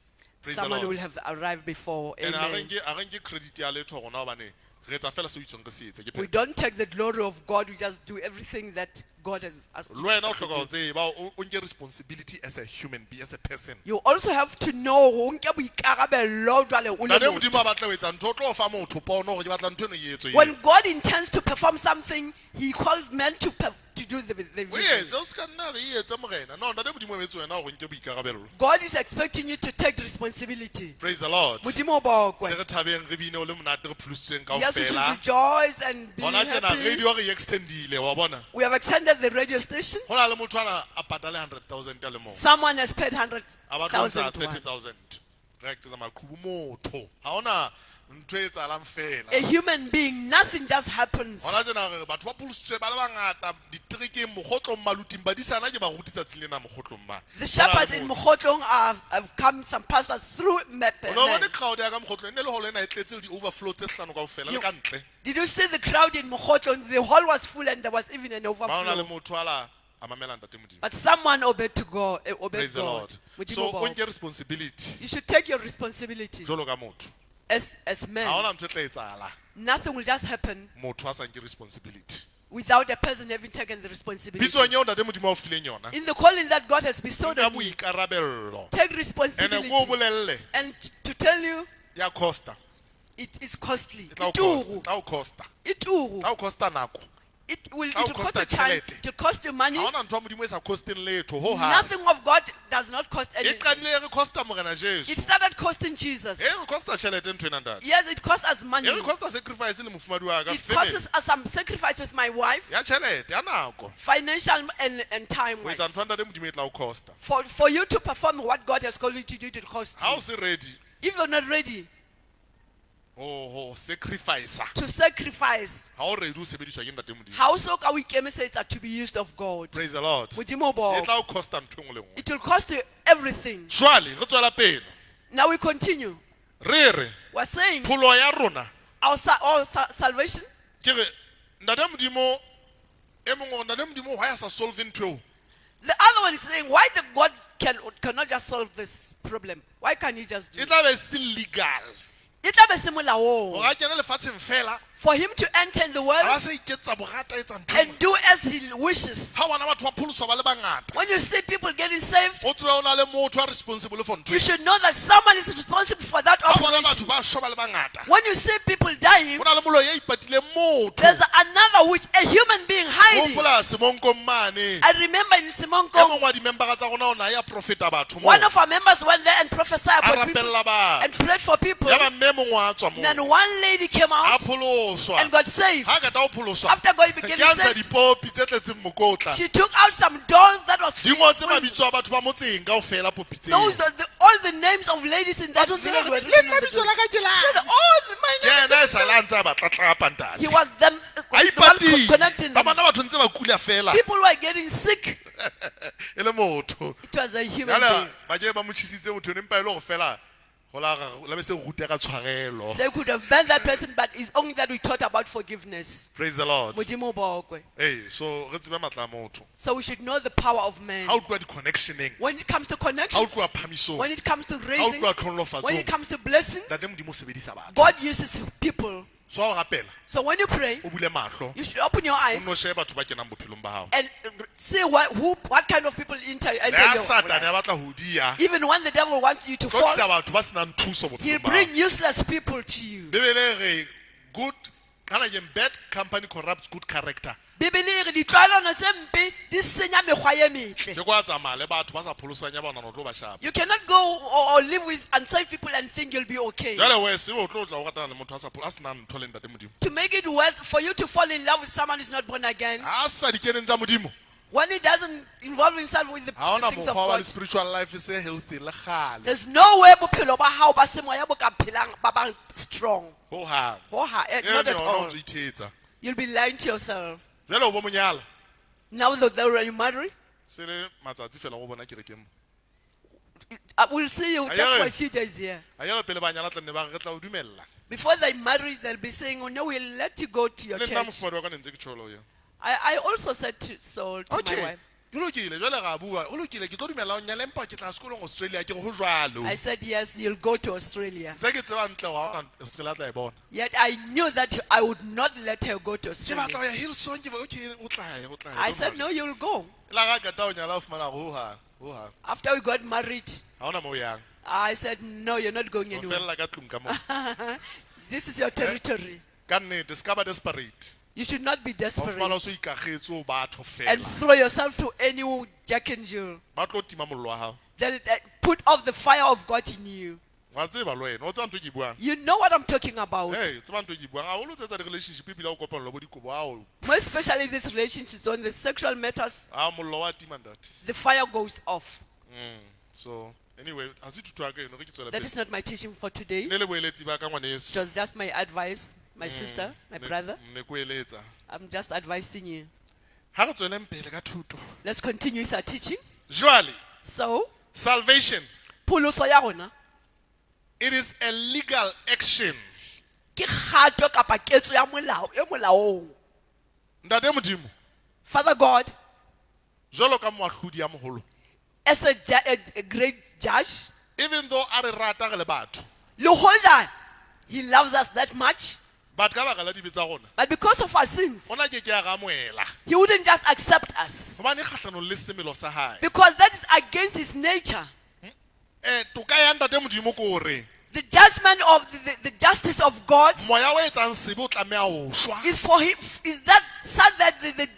Speaker 5: Praise the
Speaker 10: Someone
Speaker 5: Lord.
Speaker 10: will have arrived before.
Speaker 5: And ha re
Speaker 10: Amen.
Speaker 5: nke ha re nke credit ya letho rona hobane re etsa fela seo itsweng re se etse ke
Speaker 10: We
Speaker 5: phetho.
Speaker 10: don't take the glory of God. We just do everything that God has asked
Speaker 5: Le wena o
Speaker 10: us to
Speaker 5: hloka ho
Speaker 10: do.
Speaker 5: tseba o nke responsibility as a human being, as a person.
Speaker 10: You also have to know o nke boikarabello jwale o le
Speaker 5: Ntate
Speaker 10: motho.
Speaker 5: Modimo a batla ho etsa ntho o tlo fa motho pono hore ke batla ntho eno e etswe eo.
Speaker 10: When God intends to perform something, He calls men to do the
Speaker 5: O
Speaker 10: vision.
Speaker 5: etse o ska nna re e etse morena. No, ntate Modimo o etse wena hore o nke boikarabello.
Speaker 10: God is expecting you to take responsibility.
Speaker 5: Praise the Lord.
Speaker 10: Modimo o bokwe.
Speaker 5: Re thabeng re bine o le monate re pholositsweng
Speaker 10: Yes, we should
Speaker 5: kaofela.
Speaker 10: rejoice and be
Speaker 5: Hona tjena
Speaker 10: happy.
Speaker 5: radio re e extendile wa bona.
Speaker 10: We have extended the radio station.
Speaker 5: Ho na le motho ana a patale 100,000 a le mong.
Speaker 10: Someone has paid
Speaker 5: A batla ho ntsha
Speaker 10: 100,000 to one.
Speaker 5: 30,000. Re eketsetsa maqhubu motho. Ha hona ntho e etsahalang fela.
Speaker 10: A human being, nothing just happens.
Speaker 5: Hona tjena re batho ba pholositswe ba le bangata diterekeng, mokgotlong, maluting, badisana ke baruti tsatsi lena mokgotlong ba.
Speaker 10: The shepherds in Mokhotlong have come, some pastors through
Speaker 5: O no bone
Speaker 10: men.
Speaker 5: crowd ya ka mokgotlong, e ne le holo ena e tletse le di-overflow tse hlano kaofela le ka ntle.
Speaker 10: Did you see the crowd in Mokhotlong? The hall was full and there was even an
Speaker 5: Ba hona le
Speaker 10: overflow.
Speaker 5: motho ala a mamela ntate Modimo.
Speaker 10: But someone obeyed to God. Obeyed
Speaker 5: Praise the
Speaker 10: God.
Speaker 5: Lord.
Speaker 10: Modimo
Speaker 5: So o
Speaker 10: bokwe.
Speaker 5: nke responsibility
Speaker 10: You should take your responsibility
Speaker 5: jwalo ka motho.
Speaker 10: as men.
Speaker 5: Ha hona ntho e tla etsahala
Speaker 10: Nothing will just happen
Speaker 5: motho a sa nke responsibility.
Speaker 10: without a person having taken the responsibility.
Speaker 5: Pitsong eo ntate Modimo a o fileng yona.
Speaker 10: In the calling that God has bestowed
Speaker 5: Nka
Speaker 10: on you,
Speaker 5: boikarabello.
Speaker 10: take
Speaker 5: Ene ko o
Speaker 10: responsibility.
Speaker 5: bolelle
Speaker 10: And to tell you,
Speaker 5: ya costa.
Speaker 10: it is costly.
Speaker 5: E tla o costa.
Speaker 10: Ituru.
Speaker 5: E tla o costa.
Speaker 10: Ituru.
Speaker 5: E tla o costa nako.
Speaker 10: It will,
Speaker 5: Tla
Speaker 10: it
Speaker 5: o
Speaker 10: will cost
Speaker 5: costa
Speaker 10: you time,
Speaker 5: tjhelete.
Speaker 10: it will cost you money.
Speaker 5: Ha hona ntho ya Modimo e sa costeng letho ho hang.
Speaker 10: Nothing of God does not cost
Speaker 5: E
Speaker 10: anything.
Speaker 5: qadile e re costa Morena
Speaker 10: It
Speaker 5: Jesu.
Speaker 10: started costing Jesus.
Speaker 5: E re costa tjhelete ntho ena ntate.
Speaker 10: Yes, it costs us money.
Speaker 5: E re costa sacrifice le mofumadi wa ka
Speaker 10: It
Speaker 5: family.
Speaker 10: costs us some sacrifice with my wife,
Speaker 5: Ya tjhelete, ya nako.
Speaker 10: financial and time
Speaker 5: Ho etsa
Speaker 10: wise.
Speaker 5: ntho ya ntate Modimo e tla o costa.
Speaker 10: For you to perform what God has called you to do, it will cost
Speaker 5: Ha
Speaker 10: you.
Speaker 5: o se ready
Speaker 10: If you're not ready
Speaker 5: ho sacrifice.
Speaker 10: to sacrifice,
Speaker 5: Ha o ready ho sebediswa ke ntate Modimo.
Speaker 10: how so ka o ikemisetsa to be used of God?
Speaker 5: Praise the Lord.
Speaker 10: Modimo
Speaker 5: E
Speaker 10: bo.
Speaker 5: tla o costa ntho e nngwe le nngwe.
Speaker 10: It will cost you everything.
Speaker 5: Jwale re tswela pele.
Speaker 10: Now we continue.
Speaker 5: Re re
Speaker 10: We're saying
Speaker 5: pholo ya rona
Speaker 10: our salvation.
Speaker 5: ke re ntate Modimo e mongwe o re, ntate Modimo why a sa solve ntho eo?
Speaker 10: The other one is saying, why the God cannot just solve this problem? Why can't he just do
Speaker 5: E
Speaker 10: it?
Speaker 5: tla be se legal.
Speaker 10: E tla be se molaong.
Speaker 5: Hore a kene lefatsheng fela,
Speaker 10: For him to enter the
Speaker 5: a ba
Speaker 10: world
Speaker 5: sa iketsa borata etsa ntho e
Speaker 10: and
Speaker 5: nngwe.
Speaker 10: do as he wishes.
Speaker 5: Ha bona batho ba pholoswa ba le bangata.
Speaker 10: When you see people getting saved,
Speaker 5: O tsebe o na le motho a responsible for ntho
Speaker 10: you
Speaker 5: eo.
Speaker 10: should know that someone is responsible for that
Speaker 5: Ha bona
Speaker 10: operation.
Speaker 5: batho ba shwa ba le bangata.
Speaker 10: When you see people dying,
Speaker 5: Ho na le moloi ya ipatileng motho.
Speaker 10: there's another which a human being
Speaker 5: Ke
Speaker 10: hiding.
Speaker 5: hopola Semonkong mane.
Speaker 10: I remember in
Speaker 5: E
Speaker 10: Simonko,
Speaker 5: mong wa di-membera tsa rona o na ya profeta batho moo.
Speaker 10: one of our members went there and prophesied
Speaker 5: A
Speaker 10: about people
Speaker 5: rapella batho.
Speaker 10: and prayed for people.
Speaker 5: Ya ba mme mongwe wa tswa moo.
Speaker 10: Then one lady came
Speaker 5: A
Speaker 10: out
Speaker 5: pholoswa.
Speaker 10: and got saved.
Speaker 5: Ha qeta ho pholoswa.
Speaker 10: After God became
Speaker 5: Ke a ntsha
Speaker 10: saved,
Speaker 5: dipopi tse tletseng mokotla.
Speaker 10: she took out some dolls that was
Speaker 5: Di ngotse
Speaker 10: full.
Speaker 5: mabitso a batho ba motseng kaofela popi tseo.
Speaker 10: Those are all the names of ladies in that
Speaker 5: Batho ntse
Speaker 10: village
Speaker 5: ba
Speaker 10: were
Speaker 5: re,
Speaker 10: written
Speaker 5: le
Speaker 10: on
Speaker 5: nna
Speaker 10: the
Speaker 5: bitso
Speaker 10: doll.
Speaker 5: la ka ke la.
Speaker 10: Said, "Oh, my
Speaker 5: Ke
Speaker 10: name
Speaker 5: yena e
Speaker 10: is-"
Speaker 5: sale a ntse a ba tlatlapa ntate.
Speaker 10: He was them,
Speaker 5: A
Speaker 10: the one
Speaker 5: ipatile.
Speaker 10: connecting
Speaker 5: Ba
Speaker 10: them.
Speaker 5: bona batho ntse ba kula fela.
Speaker 10: People were getting sick.
Speaker 5: E le motho.
Speaker 10: It was a human
Speaker 5: Jwale
Speaker 10: being.
Speaker 5: ba ke ba mo tjhesitse motho eno, empa e le hore fela ho la la be se rute ka tshwarelo.
Speaker 10: They could have burned that person, but it's only that we taught about forgiveness.
Speaker 5: Praise the Lord.
Speaker 10: Modimo bokwe.
Speaker 5: Ee, so re tsebe matla a motho.
Speaker 10: So we should know the power of man.
Speaker 5: Ha o tluwa di-connectioneng,
Speaker 10: When it comes to
Speaker 5: ha o
Speaker 10: connections,
Speaker 5: tluwa phahamisong,
Speaker 10: when it comes to
Speaker 5: ha o
Speaker 10: raising,
Speaker 5: tluwa tlhonolofatsong,
Speaker 10: when it comes to blessings,
Speaker 5: Ntate Modimo o sebedisa batho.
Speaker 10: God uses people.
Speaker 5: So ha o rapela,
Speaker 10: So when you pray,
Speaker 5: o bule mahlo,
Speaker 10: you should open your
Speaker 5: o
Speaker 10: eyes
Speaker 5: nno shebe batho ba kenang bophelong ba hao.
Speaker 10: and see what kind of people
Speaker 5: Le
Speaker 10: enter
Speaker 5: ha
Speaker 10: your
Speaker 5: Satane
Speaker 10: life.
Speaker 5: a batla ho diya,
Speaker 10: Even when the devil wants you to
Speaker 5: tlo
Speaker 10: fall,
Speaker 5: tlisa batho ba senang thuso
Speaker 10: he'll
Speaker 5: bophelong ba
Speaker 10: bring
Speaker 5: hao.
Speaker 10: useless people to you.
Speaker 5: Bibele e re good kana ke bad company corrupts good character.
Speaker 10: Bibele e re ditlwaelano tse mpe di senya mekgwa e metle.
Speaker 5: Ke kwa tsamaya le batho ba sa pholoswang ya bona o tlo ba shapa.
Speaker 10: You cannot go or live with unsaved people and think you'll be okay.
Speaker 5: Jwale wese o tlo tla o ratana le motho a sa a senang ntho le ntate Modimo.
Speaker 10: To make it worse, for you to fall in love with someone who's not born again,
Speaker 5: Ha sa di keneng tsa Modimo.
Speaker 10: when he doesn't involve himself with the
Speaker 5: Ha hona
Speaker 10: things of
Speaker 5: mokgwa wa le
Speaker 10: God,
Speaker 5: spiritual life se healthy le kgale.
Speaker 10: there's no way bophelo ba hao ba semoya bo ka phelang ba bang strong.
Speaker 5: Ho hang.
Speaker 10: Ho ha,
Speaker 5: Eno
Speaker 10: not at
Speaker 5: yona o
Speaker 10: all.
Speaker 5: ntso ithetsa.
Speaker 10: You'll be lying to yourself.
Speaker 5: Jwale o bo monyala.
Speaker 10: Now that they're married,
Speaker 5: Se le matsatsi fela go bona kerekeng mo.
Speaker 10: We'll see you just
Speaker 5: Ayere.
Speaker 10: for a few days here.
Speaker 5: A ye pele ba nyala tla nne ba re re tla o dumella.
Speaker 10: Before they marry, they'll be saying, oh, no, we'll let you go to your
Speaker 5: Le nna
Speaker 10: church.
Speaker 5: mofumadi wa ka ne ntse ke tjholo yena.
Speaker 10: I also said to so to my
Speaker 5: Okay.
Speaker 10: wife,
Speaker 5: Ho lokile jwale ra bua. Ho lokile ke tlo dumella ho nyala empa ke tla sekolong Australia ke re ho jwalo.
Speaker 10: I said, yes, you'll go to Australia.
Speaker 5: Ntse ke tseba hantle hore ha hona Australia a tla e bona.
Speaker 10: Yet I knew that I would not let her go to
Speaker 5: Ke
Speaker 10: Australia.
Speaker 5: batla ho ya Hillsong ke okay o tla ya o tla ya.
Speaker 10: I said, no, you'll go.
Speaker 5: La ga qeta ho nyala o fumana hore ho hang, ho hang.
Speaker 10: After we got married,
Speaker 5: Ha hona moo o yang.
Speaker 10: I said, no, you're not going
Speaker 5: O
Speaker 10: anywhere.
Speaker 5: fella ka tlung ka moo.
Speaker 10: This is your territory.
Speaker 5: Ka nnete se ka ba desperate.
Speaker 10: You should not be
Speaker 5: O fumana
Speaker 10: desperate
Speaker 5: o so ikakgetse o batho
Speaker 10: and
Speaker 5: fela.
Speaker 10: throw yourself to any Jack and Jill.
Speaker 5: Ba tlo tima mollo wa hao.
Speaker 10: They'll put off the fire of God in you.
Speaker 5: Wa tseba le wena, o tseba ntho e ke e buang.
Speaker 10: You know what I'm talking about.
Speaker 5: Hey, tseba ntho e ke e buang. Haholo tse tsa di-relationship ebile ha o kopanelwa bo dikobo ao.
Speaker 10: More especially these relationships on the sexual matters,
Speaker 5: Ah, mollo wa tima ntate.
Speaker 10: the fire goes off.
Speaker 5: So anyway, ha se thuto ya ka eno, re ke tswele
Speaker 10: That
Speaker 5: pele.
Speaker 10: is not my teaching for today.
Speaker 5: Ne le boeletsi ba ka ngwaneso.
Speaker 10: It was just my advice, my sister, my brother.
Speaker 5: Ne ko eletsa.
Speaker 10: I'm just advising you.
Speaker 5: Ha re tsweleng pele ka thuto.
Speaker 10: Let's continue with our teaching.
Speaker 5: Jwale,
Speaker 10: So,
Speaker 5: salvation,
Speaker 10: pholoso ya rona
Speaker 5: it is a legal action.
Speaker 10: ke kgato kapa ketso ya molao e molaong.
Speaker 5: Ntate Modimo,
Speaker 10: Father God,
Speaker 5: jwalo ka moahlodi ya moholo,
Speaker 10: as a great judge,
Speaker 5: even though a re rata re le batho,
Speaker 10: le hoja he loves us that much,
Speaker 5: but ka baka la dibe tsa rona,
Speaker 10: but because of our sins,
Speaker 5: o na ke ke a re amohela.
Speaker 10: he wouldn't just accept us
Speaker 5: Hobane e kgahlanong le semelo sa hae.
Speaker 10: because that is against his nature.
Speaker 5: Toka ya ntate Modimo ke hore,
Speaker 10: The judgment of the justice of God
Speaker 5: Moya o etsang sebe o tlameha ho shwa.
Speaker 10: is for him, is that such that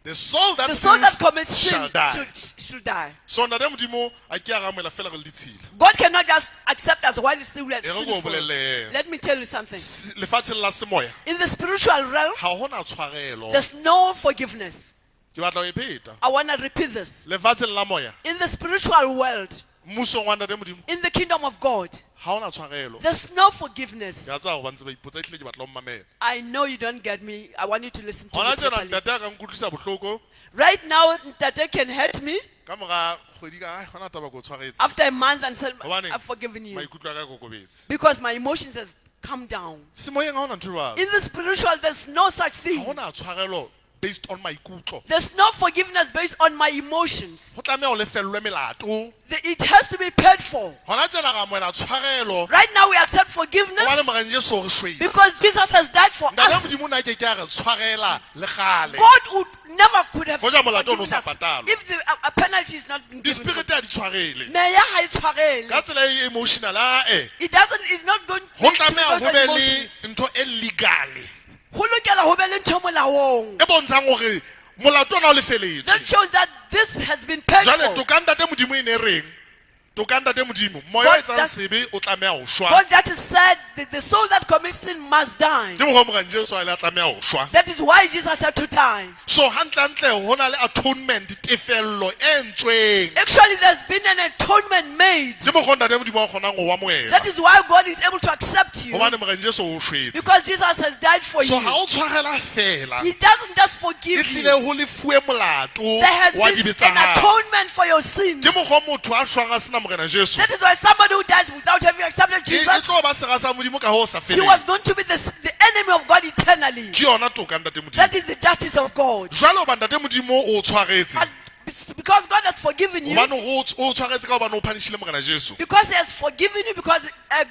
Speaker 5: The soul that
Speaker 10: the soul that
Speaker 5: sins
Speaker 10: commits sin
Speaker 5: shall die.
Speaker 10: should die.
Speaker 5: So ntate Modimo a ke a re amohela fela re le ditshila.
Speaker 10: God cannot just accept us while still we are
Speaker 5: E re ke o
Speaker 10: sinful.
Speaker 5: bolelle.
Speaker 10: Let me tell you something.
Speaker 5: Lefatsheng la semoya
Speaker 10: In the spiritual realm,
Speaker 5: ha hona tshwarelo.
Speaker 10: there's no forgiveness.
Speaker 5: Ke batla ho e pheta.
Speaker 10: I want to repeat this.
Speaker 5: Lefatsheng la moya,
Speaker 10: In the spiritual world,
Speaker 5: mmusong wa ntate Modimo,
Speaker 10: in the kingdom of God,
Speaker 5: ha hona tshwarelo.
Speaker 10: there's no forgiveness.
Speaker 5: Ke a tseba hore ba ntse ba ipotsa, ehlile ke batla ho mmamela.
Speaker 10: I know you don't get me. I want you to listen to me
Speaker 5: Hona tjena
Speaker 10: properly.
Speaker 5: ntate a ka nkutlwisa bohloko
Speaker 10: Right now, Ntate can hurt me
Speaker 5: ka mora kgwedi ka, "Ai, hona taba ke o tshwaretse."
Speaker 10: after a month and say,
Speaker 5: Hobaneng?
Speaker 10: I've forgiven you.
Speaker 5: Maikutlo a ka a kokobetse.
Speaker 10: Because my emotions have come down.
Speaker 5: Semoyeng ha hona ntho e jwalo.
Speaker 10: In the spiritual, there's no such
Speaker 5: Ha
Speaker 10: thing.
Speaker 5: hona tshwarelo based on maikutlo.
Speaker 10: There's no forgiveness based on my emotions.
Speaker 5: Ho tlameha ho lefellwe melato.
Speaker 10: It has to be paid for.
Speaker 5: Hona tjena re amohela tshwarelo.
Speaker 10: Right now, we accept forgiveness
Speaker 5: Hobane Morena Jesu o re shwetse.
Speaker 10: because Jesus has died for
Speaker 5: Ntate
Speaker 10: us.
Speaker 5: Modimo o ne a keke a re tshwarela le kgale.
Speaker 10: God would never could have
Speaker 5: Hoja molato o no
Speaker 10: forgiven
Speaker 5: sa
Speaker 10: us
Speaker 5: patalwa.
Speaker 10: if the a penalty is not been given.
Speaker 5: Di-spirit ha di tshwarele.
Speaker 10: Meya ha e tshwarele.
Speaker 5: Ka tsela e emotional, ah-eh.
Speaker 10: It doesn't, it's not going
Speaker 5: Ho
Speaker 10: to be
Speaker 5: tlameha
Speaker 10: based
Speaker 5: ho
Speaker 10: on
Speaker 5: be le
Speaker 10: emotions.
Speaker 5: ntho e legal.
Speaker 10: Ho lokela ho be le ntho molaong.
Speaker 5: E bontshang hore molato ona o lefeletswe.
Speaker 10: That shows that this has been paid
Speaker 5: Jwale
Speaker 10: for.
Speaker 5: toka ntate Modimo e ne reng? Toka ntate Modimo, moya o
Speaker 10: God
Speaker 5: etsang
Speaker 10: just-
Speaker 5: sebe o tlameha ho shwa.
Speaker 10: God just said that the soul that commits sin must die.
Speaker 5: Ke mokgwa Morena Jesu a ile a tlameha ho shwa.
Speaker 10: That is why Jesus had to die.
Speaker 5: So hantle-hantle ho na le atonement tefello e entsweng.
Speaker 10: Actually, there's been an atonement made.
Speaker 5: Ke mokgwa ntate Modimo a kgonang ho o amohela.
Speaker 10: That is why God is able to accept you.
Speaker 5: Hobane Morena Jesu o shwetse.
Speaker 10: Because Jesus has died for
Speaker 5: So
Speaker 10: you.
Speaker 5: ha o tshwarela fela,
Speaker 10: He doesn't just
Speaker 5: e
Speaker 10: forgive you.
Speaker 5: tlile ho lefuwe molato
Speaker 10: There has
Speaker 5: wa
Speaker 10: been
Speaker 5: dibe tsa
Speaker 10: an
Speaker 5: hao.
Speaker 10: atonement for your sins.
Speaker 5: Ke mokgwa motho a shwang a sena Morena Jesu.
Speaker 10: That is why somebody who dies without having accepted
Speaker 5: E
Speaker 10: Jesus,
Speaker 5: tlo ba sera sa Modimo ka ho sa
Speaker 10: he
Speaker 5: feleng.
Speaker 10: was going to be the enemy of God eternally.
Speaker 5: Ke yona toka ntate Modimo.
Speaker 10: That is the justice of God.
Speaker 5: Jwale hoba ntate Modimo o tshwaretse.
Speaker 10: But because God has forgiven you,
Speaker 5: Hobane o tshwaretse ka hobane o punishile Morena Jesu.
Speaker 10: because he has forgiven you, because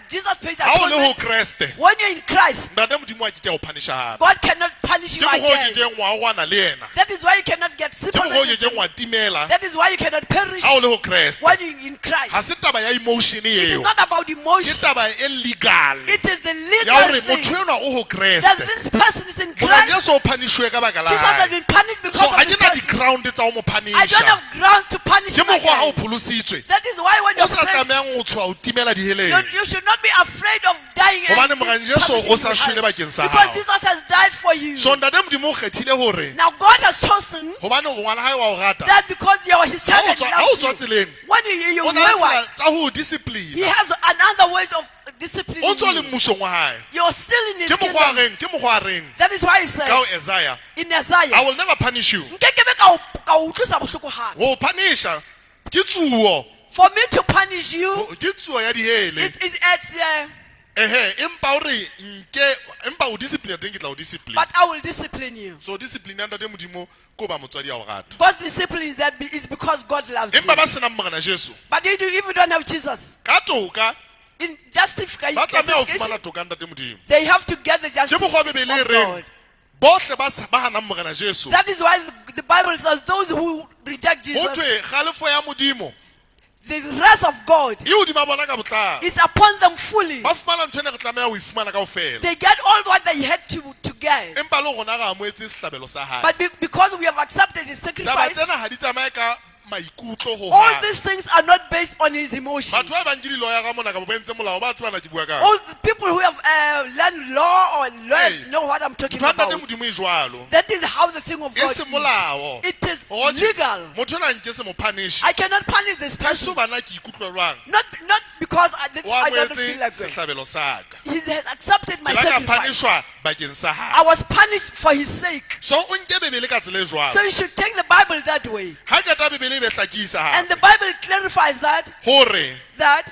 Speaker 10: Jesus paid the
Speaker 5: Ha o le ho
Speaker 10: atonement.
Speaker 5: Kreste,
Speaker 10: When you're in Christ,
Speaker 5: ntate Modimo a ke ke a o punisha hape.
Speaker 10: God cannot punish
Speaker 5: Ke
Speaker 10: you
Speaker 5: mokgwa o
Speaker 10: again.
Speaker 5: kekeng wa oana le yena.
Speaker 10: That is why you cannot get
Speaker 5: Ke mokgwa o
Speaker 10: separated.
Speaker 5: kekeng wa timela
Speaker 10: That is why you cannot perish
Speaker 5: ha o le ho Kreste.
Speaker 10: when you're in
Speaker 5: Ha
Speaker 10: Christ.
Speaker 5: se taba ya emotion
Speaker 10: It is
Speaker 5: eo.
Speaker 10: not about
Speaker 5: Ke
Speaker 10: emotion.
Speaker 5: taba e legal.
Speaker 10: It is the
Speaker 5: Ya
Speaker 10: legal
Speaker 5: hore
Speaker 10: thing
Speaker 5: motho enwa o ho
Speaker 10: that
Speaker 5: Kreste.
Speaker 10: this person is in
Speaker 5: Morena
Speaker 10: Christ.
Speaker 5: Jesu o punishwe ka baka la
Speaker 10: Jesus has
Speaker 5: hae.
Speaker 10: been punished because
Speaker 5: So
Speaker 10: of
Speaker 5: ha
Speaker 10: this
Speaker 5: ke na
Speaker 10: person.
Speaker 5: di-ground tsa ho mo
Speaker 10: I don't
Speaker 5: punisha.
Speaker 10: have grounds to punish
Speaker 5: Ke
Speaker 10: him
Speaker 5: mokgwa ha o
Speaker 10: again.
Speaker 5: pholositswe.
Speaker 10: That is why when
Speaker 5: O
Speaker 10: you're
Speaker 5: sa
Speaker 10: saved,
Speaker 5: tlamehang ho tshoha ho timela diheleng.
Speaker 10: you should not be afraid of dying and
Speaker 5: Hobane
Speaker 10: being
Speaker 5: Morena Jesu
Speaker 10: punished
Speaker 5: o sa
Speaker 10: in
Speaker 5: shwele
Speaker 10: hell.
Speaker 5: bakeng sa
Speaker 10: Because
Speaker 5: hao.
Speaker 10: Jesus has died for you.
Speaker 5: So ntate Modimo o kgethile hore
Speaker 10: Now God has chosen
Speaker 5: hobane ngwana hae wa o rata.
Speaker 10: that because you're his
Speaker 5: Ha
Speaker 10: child
Speaker 5: o
Speaker 10: and
Speaker 5: tswa ha o
Speaker 10: he
Speaker 5: tswa
Speaker 10: loves you.
Speaker 5: tseleng,
Speaker 10: When you
Speaker 5: o na le
Speaker 10: wayward,
Speaker 5: tsela tsa ho o discipline.
Speaker 10: he has another ways of disciplining
Speaker 5: O tswa le
Speaker 10: you.
Speaker 5: mmusong wa hae.
Speaker 10: You're still in his
Speaker 5: Ke mokgwa a
Speaker 10: kingdom.
Speaker 5: reng, ke mokgwa a reng
Speaker 10: That is why he
Speaker 5: ka ho
Speaker 10: says
Speaker 5: Isaiah,
Speaker 10: in
Speaker 5: I
Speaker 10: Isaiah,
Speaker 5: will never punish you.
Speaker 10: "Nkekebe ka o utlwisa bohloko hape."
Speaker 5: Ho o punisha ke tsuo,
Speaker 10: For me to punish you,
Speaker 5: ke tsuo ya dihele.
Speaker 10: it's
Speaker 5: Ehe, empa o re nke empa o discipline teng ke tla o discipline.
Speaker 10: but I will discipline you.
Speaker 5: So discipline ya ntate Modimo ke ho ba motswadi a o rata.
Speaker 10: God's discipline is that is because God loves you.
Speaker 5: Empa ba senang Morena Jesu,
Speaker 10: But if you don't have Jesus,
Speaker 5: ka toka
Speaker 10: in
Speaker 5: ba tlameha ho
Speaker 10: justification,
Speaker 5: fumana toka ntate Modimo.
Speaker 10: they have to get the
Speaker 5: Ke
Speaker 10: justice
Speaker 5: mokgwa Bibele e
Speaker 10: of
Speaker 5: reng
Speaker 10: God.
Speaker 5: bohle ba hanang Morena Jesu.
Speaker 10: That is why the Bible says those who reject
Speaker 5: Ho
Speaker 10: Jesus,
Speaker 5: thwe kgalefo ya Modimo
Speaker 10: the wrath of God
Speaker 5: e hodima bona ka botlalo.
Speaker 10: is upon them fully.
Speaker 5: Ba fumana ntho ene re tlameha ho e fumana kaofela.
Speaker 10: They get all what they had to get.
Speaker 5: Empa le rona re amohetse sehlabelo sa hae.
Speaker 10: But because we have accepted his
Speaker 5: Taba
Speaker 10: sacrifice,
Speaker 5: tsena ha di tsamaye ka maikutlo ho
Speaker 10: all
Speaker 5: hang.
Speaker 10: these things are not based on his emotions.
Speaker 5: Batho ba bang ke di-lawyer ka mona kapa ba entse molao ba tsebana ke bua kang.
Speaker 10: All the people who have learned law or learned
Speaker 5: Hey.
Speaker 10: know what I'm talking
Speaker 5: Ntho ya ntate
Speaker 10: about.
Speaker 5: Modimo e jwalo.
Speaker 10: That is how the thing of
Speaker 5: E
Speaker 10: God
Speaker 5: se
Speaker 10: is.
Speaker 5: molao.
Speaker 10: It is
Speaker 5: Hore tjhe,
Speaker 10: legal.
Speaker 5: Motho enwa nke se mo punish.
Speaker 10: I cannot punish this
Speaker 5: Eso
Speaker 10: person.
Speaker 5: bana ke ikutlwa jwang.
Speaker 10: Not because
Speaker 5: O
Speaker 10: I don't
Speaker 5: amohetse
Speaker 10: feel like that.
Speaker 5: sehlabelo sa ka.
Speaker 10: He has accepted my
Speaker 5: Ke la ka
Speaker 10: sacrifice.
Speaker 5: punishwa bakeng sa
Speaker 10: I
Speaker 5: hae.
Speaker 10: was punished for his sake.
Speaker 5: So o nke Bibele ka tsela e jwalo.
Speaker 10: So you should take the Bible that way.
Speaker 5: Ha qeta Bibele e be hlakisa
Speaker 10: And
Speaker 5: hape.
Speaker 10: the Bible clarifies that
Speaker 5: Hore
Speaker 10: that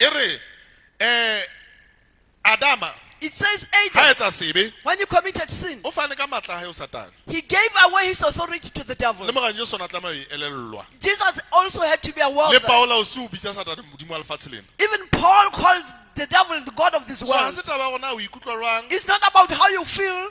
Speaker 5: e re Adama
Speaker 10: it says
Speaker 5: ha
Speaker 10: Adam,
Speaker 5: etsa sebe
Speaker 10: when he committed sin,
Speaker 5: o fane ka matla a hae ho Satane.
Speaker 10: he gave away his authority to the devil.
Speaker 5: Le Morena Jesu o na tlameha ho e elellwa.
Speaker 10: Jesus also had to be aware
Speaker 5: Le
Speaker 10: of that.
Speaker 5: Paulus o bitsa Satane modimo wa lefatshe lena.
Speaker 10: Even Paul calls the devil the God of this
Speaker 5: So ha
Speaker 10: world.
Speaker 5: se taba ya hore na o ikutlwa jwang.
Speaker 10: It's not about how you feel.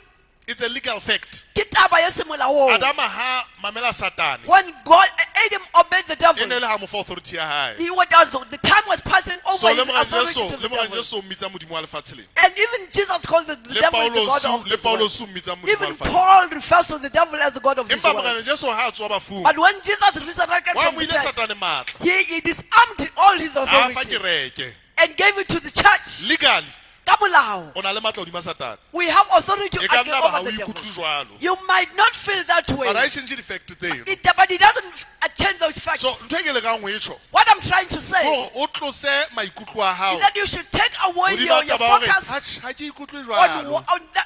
Speaker 5: It's a legal fact.
Speaker 10: Ke taba ya semolaong.
Speaker 5: Adama ha mamela Satane.
Speaker 10: When God, Adam obeyed the
Speaker 5: E
Speaker 10: devil,
Speaker 5: ne le ha mo fa authority ya hae.
Speaker 10: he was, the time was passing over
Speaker 5: So le
Speaker 10: his
Speaker 5: Morena
Speaker 10: authority
Speaker 5: Jesu,
Speaker 10: to the
Speaker 5: le Morena
Speaker 10: devil.
Speaker 5: Jesu o mmitsa Modimo wa lefatshe lena.
Speaker 10: And even Jesus called the
Speaker 5: Le
Speaker 10: devil the
Speaker 5: Paulus
Speaker 10: God of
Speaker 5: le
Speaker 10: this world.
Speaker 5: Paulus o mmitsa Modimo wa
Speaker 10: Even
Speaker 5: lefatshe.
Speaker 10: Paul refers to the devil as the God of this
Speaker 5: Empa
Speaker 10: world.
Speaker 5: Morena Jesu ha a tswa bafung,
Speaker 10: But when Jesus resurrected
Speaker 5: wa
Speaker 10: from the
Speaker 5: amohile
Speaker 10: dead,
Speaker 5: Satane matla.
Speaker 10: he disarmed all his
Speaker 5: A fa
Speaker 10: authority
Speaker 5: kereke.
Speaker 10: and gave it to the church.
Speaker 5: Legally,
Speaker 10: Ka molao,
Speaker 5: o na le matla hodima Satane.
Speaker 10: we have authority
Speaker 5: E ka nna ba ha
Speaker 10: over
Speaker 5: o
Speaker 10: the devil.
Speaker 5: ikutlwe jwalo.
Speaker 10: You might not feel that way,
Speaker 5: But ha e change di-fact tseno.
Speaker 10: but it doesn't change those facts.
Speaker 5: So ntho e ke lekang ho e tjho,
Speaker 10: What I'm trying to say
Speaker 5: hore o tlose maikutlo a hao
Speaker 10: is that you should take away
Speaker 5: hodima
Speaker 10: your
Speaker 5: taba ya hore,
Speaker 10: focus
Speaker 5: "Atjhe, ha ke ikutlwe
Speaker 10: on,
Speaker 5: jwalo."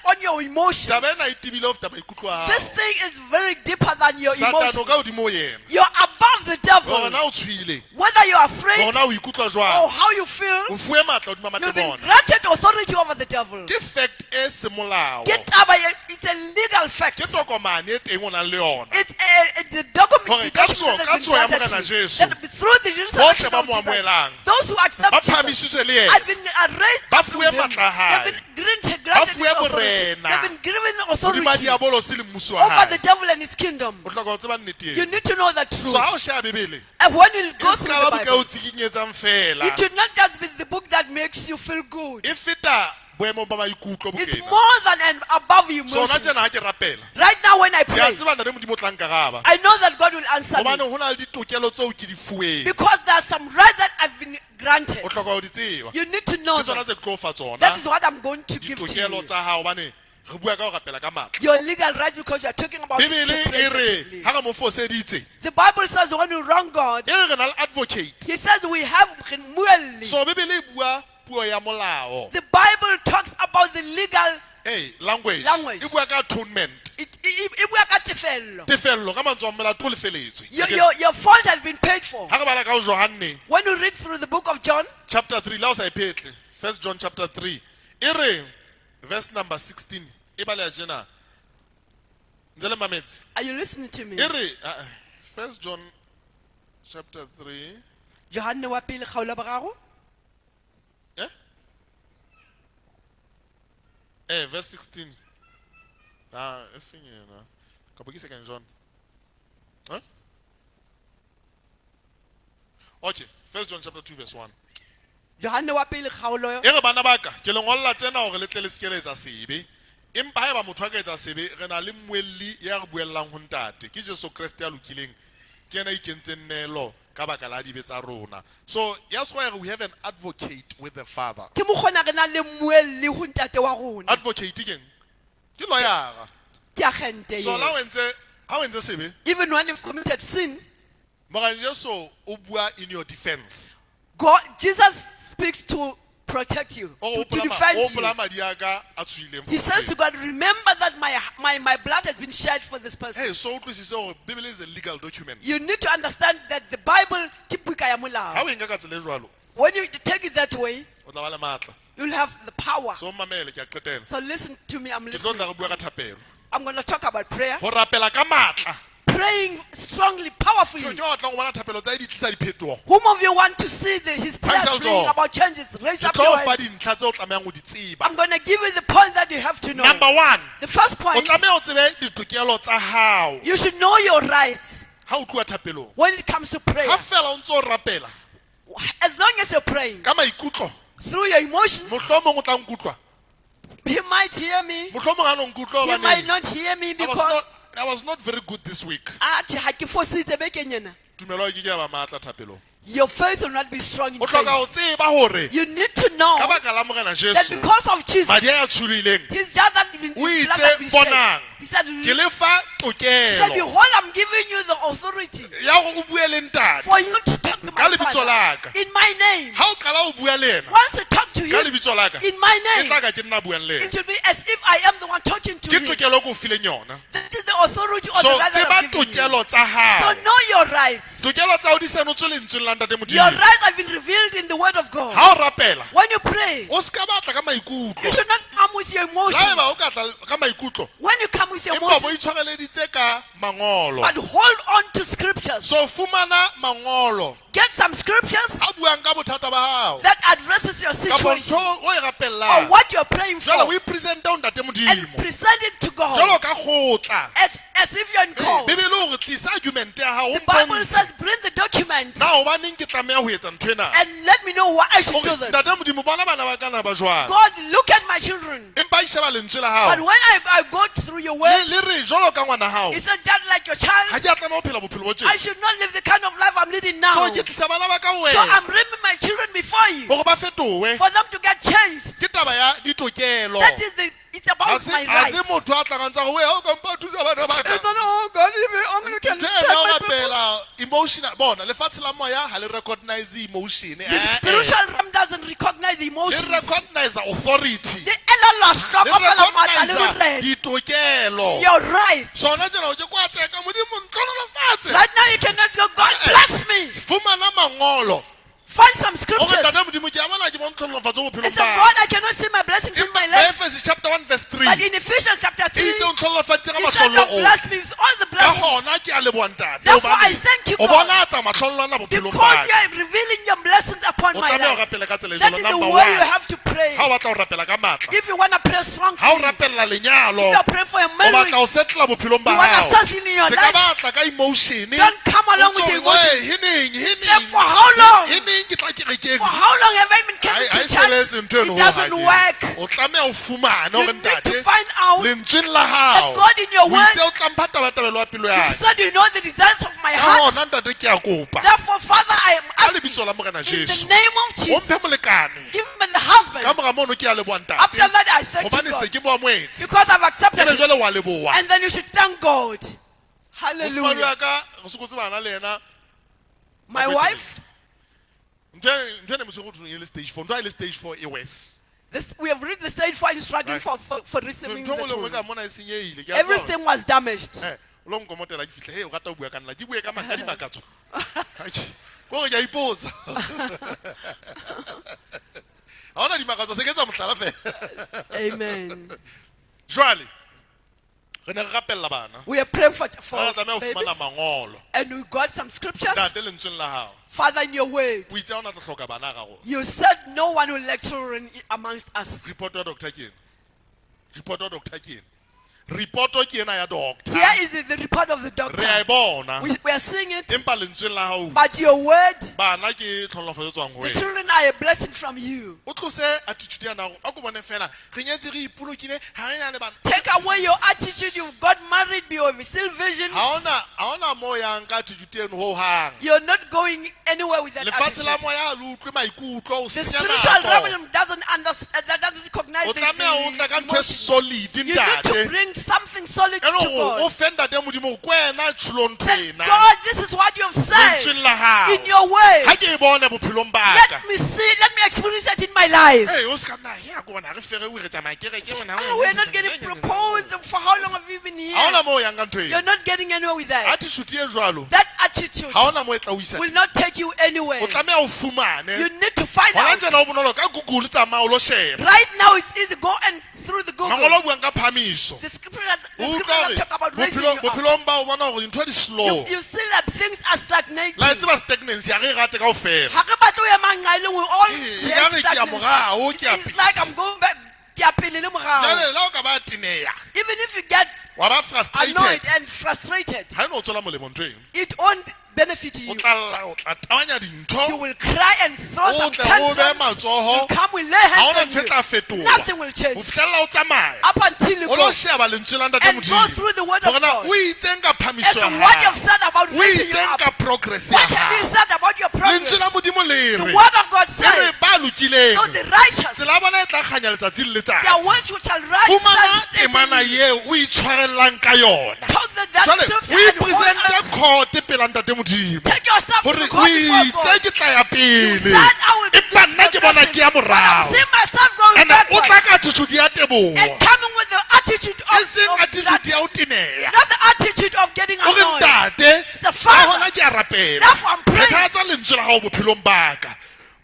Speaker 10: on your emotions.
Speaker 5: Taba ena e tebile ho feta maikutlo a
Speaker 10: This
Speaker 5: hao.
Speaker 10: thing is very deeper than your
Speaker 5: Satane o
Speaker 10: emotions.
Speaker 5: ka hodimo ho yena.
Speaker 10: You're above the devil.
Speaker 5: Hore na o tshohile,
Speaker 10: Whether you're
Speaker 5: hore
Speaker 10: afraid
Speaker 5: na o ikutlwa
Speaker 10: or
Speaker 5: jwang,
Speaker 10: how you feel,
Speaker 5: o fuwe matla hodima
Speaker 10: you've been
Speaker 5: matemona.
Speaker 10: granted authority over the devil.
Speaker 5: Ke fact e semolao.
Speaker 10: Ke taba it's a legal fact.
Speaker 5: Ke tokomane e teng o nang le yona.
Speaker 10: It's the document,
Speaker 5: Hore
Speaker 10: the
Speaker 5: ka
Speaker 10: document
Speaker 5: tsoho-
Speaker 10: that
Speaker 5: ka
Speaker 10: has been
Speaker 5: tsoho ya
Speaker 10: granted
Speaker 5: Morena
Speaker 10: to you,
Speaker 5: Jesu,
Speaker 10: that through the resurrection
Speaker 5: bohle ba
Speaker 10: of
Speaker 5: mo
Speaker 10: Jesus,
Speaker 5: amohelang,
Speaker 10: those who accept
Speaker 5: ba
Speaker 10: Jesus
Speaker 5: phahamisitswe le yena,
Speaker 10: have been raised
Speaker 5: ba
Speaker 10: up to
Speaker 5: fuwe
Speaker 10: him.
Speaker 5: matla a hae,
Speaker 10: They've been granted,
Speaker 5: ba
Speaker 10: granted
Speaker 5: fuwe
Speaker 10: his authority.
Speaker 5: borena
Speaker 10: They've been given
Speaker 5: hodima
Speaker 10: authority
Speaker 5: diabolosi le mmuso wa
Speaker 10: over the
Speaker 5: hae.
Speaker 10: devil and his kingdom.
Speaker 5: O hloka ho tseba nnete
Speaker 10: You
Speaker 5: eo.
Speaker 10: need to know the truth.
Speaker 5: So ha o sheba Bebele,
Speaker 10: And when you
Speaker 5: e
Speaker 10: go
Speaker 5: se
Speaker 10: through
Speaker 5: ka
Speaker 10: the
Speaker 5: ba buka e o
Speaker 10: Bible,
Speaker 5: tsikinyetsang fela.
Speaker 10: it should not just be the book that makes you feel good.
Speaker 5: E feta boemong ba maikutlo
Speaker 10: It's
Speaker 5: bokena.
Speaker 10: more than and above
Speaker 5: So hona
Speaker 10: emotions.
Speaker 5: tjena ha ke rapela,
Speaker 10: Right now when I
Speaker 5: ke a
Speaker 10: pray,
Speaker 5: tseba Ntate Modimo o tla nkaraba.
Speaker 10: I know that God will answer me
Speaker 5: Hobane ho na le ditokelo tseo ke di fuweng.
Speaker 10: because there are some rights that I've been granted.
Speaker 5: O hloka ho di tseba.
Speaker 10: You need to know
Speaker 5: Ke tsona
Speaker 10: that.
Speaker 5: tse ke tlo o fa tsona.
Speaker 10: That is what I'm going to give to
Speaker 5: Ditokelo
Speaker 10: you.
Speaker 5: tsa hao hobane re bua ka ho rapela ka matla.
Speaker 10: Your legal rights because you are talking about it
Speaker 5: Bebele
Speaker 10: to pray
Speaker 5: e re
Speaker 10: effectively.
Speaker 5: ha re mo foseditse,
Speaker 10: The Bible says when you wrong God,
Speaker 5: e re re na le advocate.
Speaker 10: He says we have muelli.
Speaker 5: So Bebele e bua puo ya molao.
Speaker 10: The Bible talks about the legal
Speaker 5: Hey, language.
Speaker 10: Language.
Speaker 5: E bua ka atonement.
Speaker 10: e bua ka tefello.
Speaker 5: Tefello ka mantswe a molato o lefeletswe.
Speaker 10: Your fault has been paid for.
Speaker 5: Ha re bala ka ho Johanne
Speaker 10: When you read through the book of John,
Speaker 5: chapter 3 la o sa e phetle. First John chapter 3. E re verse number 16. E baleha tjena. Ntse le mametse.
Speaker 10: are you listening to me?
Speaker 5: E re First John chapter 3.
Speaker 10: Johanne wa pele kgaolo ya boraro.
Speaker 5: Eh? Verse 16. Ah, e seng yena. Kapa ke Second John. Huh? Okay, First John chapter 2 verse 1.
Speaker 10: Johanne wa pele kgaolo
Speaker 5: E re bana ba ka, ke le ngolla tsena hore le tle le se ke la etsa sebe. Empa haeba motho a ka etsa sebe, re na le mmuelli ya re buellang ho Ntate. Ke Jesu Kreste ya lokileng. Ke yena a ikentseng neelo ka baka la dibe tsa rona. So, that's why we have an advocate with the Father.
Speaker 10: ke mokgona re na le mmuelli ho ntate wa rona.
Speaker 5: Advocate ke eng? Ke lawyer.
Speaker 10: Ke agente,
Speaker 5: So la o
Speaker 10: yes.
Speaker 5: entse ha o entse sebe,
Speaker 10: Even when you've committed sin,
Speaker 5: Morena Jesu o bua in your defense.
Speaker 10: God, Jesus speaks to protect you,
Speaker 5: O
Speaker 10: to
Speaker 5: hopola ma-
Speaker 10: defend
Speaker 5: o
Speaker 10: you.
Speaker 5: hopola madi a ka a tswileng
Speaker 10: He says to
Speaker 5: for
Speaker 10: God, remember that my blood has been shed for this person.
Speaker 5: Hey, so utlwisise hore Bible is a legal document.
Speaker 10: You need to understand that the Bible ke buka ya
Speaker 5: Ha
Speaker 10: molao.
Speaker 5: o e nka ka tsela e jwalo,
Speaker 10: When you take it that way,
Speaker 5: o tla ba le matla.
Speaker 10: you'll have the power.
Speaker 5: So mamele ke a qetela.
Speaker 10: So listen to me, I'm
Speaker 5: Ke tlo
Speaker 10: listening.
Speaker 5: tla re bua ka thapelo.
Speaker 10: I'm going to talk about prayer.
Speaker 5: Ho rapela ka matla.
Speaker 10: Praying strongly, powerfully.
Speaker 5: Ke o batlang ho bona thapelo tsa hae di tlisa diphetoho.
Speaker 10: Whom of you want to see his prayers
Speaker 5: Phamisa
Speaker 10: bring
Speaker 5: letsoho.
Speaker 10: about changes? Raise
Speaker 5: Ke
Speaker 10: up
Speaker 5: tlo
Speaker 10: your
Speaker 5: o fa
Speaker 10: hand.
Speaker 5: dintlha tseo o tlamehang ho di tseba.
Speaker 10: I'm going to give you the point that you have to know.
Speaker 5: Number 1,
Speaker 10: The first
Speaker 5: o
Speaker 10: point,
Speaker 5: tlameha o tsebe ditokelo tsa hao
Speaker 10: you should know your rights
Speaker 5: ha o tluwa thapelong.
Speaker 10: when it comes to prayer.
Speaker 5: Ha fela o ntso o rapela
Speaker 10: As long as you're praying,
Speaker 5: ka maikutlo,
Speaker 10: through your emotions,
Speaker 5: mohlomong o tla nkutlwa.
Speaker 10: he might hear me,
Speaker 5: Mohlomong ha no nkutlwa
Speaker 10: he might
Speaker 5: hobane
Speaker 10: not hear me
Speaker 5: I was
Speaker 10: because
Speaker 5: not I was not very good this week.
Speaker 10: Atjhe, ha ke fositse bekeng ena.
Speaker 5: Tumelo ya ke ke ya ba matla thapelong.
Speaker 10: Your faith will not be strong in
Speaker 5: O hloka
Speaker 10: faith.
Speaker 5: ho tseba hore
Speaker 10: You need to know
Speaker 5: ka baka la Morena
Speaker 10: that
Speaker 5: Jesu,
Speaker 10: because of Jesus,
Speaker 5: madi a tsholohileng,
Speaker 10: his blood that been,
Speaker 5: o
Speaker 10: his blood
Speaker 5: itse
Speaker 10: that been shed.
Speaker 5: bonang,
Speaker 10: He said,
Speaker 5: ke le fa
Speaker 10: he said,
Speaker 5: tokelo
Speaker 10: behold, I'm giving you the authority
Speaker 5: ya hore o bue le ntate.
Speaker 10: for you to talk to
Speaker 5: Ka
Speaker 10: my
Speaker 5: lebitso
Speaker 10: Father
Speaker 5: la ka.
Speaker 10: in my name.
Speaker 5: Ha o qala ho bua le yena
Speaker 10: Once you talk to
Speaker 5: ka
Speaker 10: him
Speaker 5: lebitso la ka,
Speaker 10: in my
Speaker 5: e
Speaker 10: name,
Speaker 5: tla ka ke nna buang le yena.
Speaker 10: it will be as if I am the one talking to
Speaker 5: Ke
Speaker 10: him.
Speaker 5: tokelo ke o fileng yona.
Speaker 10: That is the authority or
Speaker 5: So
Speaker 10: the right that
Speaker 5: tseba
Speaker 10: I've given you.
Speaker 5: tokelo tsa
Speaker 10: So
Speaker 5: hao.
Speaker 10: know your rights.
Speaker 5: Tokelo tsa hao di senotswe lentsweng la Ntate
Speaker 10: Your
Speaker 5: Modimo.
Speaker 10: rights have been revealed in the word of God.
Speaker 5: Ha o rapela,
Speaker 10: When you pray,
Speaker 5: o ska batla ka
Speaker 10: you
Speaker 5: maikutlo.
Speaker 10: should not come with your
Speaker 5: Le
Speaker 10: emotions.
Speaker 5: haeba o ka tla ka maikutlo,
Speaker 10: When you come with your
Speaker 5: empa bo
Speaker 10: emotions,
Speaker 5: itshwareleditse ka mangolo.
Speaker 10: but hold on to scriptures.
Speaker 5: So fumana mangolo
Speaker 10: Get some scriptures
Speaker 5: a buang ka bothata ba hao.
Speaker 10: that addresses your
Speaker 5: Kapa
Speaker 10: situation
Speaker 5: ntho o e
Speaker 10: or
Speaker 5: rapellang.
Speaker 10: what you're praying
Speaker 5: Jwale
Speaker 10: for
Speaker 5: o e presente ho Ntate
Speaker 10: and
Speaker 5: Modimo.
Speaker 10: present it to
Speaker 5: Jwalo
Speaker 10: God
Speaker 5: ka kgotla.
Speaker 10: as As if you're in court.
Speaker 5: Bibele o re tlisa argument ya hao o
Speaker 10: The Bible
Speaker 5: mpontshe.
Speaker 10: says, bring the document
Speaker 5: Na hobaneng ke tlameha ho etsa ntho ena?
Speaker 10: and let me know why I should do
Speaker 5: Hore,
Speaker 10: this.
Speaker 5: Ntate Modimo bona bana ba ka na ba jwang?
Speaker 10: God, look at my children.
Speaker 5: Empa e sheba lentswe la
Speaker 10: But
Speaker 5: hao.
Speaker 10: when I go through your word,
Speaker 5: Le re jwalo ka ngwana hao.
Speaker 10: you said, just like your
Speaker 5: Ha
Speaker 10: child,
Speaker 5: ke a tlameha ho phela bophelo bo
Speaker 10: I
Speaker 5: tjena.
Speaker 10: should not live the kind of life I'm leading now.
Speaker 5: So ke tlisa bana ba ka ho
Speaker 10: So
Speaker 5: wena
Speaker 10: I'm bringing my children before you
Speaker 5: hore ba fetohe.
Speaker 10: for them to get changed.
Speaker 5: Ke taba ya ditokelo.
Speaker 10: That is the, it's
Speaker 5: Ha
Speaker 10: about
Speaker 5: se
Speaker 10: my
Speaker 5: ha se
Speaker 10: rights.
Speaker 5: motho a tlang a ntsa re, "Weh, ha o ka mpa thusa bana ba ka."
Speaker 10: It's not, oh God, if you only can
Speaker 5: Ntho
Speaker 10: take
Speaker 5: ena o
Speaker 10: my people.
Speaker 5: rapela emotional bona lefatshe la moya ha le recognize emotion
Speaker 10: The
Speaker 5: eh, eh.
Speaker 10: spiritual realm doesn't recognize the
Speaker 5: Le
Speaker 10: emotions.
Speaker 5: recognize authority.
Speaker 10: The elala
Speaker 5: Le
Speaker 10: hlokomela matla le
Speaker 5: recognize
Speaker 10: borena.
Speaker 5: ditokelo.
Speaker 10: Your rights.
Speaker 5: Sona tjena o ke kwa tseka Modimo ntlhonolofatse.
Speaker 10: Right now you cannot go, God
Speaker 5: Eh, eh.
Speaker 10: bless me.
Speaker 5: Fumana mangolo.
Speaker 10: Find some
Speaker 5: Hore
Speaker 10: scriptures.
Speaker 5: Ntate Modimo ke a bona ke mo ntlhonolofatse
Speaker 10: And
Speaker 5: bophelong
Speaker 10: say,
Speaker 5: ba
Speaker 10: God, I cannot see my blessings in my life.
Speaker 5: Efeso chapter 1 verse 3.
Speaker 10: But in Ephesians chapter
Speaker 5: E
Speaker 10: 3,
Speaker 5: itse o ntlhonolofaditse ka
Speaker 10: he said,
Speaker 5: mahlollo
Speaker 10: you
Speaker 5: ohle.
Speaker 10: bless me with all the
Speaker 5: Ka
Speaker 10: blessings.
Speaker 5: hona ke a leboha ntate.
Speaker 10: Therefore,
Speaker 5: Hobane
Speaker 10: I thank you,
Speaker 5: O
Speaker 10: God.
Speaker 5: bonatsa mahlollo ana bophelong
Speaker 10: Because
Speaker 5: ba
Speaker 10: you
Speaker 5: ka.
Speaker 10: are revealing your blessings upon
Speaker 5: O
Speaker 10: my
Speaker 5: tlameha ho
Speaker 10: life.
Speaker 5: rapela ka tsela e
Speaker 10: That
Speaker 5: jwalo.
Speaker 10: is the
Speaker 5: Number
Speaker 10: way you
Speaker 5: one.
Speaker 10: have to pray.
Speaker 5: Ha o batla ho rapela ka matla.
Speaker 10: If you want to pray strongly,
Speaker 5: Ha o rapella lenyalo.
Speaker 10: if you are praying for your
Speaker 5: O
Speaker 10: marriage,
Speaker 5: batla ho settle bophelong ba
Speaker 10: you wanna
Speaker 5: hao.
Speaker 10: settle in your
Speaker 5: Se ka
Speaker 10: life.
Speaker 5: batla ka emotion.
Speaker 10: Don't come along
Speaker 5: O
Speaker 10: with
Speaker 5: ntso
Speaker 10: your
Speaker 5: re,
Speaker 10: emotion.
Speaker 5: "Weh, heneng, heneng.
Speaker 10: Say, for how long?
Speaker 5: Heneng ke tla kerekeng."
Speaker 10: For how long have I been coming
Speaker 5: Ha
Speaker 10: to
Speaker 5: e sebetse
Speaker 10: church?
Speaker 5: ntho eno
Speaker 10: It doesn't
Speaker 5: ho hang.
Speaker 10: work.
Speaker 5: O tlameha ho fumane
Speaker 10: You
Speaker 5: hore
Speaker 10: need to
Speaker 5: ntate
Speaker 10: find out
Speaker 5: lentsweng la hao.
Speaker 10: that God in your
Speaker 5: O
Speaker 10: word,
Speaker 5: itse o tla mpha tabatabelo ya pelo ya
Speaker 10: you
Speaker 5: ka.
Speaker 10: said you know the desires of my
Speaker 5: Ka
Speaker 10: heart.
Speaker 5: hona ntate ke a kopa.
Speaker 10: Therefore, Father, I am
Speaker 5: Ka
Speaker 10: asking
Speaker 5: lebitso la Morena
Speaker 10: in the
Speaker 5: Jesu.
Speaker 10: name of
Speaker 5: O
Speaker 10: Jesus,
Speaker 5: mphe molekane.
Speaker 10: give me the husband.
Speaker 5: Ka mora mono ke a leboha ntate.
Speaker 10: After that, I thank you,
Speaker 5: Hobane se
Speaker 10: God,
Speaker 5: ke mo amohetse.
Speaker 10: because I've accepted
Speaker 5: Ebe
Speaker 10: it.
Speaker 5: jwale wa leboha.
Speaker 10: And then you should thank God.
Speaker 5: Mofumahadi
Speaker 10: Hallelujah.
Speaker 5: wa ka re sokotse bana le yena.
Speaker 10: My wife,
Speaker 5: Ntho e ne mosego thong e le stage 4. Ntho ha e le stage 4 e worse.
Speaker 10: this, we have read the stage 4 and struggling
Speaker 5: Right.
Speaker 10: for receiving
Speaker 5: Ntho
Speaker 10: the
Speaker 5: e nngwe le nngwe ka
Speaker 10: children.
Speaker 5: mona e senyehile. Ke a tseba hore-
Speaker 10: Everything was damaged.
Speaker 5: Eh, o lo nkomotela ke fihle, "Hey, o rata ho bua ka nna." Ke bue ka ka dimakatso. Atjhe, ke hore ke a ipotsa. Ha hona dimakatso, se ke etsa mohlala feela.
Speaker 10: Amen.
Speaker 5: Jwale, re ne re rapella bana.
Speaker 10: We are praying for
Speaker 5: Re tlameha ho fumana
Speaker 10: babies,
Speaker 5: mangolo.
Speaker 10: and we got some scriptures.
Speaker 5: Ntate lentsweng la hao.
Speaker 10: Father, in your word,
Speaker 5: O itse ha o na tlo hloka bana ga rona.
Speaker 10: you said no one will lack children amongst us.
Speaker 5: Report ya doctor ke ena. Report ya doctor ke ena. Report ke ena ya doctor.
Speaker 10: Here is the report of the
Speaker 5: Re a e
Speaker 10: doctor.
Speaker 5: bona.
Speaker 10: We are seeing it,
Speaker 5: Empa lentsweng la hao
Speaker 10: but your word,
Speaker 5: bana ke tlhonolofatso e tswang ho
Speaker 10: the
Speaker 5: wena.
Speaker 10: children are a blessing from you.
Speaker 5: O tlose attitude ya nago a ko bone fela re nyetse re ipolokile ha re na le bana.
Speaker 10: Take away your attitude. You've got married, you have still vision.
Speaker 5: Ha hona mo yang ka attitude eno ho hang.
Speaker 10: You're not going anywhere with that
Speaker 5: Lefatshe la
Speaker 10: attitude.
Speaker 5: moya ha le utlwe maikutlo o
Speaker 10: The
Speaker 5: senya
Speaker 10: spiritual
Speaker 5: nako.
Speaker 10: realm doesn't understand, that doesn't recognize
Speaker 5: O
Speaker 10: the,
Speaker 5: tlameha o tla
Speaker 10: the
Speaker 5: ka ntho e
Speaker 10: emotions.
Speaker 5: solid
Speaker 10: You need to
Speaker 5: ntate.
Speaker 10: bring something solid
Speaker 5: E
Speaker 10: to
Speaker 5: le hore o
Speaker 10: God.
Speaker 5: fe ntate Modimo hore ke wena tjholo ntho
Speaker 10: Say,
Speaker 5: ena.
Speaker 10: God, this is what you have said
Speaker 5: Lentsweng la hao.
Speaker 10: in your word.
Speaker 5: Ha ke e bone bophelong ba ka.
Speaker 10: Let me see, let me experience that in my life.
Speaker 5: Hey, o ska nna ya ko bona re fere o re tsamaya kereke wena.
Speaker 10: Ah, we're not getting proposed. For how long have you been
Speaker 5: Ha hona
Speaker 10: here?
Speaker 5: mo o yang ka ntho eno.
Speaker 10: You're not getting anywhere with that.
Speaker 5: Attitude e jwalo
Speaker 10: That attitude
Speaker 5: ha hona mo e tla o isa
Speaker 10: will
Speaker 5: teng.
Speaker 10: not take you anywhere.
Speaker 5: O tlameha o fumane.
Speaker 10: You need to find
Speaker 5: Hona
Speaker 10: out.
Speaker 5: tjena o bonolo ka Google tsamaya o lo sheba.
Speaker 10: Right now it's easy. Go and through the
Speaker 5: Mangolo
Speaker 10: Google.
Speaker 5: a buang ka phamiso.
Speaker 10: The scripture that, the
Speaker 5: O
Speaker 10: scripture
Speaker 5: utlwa
Speaker 10: that talk
Speaker 5: hore
Speaker 10: about raising you up.
Speaker 5: bophelong ba o bona hore dintho di slow.
Speaker 10: You see that things are stagnating.
Speaker 5: La e tseba stagnancy ha re e rate kaofela.
Speaker 10: Ha re batle ho ema nqa e le nngwe, all
Speaker 5: Eh, ekare ke ya
Speaker 10: stagnancy.
Speaker 5: morao, ke ya
Speaker 10: It's like I'm going back. Ke ya pele le morao.
Speaker 5: Jwale le ha o ka ba teneya,
Speaker 10: Even if you get
Speaker 5: wa ba
Speaker 10: annoyed
Speaker 5: frustrated.
Speaker 10: and frustrated,
Speaker 5: Ha e no tswela molemo ntho eno.
Speaker 10: it won't benefit
Speaker 5: O
Speaker 10: you.
Speaker 5: tla lla, o tla tabanya dintho.
Speaker 10: You will cry and throw
Speaker 5: O
Speaker 10: some
Speaker 5: tle o behe
Speaker 10: tantrums.
Speaker 5: matsoho.
Speaker 10: You come, we lay
Speaker 5: Ha
Speaker 10: hands
Speaker 5: hona
Speaker 10: on
Speaker 5: ntho e tla
Speaker 10: you.
Speaker 5: fetoha.
Speaker 10: Nothing will
Speaker 5: Ho
Speaker 10: change
Speaker 5: fihlella o tsamaya.
Speaker 10: up until you
Speaker 5: O lo
Speaker 10: go
Speaker 5: sheba lentswe la ntate
Speaker 10: and go
Speaker 5: Modimo.
Speaker 10: through the word of
Speaker 5: Hore na
Speaker 10: God.
Speaker 5: o itseng ka
Speaker 10: As
Speaker 5: phamiso
Speaker 10: to
Speaker 5: ya
Speaker 10: what
Speaker 5: hao.
Speaker 10: you've said about
Speaker 5: O
Speaker 10: raising you
Speaker 5: itseng
Speaker 10: up.
Speaker 5: ka progress ya
Speaker 10: What have you
Speaker 5: hao.
Speaker 10: said about your progress?
Speaker 5: Lentswe la Modimo le
Speaker 10: The
Speaker 5: re.
Speaker 10: word of God
Speaker 5: Le re
Speaker 10: says,
Speaker 5: ba lokileng.
Speaker 10: though the righteous,
Speaker 5: Tsela ya bona e tla kganya letsatsi le letsatsi.
Speaker 10: their words which shall rise
Speaker 5: Fumana
Speaker 10: shall
Speaker 5: temana eo o itshwarellang ka yona.
Speaker 10: Take that
Speaker 5: Jwale
Speaker 10: scripture
Speaker 5: o
Speaker 10: and hold
Speaker 5: ipresente
Speaker 10: on.
Speaker 5: court pela ntate Modimo.
Speaker 10: Take yourself to
Speaker 5: Hore
Speaker 10: the
Speaker 5: o
Speaker 10: court before
Speaker 5: itse
Speaker 10: God.
Speaker 5: ke tla ya
Speaker 10: You
Speaker 5: pele.
Speaker 10: said I will be
Speaker 5: Empa nna ke bona ke ya
Speaker 10: progressing, but I'm
Speaker 5: morao.
Speaker 10: seeing myself going
Speaker 5: And o
Speaker 10: backward
Speaker 5: tla ka attitude ya teboho.
Speaker 10: and coming with the attitude
Speaker 5: E seng
Speaker 10: of
Speaker 5: attitude
Speaker 10: that,
Speaker 5: ya ho teneya.
Speaker 10: not the attitude of getting
Speaker 5: O re
Speaker 10: annoyed.
Speaker 5: ntate,
Speaker 10: The
Speaker 5: ka
Speaker 10: Father.
Speaker 5: hona ke a rapela.
Speaker 10: Therefore, I'm praying.
Speaker 5: Phethahatsa lentswe la hao bophelong ba ka.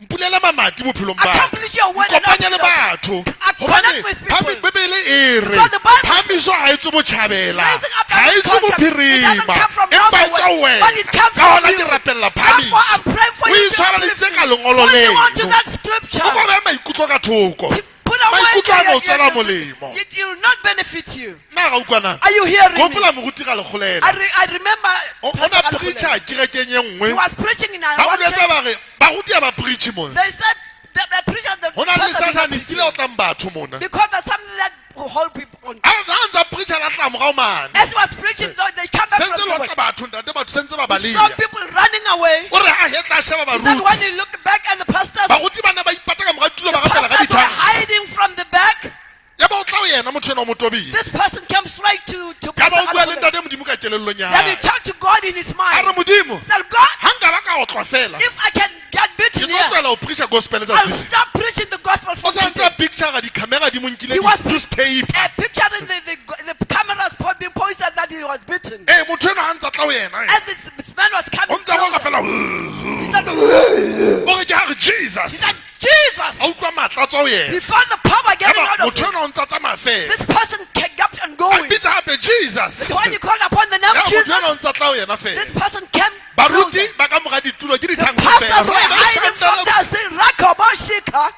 Speaker 5: Mpulele mamati bophelong ba ka.
Speaker 10: Accomplish your word and
Speaker 5: Nkopanye le
Speaker 10: open up.
Speaker 5: batho.
Speaker 10: I
Speaker 5: Hobane
Speaker 10: connect with people.
Speaker 5: Bibele e re,
Speaker 10: Because the Bible
Speaker 5: phamiso ha e tswe botjhabela,
Speaker 10: Raising up
Speaker 5: ha e
Speaker 10: doesn't
Speaker 5: tswe
Speaker 10: come from- it doesn't
Speaker 5: bophirima,
Speaker 10: come from
Speaker 5: empa e
Speaker 10: north
Speaker 5: tswa ho
Speaker 10: or west, but
Speaker 5: wena.
Speaker 10: it comes
Speaker 5: Ka
Speaker 10: from
Speaker 5: hona
Speaker 10: you.
Speaker 5: ke rapella
Speaker 10: Therefore, I'm
Speaker 5: phamiso.
Speaker 10: praying for
Speaker 5: O
Speaker 10: you to
Speaker 5: itshwareleditse
Speaker 10: uplift
Speaker 5: ka
Speaker 10: me.
Speaker 5: lengolo
Speaker 10: Holding on to
Speaker 5: leno.
Speaker 10: that scripture.
Speaker 5: O ko behe maikutlo ka thoko.
Speaker 10: To Put away
Speaker 5: Maikutlo a no tswela
Speaker 10: your,
Speaker 5: molemo.
Speaker 10: it will not benefit you.
Speaker 5: Nna ga utlwana.
Speaker 10: Are you hearing me?
Speaker 5: Gopola moruti ga lekgolela.
Speaker 10: I remember
Speaker 5: O o
Speaker 10: Pastor
Speaker 5: na
Speaker 10: Galekgolela.
Speaker 5: preacher kerekeng e
Speaker 10: He
Speaker 5: nngwe.
Speaker 10: was preaching in
Speaker 5: Ba
Speaker 10: our
Speaker 5: mo jwetsa
Speaker 10: church.
Speaker 5: ba re baruti ha ba preach mona.
Speaker 10: They said the preacher, the
Speaker 5: Ho na le
Speaker 10: pastor did not
Speaker 5: Satan
Speaker 10: preach
Speaker 5: still o tlang batho mona.
Speaker 10: because there's something that will hold people on.
Speaker 5: Ha ha ntsa preacher la tla morao mane.
Speaker 10: As he was preaching, though, they come back
Speaker 5: Sentse
Speaker 10: from
Speaker 5: lo
Speaker 10: the
Speaker 5: tla batho ntate batho sentse ba
Speaker 10: He saw
Speaker 5: baleha.
Speaker 10: people running away.
Speaker 5: O re ha hetla sheba
Speaker 10: He said
Speaker 5: baruti.
Speaker 10: when he looked back at the pastors,
Speaker 5: Baruti ba ne ba ipata ka mora tulo
Speaker 10: the
Speaker 5: ba rapela ka
Speaker 10: pastors were
Speaker 5: dithanks.
Speaker 10: hiding from the back.
Speaker 5: Ya ba o tla ho yena motho enwa o mo tobile.
Speaker 10: This person came straight to
Speaker 5: Ka
Speaker 10: Pastor
Speaker 5: ba o bua le
Speaker 10: Galekgolela.
Speaker 5: ntate Modimo ka kelellong ya
Speaker 10: Then he
Speaker 5: hae.
Speaker 10: talked to God in his
Speaker 5: A
Speaker 10: mind.
Speaker 5: re Modimo,
Speaker 10: He said, God,
Speaker 5: ha nka ba ka otlwa fela,
Speaker 10: if I can get
Speaker 5: ke
Speaker 10: beaten
Speaker 5: tlo
Speaker 10: here,
Speaker 5: tlohela ho preacher gospel
Speaker 10: I'll
Speaker 5: letsatsi.
Speaker 10: stop preaching the gospel
Speaker 5: O
Speaker 10: for
Speaker 5: sa ntse
Speaker 10: today.
Speaker 5: a picture di-camera di mo nkile
Speaker 10: He was
Speaker 5: di-newspaper.
Speaker 10: Picturing the cameras being posted that he was beaten.
Speaker 5: Ee, motho enwa ha ntsa tla ho yena,
Speaker 10: As this man was
Speaker 5: o
Speaker 10: coming
Speaker 5: ntsa roka
Speaker 10: closer,
Speaker 5: fela,
Speaker 10: he said,
Speaker 5: o re ke ha re
Speaker 10: he
Speaker 5: Jesus.
Speaker 10: said, Jesus.
Speaker 5: A utlwa matla a tswa ho
Speaker 10: He
Speaker 5: yena.
Speaker 10: found the power getting
Speaker 5: Yaba
Speaker 10: out of
Speaker 5: motho
Speaker 10: him.
Speaker 5: enwa o ntsa tsamaya fela.
Speaker 10: This person kept up and
Speaker 5: A
Speaker 10: going.
Speaker 5: bitsa hape Jesus.
Speaker 10: When you called upon the name
Speaker 5: Yaba motho
Speaker 10: Jesus,
Speaker 5: enwa o ntsa tla ho yena
Speaker 10: this
Speaker 5: fela.
Speaker 10: person came
Speaker 5: Baruti
Speaker 10: closer.
Speaker 5: ba ka mora ditulo ke
Speaker 10: The
Speaker 5: dithanks
Speaker 10: pastors
Speaker 5: fela.
Speaker 10: were hiding from there, saying, Rakoboshika.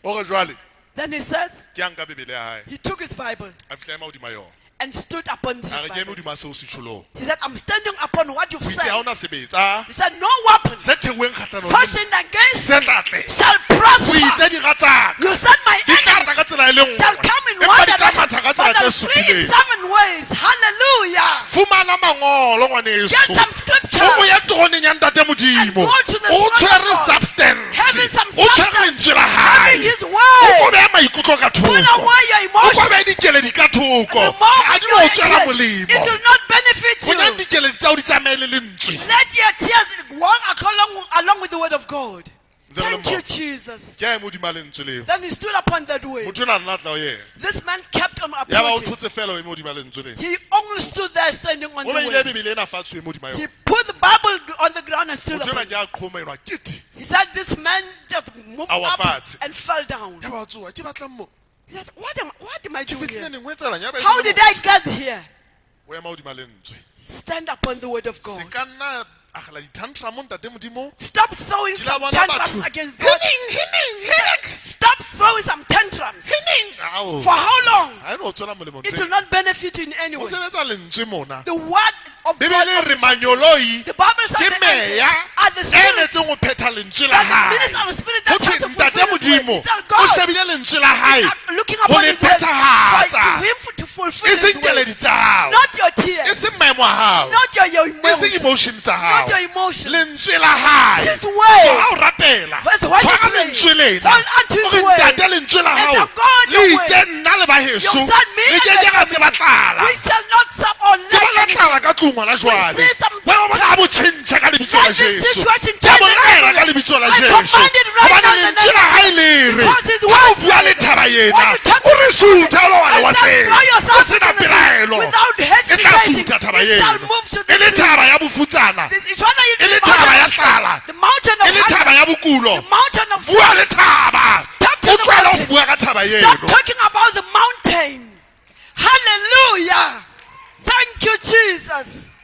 Speaker 5: O re jwale,
Speaker 10: Then he says,
Speaker 5: ke a nka bebele ya hae.
Speaker 10: he took his Bible
Speaker 5: A fihla ema hodima yona.
Speaker 10: and stood upon his
Speaker 5: A re ke eme
Speaker 10: Bible.
Speaker 5: hodima seo se tjholong.
Speaker 10: He said, I'm standing upon what you've
Speaker 5: O itse ha
Speaker 10: said.
Speaker 5: hona sebetsa
Speaker 10: He said, no weapon
Speaker 5: se theoheng kgahlanong le
Speaker 10: fashioned against
Speaker 5: se tla atleha.
Speaker 10: shall
Speaker 5: O
Speaker 10: prosper.
Speaker 5: itse dira tsa ka
Speaker 10: You said my
Speaker 5: di tla
Speaker 10: enemies
Speaker 5: ata ka tsela e le nngwe,
Speaker 10: shall come in
Speaker 5: empa
Speaker 10: one
Speaker 5: di tla
Speaker 10: direction,
Speaker 5: matha ka
Speaker 10: but
Speaker 5: tsela
Speaker 10: they'll
Speaker 5: tse
Speaker 10: flee in
Speaker 5: supileng.
Speaker 10: seven ways. Hallelujah.
Speaker 5: Fumana mangolo ngwaneso.
Speaker 10: Get some scriptures.
Speaker 5: O ye teroneng ya ntate Modimo.
Speaker 10: And go to the
Speaker 5: O
Speaker 10: throne of
Speaker 5: tshwere
Speaker 10: God.
Speaker 5: substance.
Speaker 10: Having some
Speaker 5: O tshwere
Speaker 10: substance.
Speaker 5: lentswe la hae.
Speaker 10: Having his word.
Speaker 5: O ko beha maikutlo ka
Speaker 10: Put
Speaker 5: thoko.
Speaker 10: away your
Speaker 5: O ko
Speaker 10: emotions.
Speaker 5: beha dikeledi ka thoko.
Speaker 10: Remove
Speaker 5: Ha di
Speaker 10: your
Speaker 5: no tswela
Speaker 10: tears.
Speaker 5: molemo.
Speaker 10: It will not benefit
Speaker 5: Go nyang
Speaker 10: you.
Speaker 5: dikeledi tsa hao di tsamaye le lentswe.
Speaker 10: Let your tears walk along with the word of God.
Speaker 5: Ntse re le
Speaker 10: Thank you,
Speaker 5: mmoho.
Speaker 10: Jesus.
Speaker 5: Ke a ema hodima lentswe leo.
Speaker 10: Then he stood upon that word.
Speaker 5: Motho enwa a nna a tla ho yena.
Speaker 10: This man kept on
Speaker 5: Ya ba o
Speaker 10: approaching.
Speaker 5: thotse fela o eme hodima lentswe leo.
Speaker 10: He only stood there standing on
Speaker 5: O
Speaker 10: the
Speaker 5: beile
Speaker 10: word.
Speaker 5: bebele ena fatshe o eme hodima
Speaker 10: He
Speaker 5: yona.
Speaker 10: put the Bible on the ground and stood
Speaker 5: Motho enwa
Speaker 10: upon
Speaker 5: ke
Speaker 10: it.
Speaker 5: a qhoma enwa kete.
Speaker 10: He said this man just moved
Speaker 5: A wa
Speaker 10: up
Speaker 5: fatshe.
Speaker 10: and fell down.
Speaker 5: Ya ba o tsoha, ke batlang mo?
Speaker 10: He said, what am I
Speaker 5: Ke
Speaker 10: doing
Speaker 5: fihlile
Speaker 10: here?
Speaker 5: neng ho etsahalang? Ya ba e
Speaker 10: How
Speaker 5: se le
Speaker 10: did
Speaker 5: motho.
Speaker 10: I get here?
Speaker 5: O ema hodima lentswe.
Speaker 10: Stand upon the word of
Speaker 5: Se
Speaker 10: God.
Speaker 5: ka nna agela di-tantrum ntate Modimo.
Speaker 10: Stop throwing
Speaker 5: Ke la
Speaker 10: some
Speaker 5: bona
Speaker 10: tantrums
Speaker 5: batho.
Speaker 10: against God. Stop throwing some tantrums.
Speaker 5: Ao.
Speaker 10: For how long?
Speaker 5: Ha e no tswela molemo
Speaker 10: It
Speaker 5: ntho
Speaker 10: will
Speaker 5: eo.
Speaker 10: not benefit you in any
Speaker 5: Ho
Speaker 10: way.
Speaker 5: sebetsa lentswe mona.
Speaker 10: The word of
Speaker 5: Bebele
Speaker 10: God.
Speaker 5: e re manyoloi
Speaker 10: The Bible says
Speaker 5: ke
Speaker 10: the angels
Speaker 5: meya
Speaker 10: are the
Speaker 5: e
Speaker 10: spirit.
Speaker 5: emetseng ho phetha lentswe la
Speaker 10: That the minister
Speaker 5: hae.
Speaker 10: of the spirit
Speaker 5: Ho
Speaker 10: that tries
Speaker 5: thwe
Speaker 10: to
Speaker 5: ntate
Speaker 10: fulfill his word.
Speaker 5: Modimo
Speaker 10: He said,
Speaker 5: o
Speaker 10: God
Speaker 5: shebile lentswe la hae
Speaker 10: is looking
Speaker 5: ho
Speaker 10: upon
Speaker 5: le
Speaker 10: his word for
Speaker 5: phethahatsa.
Speaker 10: to him to fulfill
Speaker 5: E
Speaker 10: his
Speaker 5: seng
Speaker 10: word.
Speaker 5: keledi tsa hao.
Speaker 10: Not your
Speaker 5: E
Speaker 10: tears.
Speaker 5: seng maemo a hao.
Speaker 10: Not your
Speaker 5: E seng
Speaker 10: emotions.
Speaker 5: emotion tsa hao.
Speaker 10: Not your emotions.
Speaker 5: Lentswe la hae.
Speaker 10: His word.
Speaker 5: So ha o rapela,
Speaker 10: His word
Speaker 5: tshwara
Speaker 10: you pray.
Speaker 5: lentswe lena.
Speaker 10: Hold unto
Speaker 5: O
Speaker 10: his
Speaker 5: re,
Speaker 10: word.
Speaker 5: ntate lentswe la
Speaker 10: And
Speaker 5: hao
Speaker 10: the God
Speaker 5: le
Speaker 10: your
Speaker 5: itse
Speaker 10: word.
Speaker 5: nna le baheso
Speaker 10: You said me
Speaker 5: re
Speaker 10: and
Speaker 5: ke
Speaker 10: my
Speaker 5: ke ra
Speaker 10: family.
Speaker 5: tseba tlala.
Speaker 10: We shall not suffer or
Speaker 5: Ke
Speaker 10: lack
Speaker 5: bona
Speaker 10: anything.
Speaker 5: tlala ka tlung hona jwale.
Speaker 10: see some
Speaker 5: Ba bona ha bo tjhentjha ka lebitso la
Speaker 10: Let this
Speaker 5: Jesu.
Speaker 10: situation
Speaker 5: Ke a
Speaker 10: change.
Speaker 5: bo laela ka lebitso la
Speaker 10: I
Speaker 5: Jesu.
Speaker 10: command it right
Speaker 5: Hobane
Speaker 10: now in the
Speaker 5: lentswe
Speaker 10: name
Speaker 5: la
Speaker 10: of
Speaker 5: hae le re,
Speaker 10: Because his
Speaker 5: ha o
Speaker 10: word
Speaker 5: bua le
Speaker 10: says,
Speaker 5: thaba ena,
Speaker 10: when you talk
Speaker 5: o re sutha o lo wa
Speaker 10: and
Speaker 5: lewatleng.
Speaker 10: throw yourself
Speaker 5: O sena
Speaker 10: into the sea
Speaker 5: pelaelo.
Speaker 10: without
Speaker 5: E tla
Speaker 10: hesitating,
Speaker 5: sutha thaba
Speaker 10: it shall
Speaker 5: eno.
Speaker 10: move to the
Speaker 5: E le
Speaker 10: sea.
Speaker 5: thaba ya bofutsana.
Speaker 10: It's whether you
Speaker 5: E le
Speaker 10: the
Speaker 5: thaba
Speaker 10: mountain
Speaker 5: ya
Speaker 10: of
Speaker 5: tlala.
Speaker 10: the mountain of
Speaker 5: E le thaba
Speaker 10: hunger,
Speaker 5: ya bokulo.
Speaker 10: the mountain of
Speaker 5: Bua le thaba.
Speaker 10: Talk to
Speaker 5: O
Speaker 10: the
Speaker 5: tlohele ho
Speaker 10: mountain.
Speaker 5: bua ka thaba
Speaker 10: Stop
Speaker 5: eno.
Speaker 10: talking about the mountain. Hallelujah. Thank you, Jesus.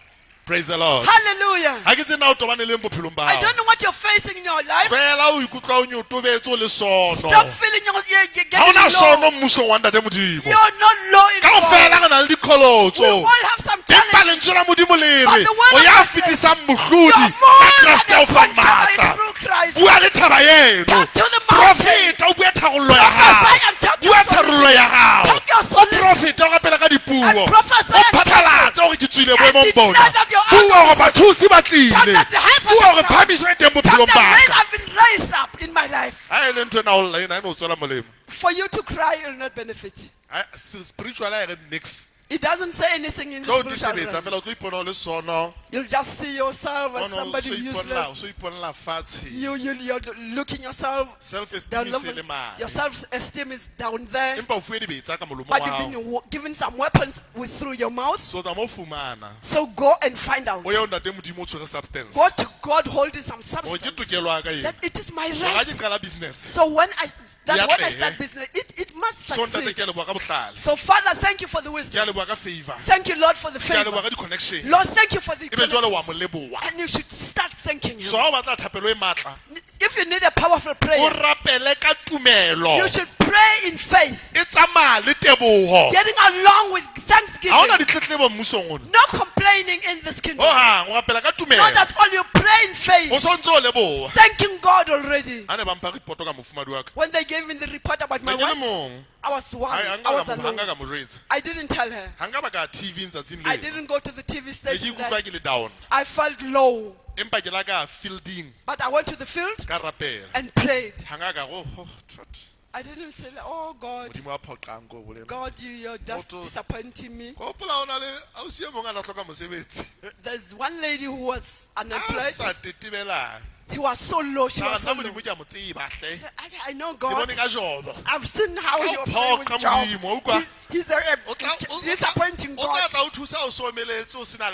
Speaker 5: Praise the Lord.
Speaker 10: Hallelujah.
Speaker 5: Ha ke tsebe na o tobane le eng bophelong ba
Speaker 10: I
Speaker 5: hao.
Speaker 10: don't know what you're facing in your life.
Speaker 5: Fela o ikutlwa o nyotobetse o le sono.
Speaker 10: Stop feeling you're
Speaker 5: Ha
Speaker 10: getting
Speaker 5: ona sono
Speaker 10: low.
Speaker 5: mmusong wa ntate Modimo.
Speaker 10: You're not low in God.
Speaker 5: Kaofela re na le
Speaker 10: We
Speaker 5: diqholotso.
Speaker 10: all have some
Speaker 5: Empa
Speaker 10: challenges.
Speaker 5: lentswe la Modimo le
Speaker 10: But
Speaker 5: re
Speaker 10: the word
Speaker 5: o
Speaker 10: of
Speaker 5: ya
Speaker 10: God says,
Speaker 5: fetisang mohlodi
Speaker 10: You're
Speaker 5: ka
Speaker 10: more
Speaker 5: Kreste
Speaker 10: than
Speaker 5: o
Speaker 10: a
Speaker 5: fang
Speaker 10: conqueror
Speaker 5: matla.
Speaker 10: through Christ.
Speaker 5: Bua le thaba eno.
Speaker 10: Talk to the mountain.
Speaker 5: Profeta o bue tharollo ya hao.
Speaker 10: Prophesy and talk your
Speaker 5: Bua tharollo ya hao.
Speaker 10: Talk your
Speaker 5: O
Speaker 10: solution.
Speaker 5: profeta o rapela ka dipuo.
Speaker 10: And prophesy
Speaker 5: O
Speaker 10: and talk.
Speaker 5: phatlalatse hore ke tswile
Speaker 10: And
Speaker 5: boemong
Speaker 10: declare
Speaker 5: bona.
Speaker 10: that you're out
Speaker 5: Bua hore
Speaker 10: of this
Speaker 5: bathusi ba
Speaker 10: Talk
Speaker 5: tlile.
Speaker 10: that the helpers
Speaker 5: Bua
Speaker 10: have
Speaker 5: hore
Speaker 10: come.
Speaker 5: phahamiso e teng
Speaker 10: Talk
Speaker 5: bophelong
Speaker 10: that
Speaker 5: ba
Speaker 10: raise,
Speaker 5: ka.
Speaker 10: I've been raised up in my life.
Speaker 5: Ha e le ntho ena o lla ena, e no tswela molemo.
Speaker 10: For you to cry, it will not benefit.
Speaker 5: Ha, spiritual ha e re niks.
Speaker 10: It doesn't say anything in the
Speaker 5: Tlo o
Speaker 10: spiritual
Speaker 5: tetebetsa
Speaker 10: realm.
Speaker 5: fela o tlo ipona o le sono.
Speaker 10: You'll just see yourself as
Speaker 5: Ono o
Speaker 10: somebody
Speaker 5: so iponela, o
Speaker 10: useless.
Speaker 5: so iponela fatshe.
Speaker 10: You're looking yourself
Speaker 5: Self-esteem
Speaker 10: down
Speaker 5: e
Speaker 10: low.
Speaker 5: se le mane.
Speaker 10: Your self-esteem is down there.
Speaker 5: Empa o fuwe dibetsa ka molomong
Speaker 10: But
Speaker 5: wa
Speaker 10: you've
Speaker 5: hao.
Speaker 10: been given some weapons through your mouth.
Speaker 5: So tsamaya o fumana.
Speaker 10: So go and find out.
Speaker 5: O ye ho ntate Modimo o tshwere substance.
Speaker 10: Go to God holding some
Speaker 5: Hore ke
Speaker 10: substance.
Speaker 5: tokelo ya ka eno.
Speaker 10: That it is my
Speaker 5: Hore ha
Speaker 10: right.
Speaker 5: ke qala business.
Speaker 10: So when I
Speaker 5: Atlehe.
Speaker 10: start business, it must
Speaker 5: So ntate
Speaker 10: succeed.
Speaker 5: ke a leboha ka bohlale.
Speaker 10: So Father, thank you for the
Speaker 5: Ke
Speaker 10: wisdom.
Speaker 5: a leboha leboha ka favor.
Speaker 10: Thank you, Lord, for the
Speaker 5: Ke a
Speaker 10: favor.
Speaker 5: leboha ka di-connection.
Speaker 10: Lord, thank you for the
Speaker 5: Ebe jwale wa
Speaker 10: connections.
Speaker 5: mo leboha.
Speaker 10: And you should start thanking
Speaker 5: So
Speaker 10: him.
Speaker 5: ha o batla thapelo e matla,
Speaker 10: If you need a powerful
Speaker 5: o
Speaker 10: prayer,
Speaker 5: rapele ka tumelo.
Speaker 10: you should pray in faith,
Speaker 5: E tsamaya le teboho.
Speaker 10: getting along with
Speaker 5: Ha
Speaker 10: thanksgiving.
Speaker 5: hona ditletlebo mmusong ona.
Speaker 10: No complaining in this kingdom.
Speaker 5: Hohang, o rapela ka
Speaker 10: Not
Speaker 5: tumelo.
Speaker 10: at all. You pray in
Speaker 5: O
Speaker 10: faith,
Speaker 5: so ntso o leboha.
Speaker 10: thanking God already.
Speaker 5: Ha ne ba mpha report ka mofumahadi wa ka.
Speaker 10: When they gave me the report about my
Speaker 5: Ne ke le
Speaker 10: wife,
Speaker 5: mong.
Speaker 10: I was one.
Speaker 5: Ha
Speaker 10: I
Speaker 5: nka
Speaker 10: was
Speaker 5: ka mo- ha
Speaker 10: alone.
Speaker 5: nka ka mo jwetsa.
Speaker 10: I didn't tell her.
Speaker 5: Ha nka ba ka TV tsatsing
Speaker 10: I
Speaker 5: leo.
Speaker 10: didn't go to the TV
Speaker 5: Ne ke
Speaker 10: station.
Speaker 5: ikutlwa
Speaker 10: Then.
Speaker 5: ke le down.
Speaker 10: I felt low,
Speaker 5: Empa ke la ka fielding
Speaker 10: but I went to the field
Speaker 5: ka rapela.
Speaker 10: and prayed.
Speaker 5: Ha nka ka go oh, thot.
Speaker 10: I didn't say, "Oh God,
Speaker 5: Modimo wa phoqang ko bolela.
Speaker 10: God, you're just
Speaker 5: Motho-
Speaker 10: disappointing me."
Speaker 5: Ke hopola ho na le ausi e mong a na hloka mosebetsi.
Speaker 10: There's one lady who was
Speaker 5: A
Speaker 10: unemployed.
Speaker 5: sa tetebelang.
Speaker 10: He was so low. She
Speaker 5: Mara
Speaker 10: was
Speaker 5: nna
Speaker 10: so low.
Speaker 5: Modimo ke a mo tseba hle.
Speaker 10: I said, I know
Speaker 5: Ke
Speaker 10: God.
Speaker 5: bone ka Jobo.
Speaker 10: I've seen how
Speaker 5: Ka
Speaker 10: he
Speaker 5: o
Speaker 10: operates with
Speaker 5: phoqa
Speaker 10: Job.
Speaker 5: Modimo, wa utlwa?
Speaker 10: He's a
Speaker 5: O tla- o- o tla-
Speaker 10: disappointing
Speaker 5: o tla
Speaker 10: God.
Speaker 5: tla o thusa o so omeletse o sena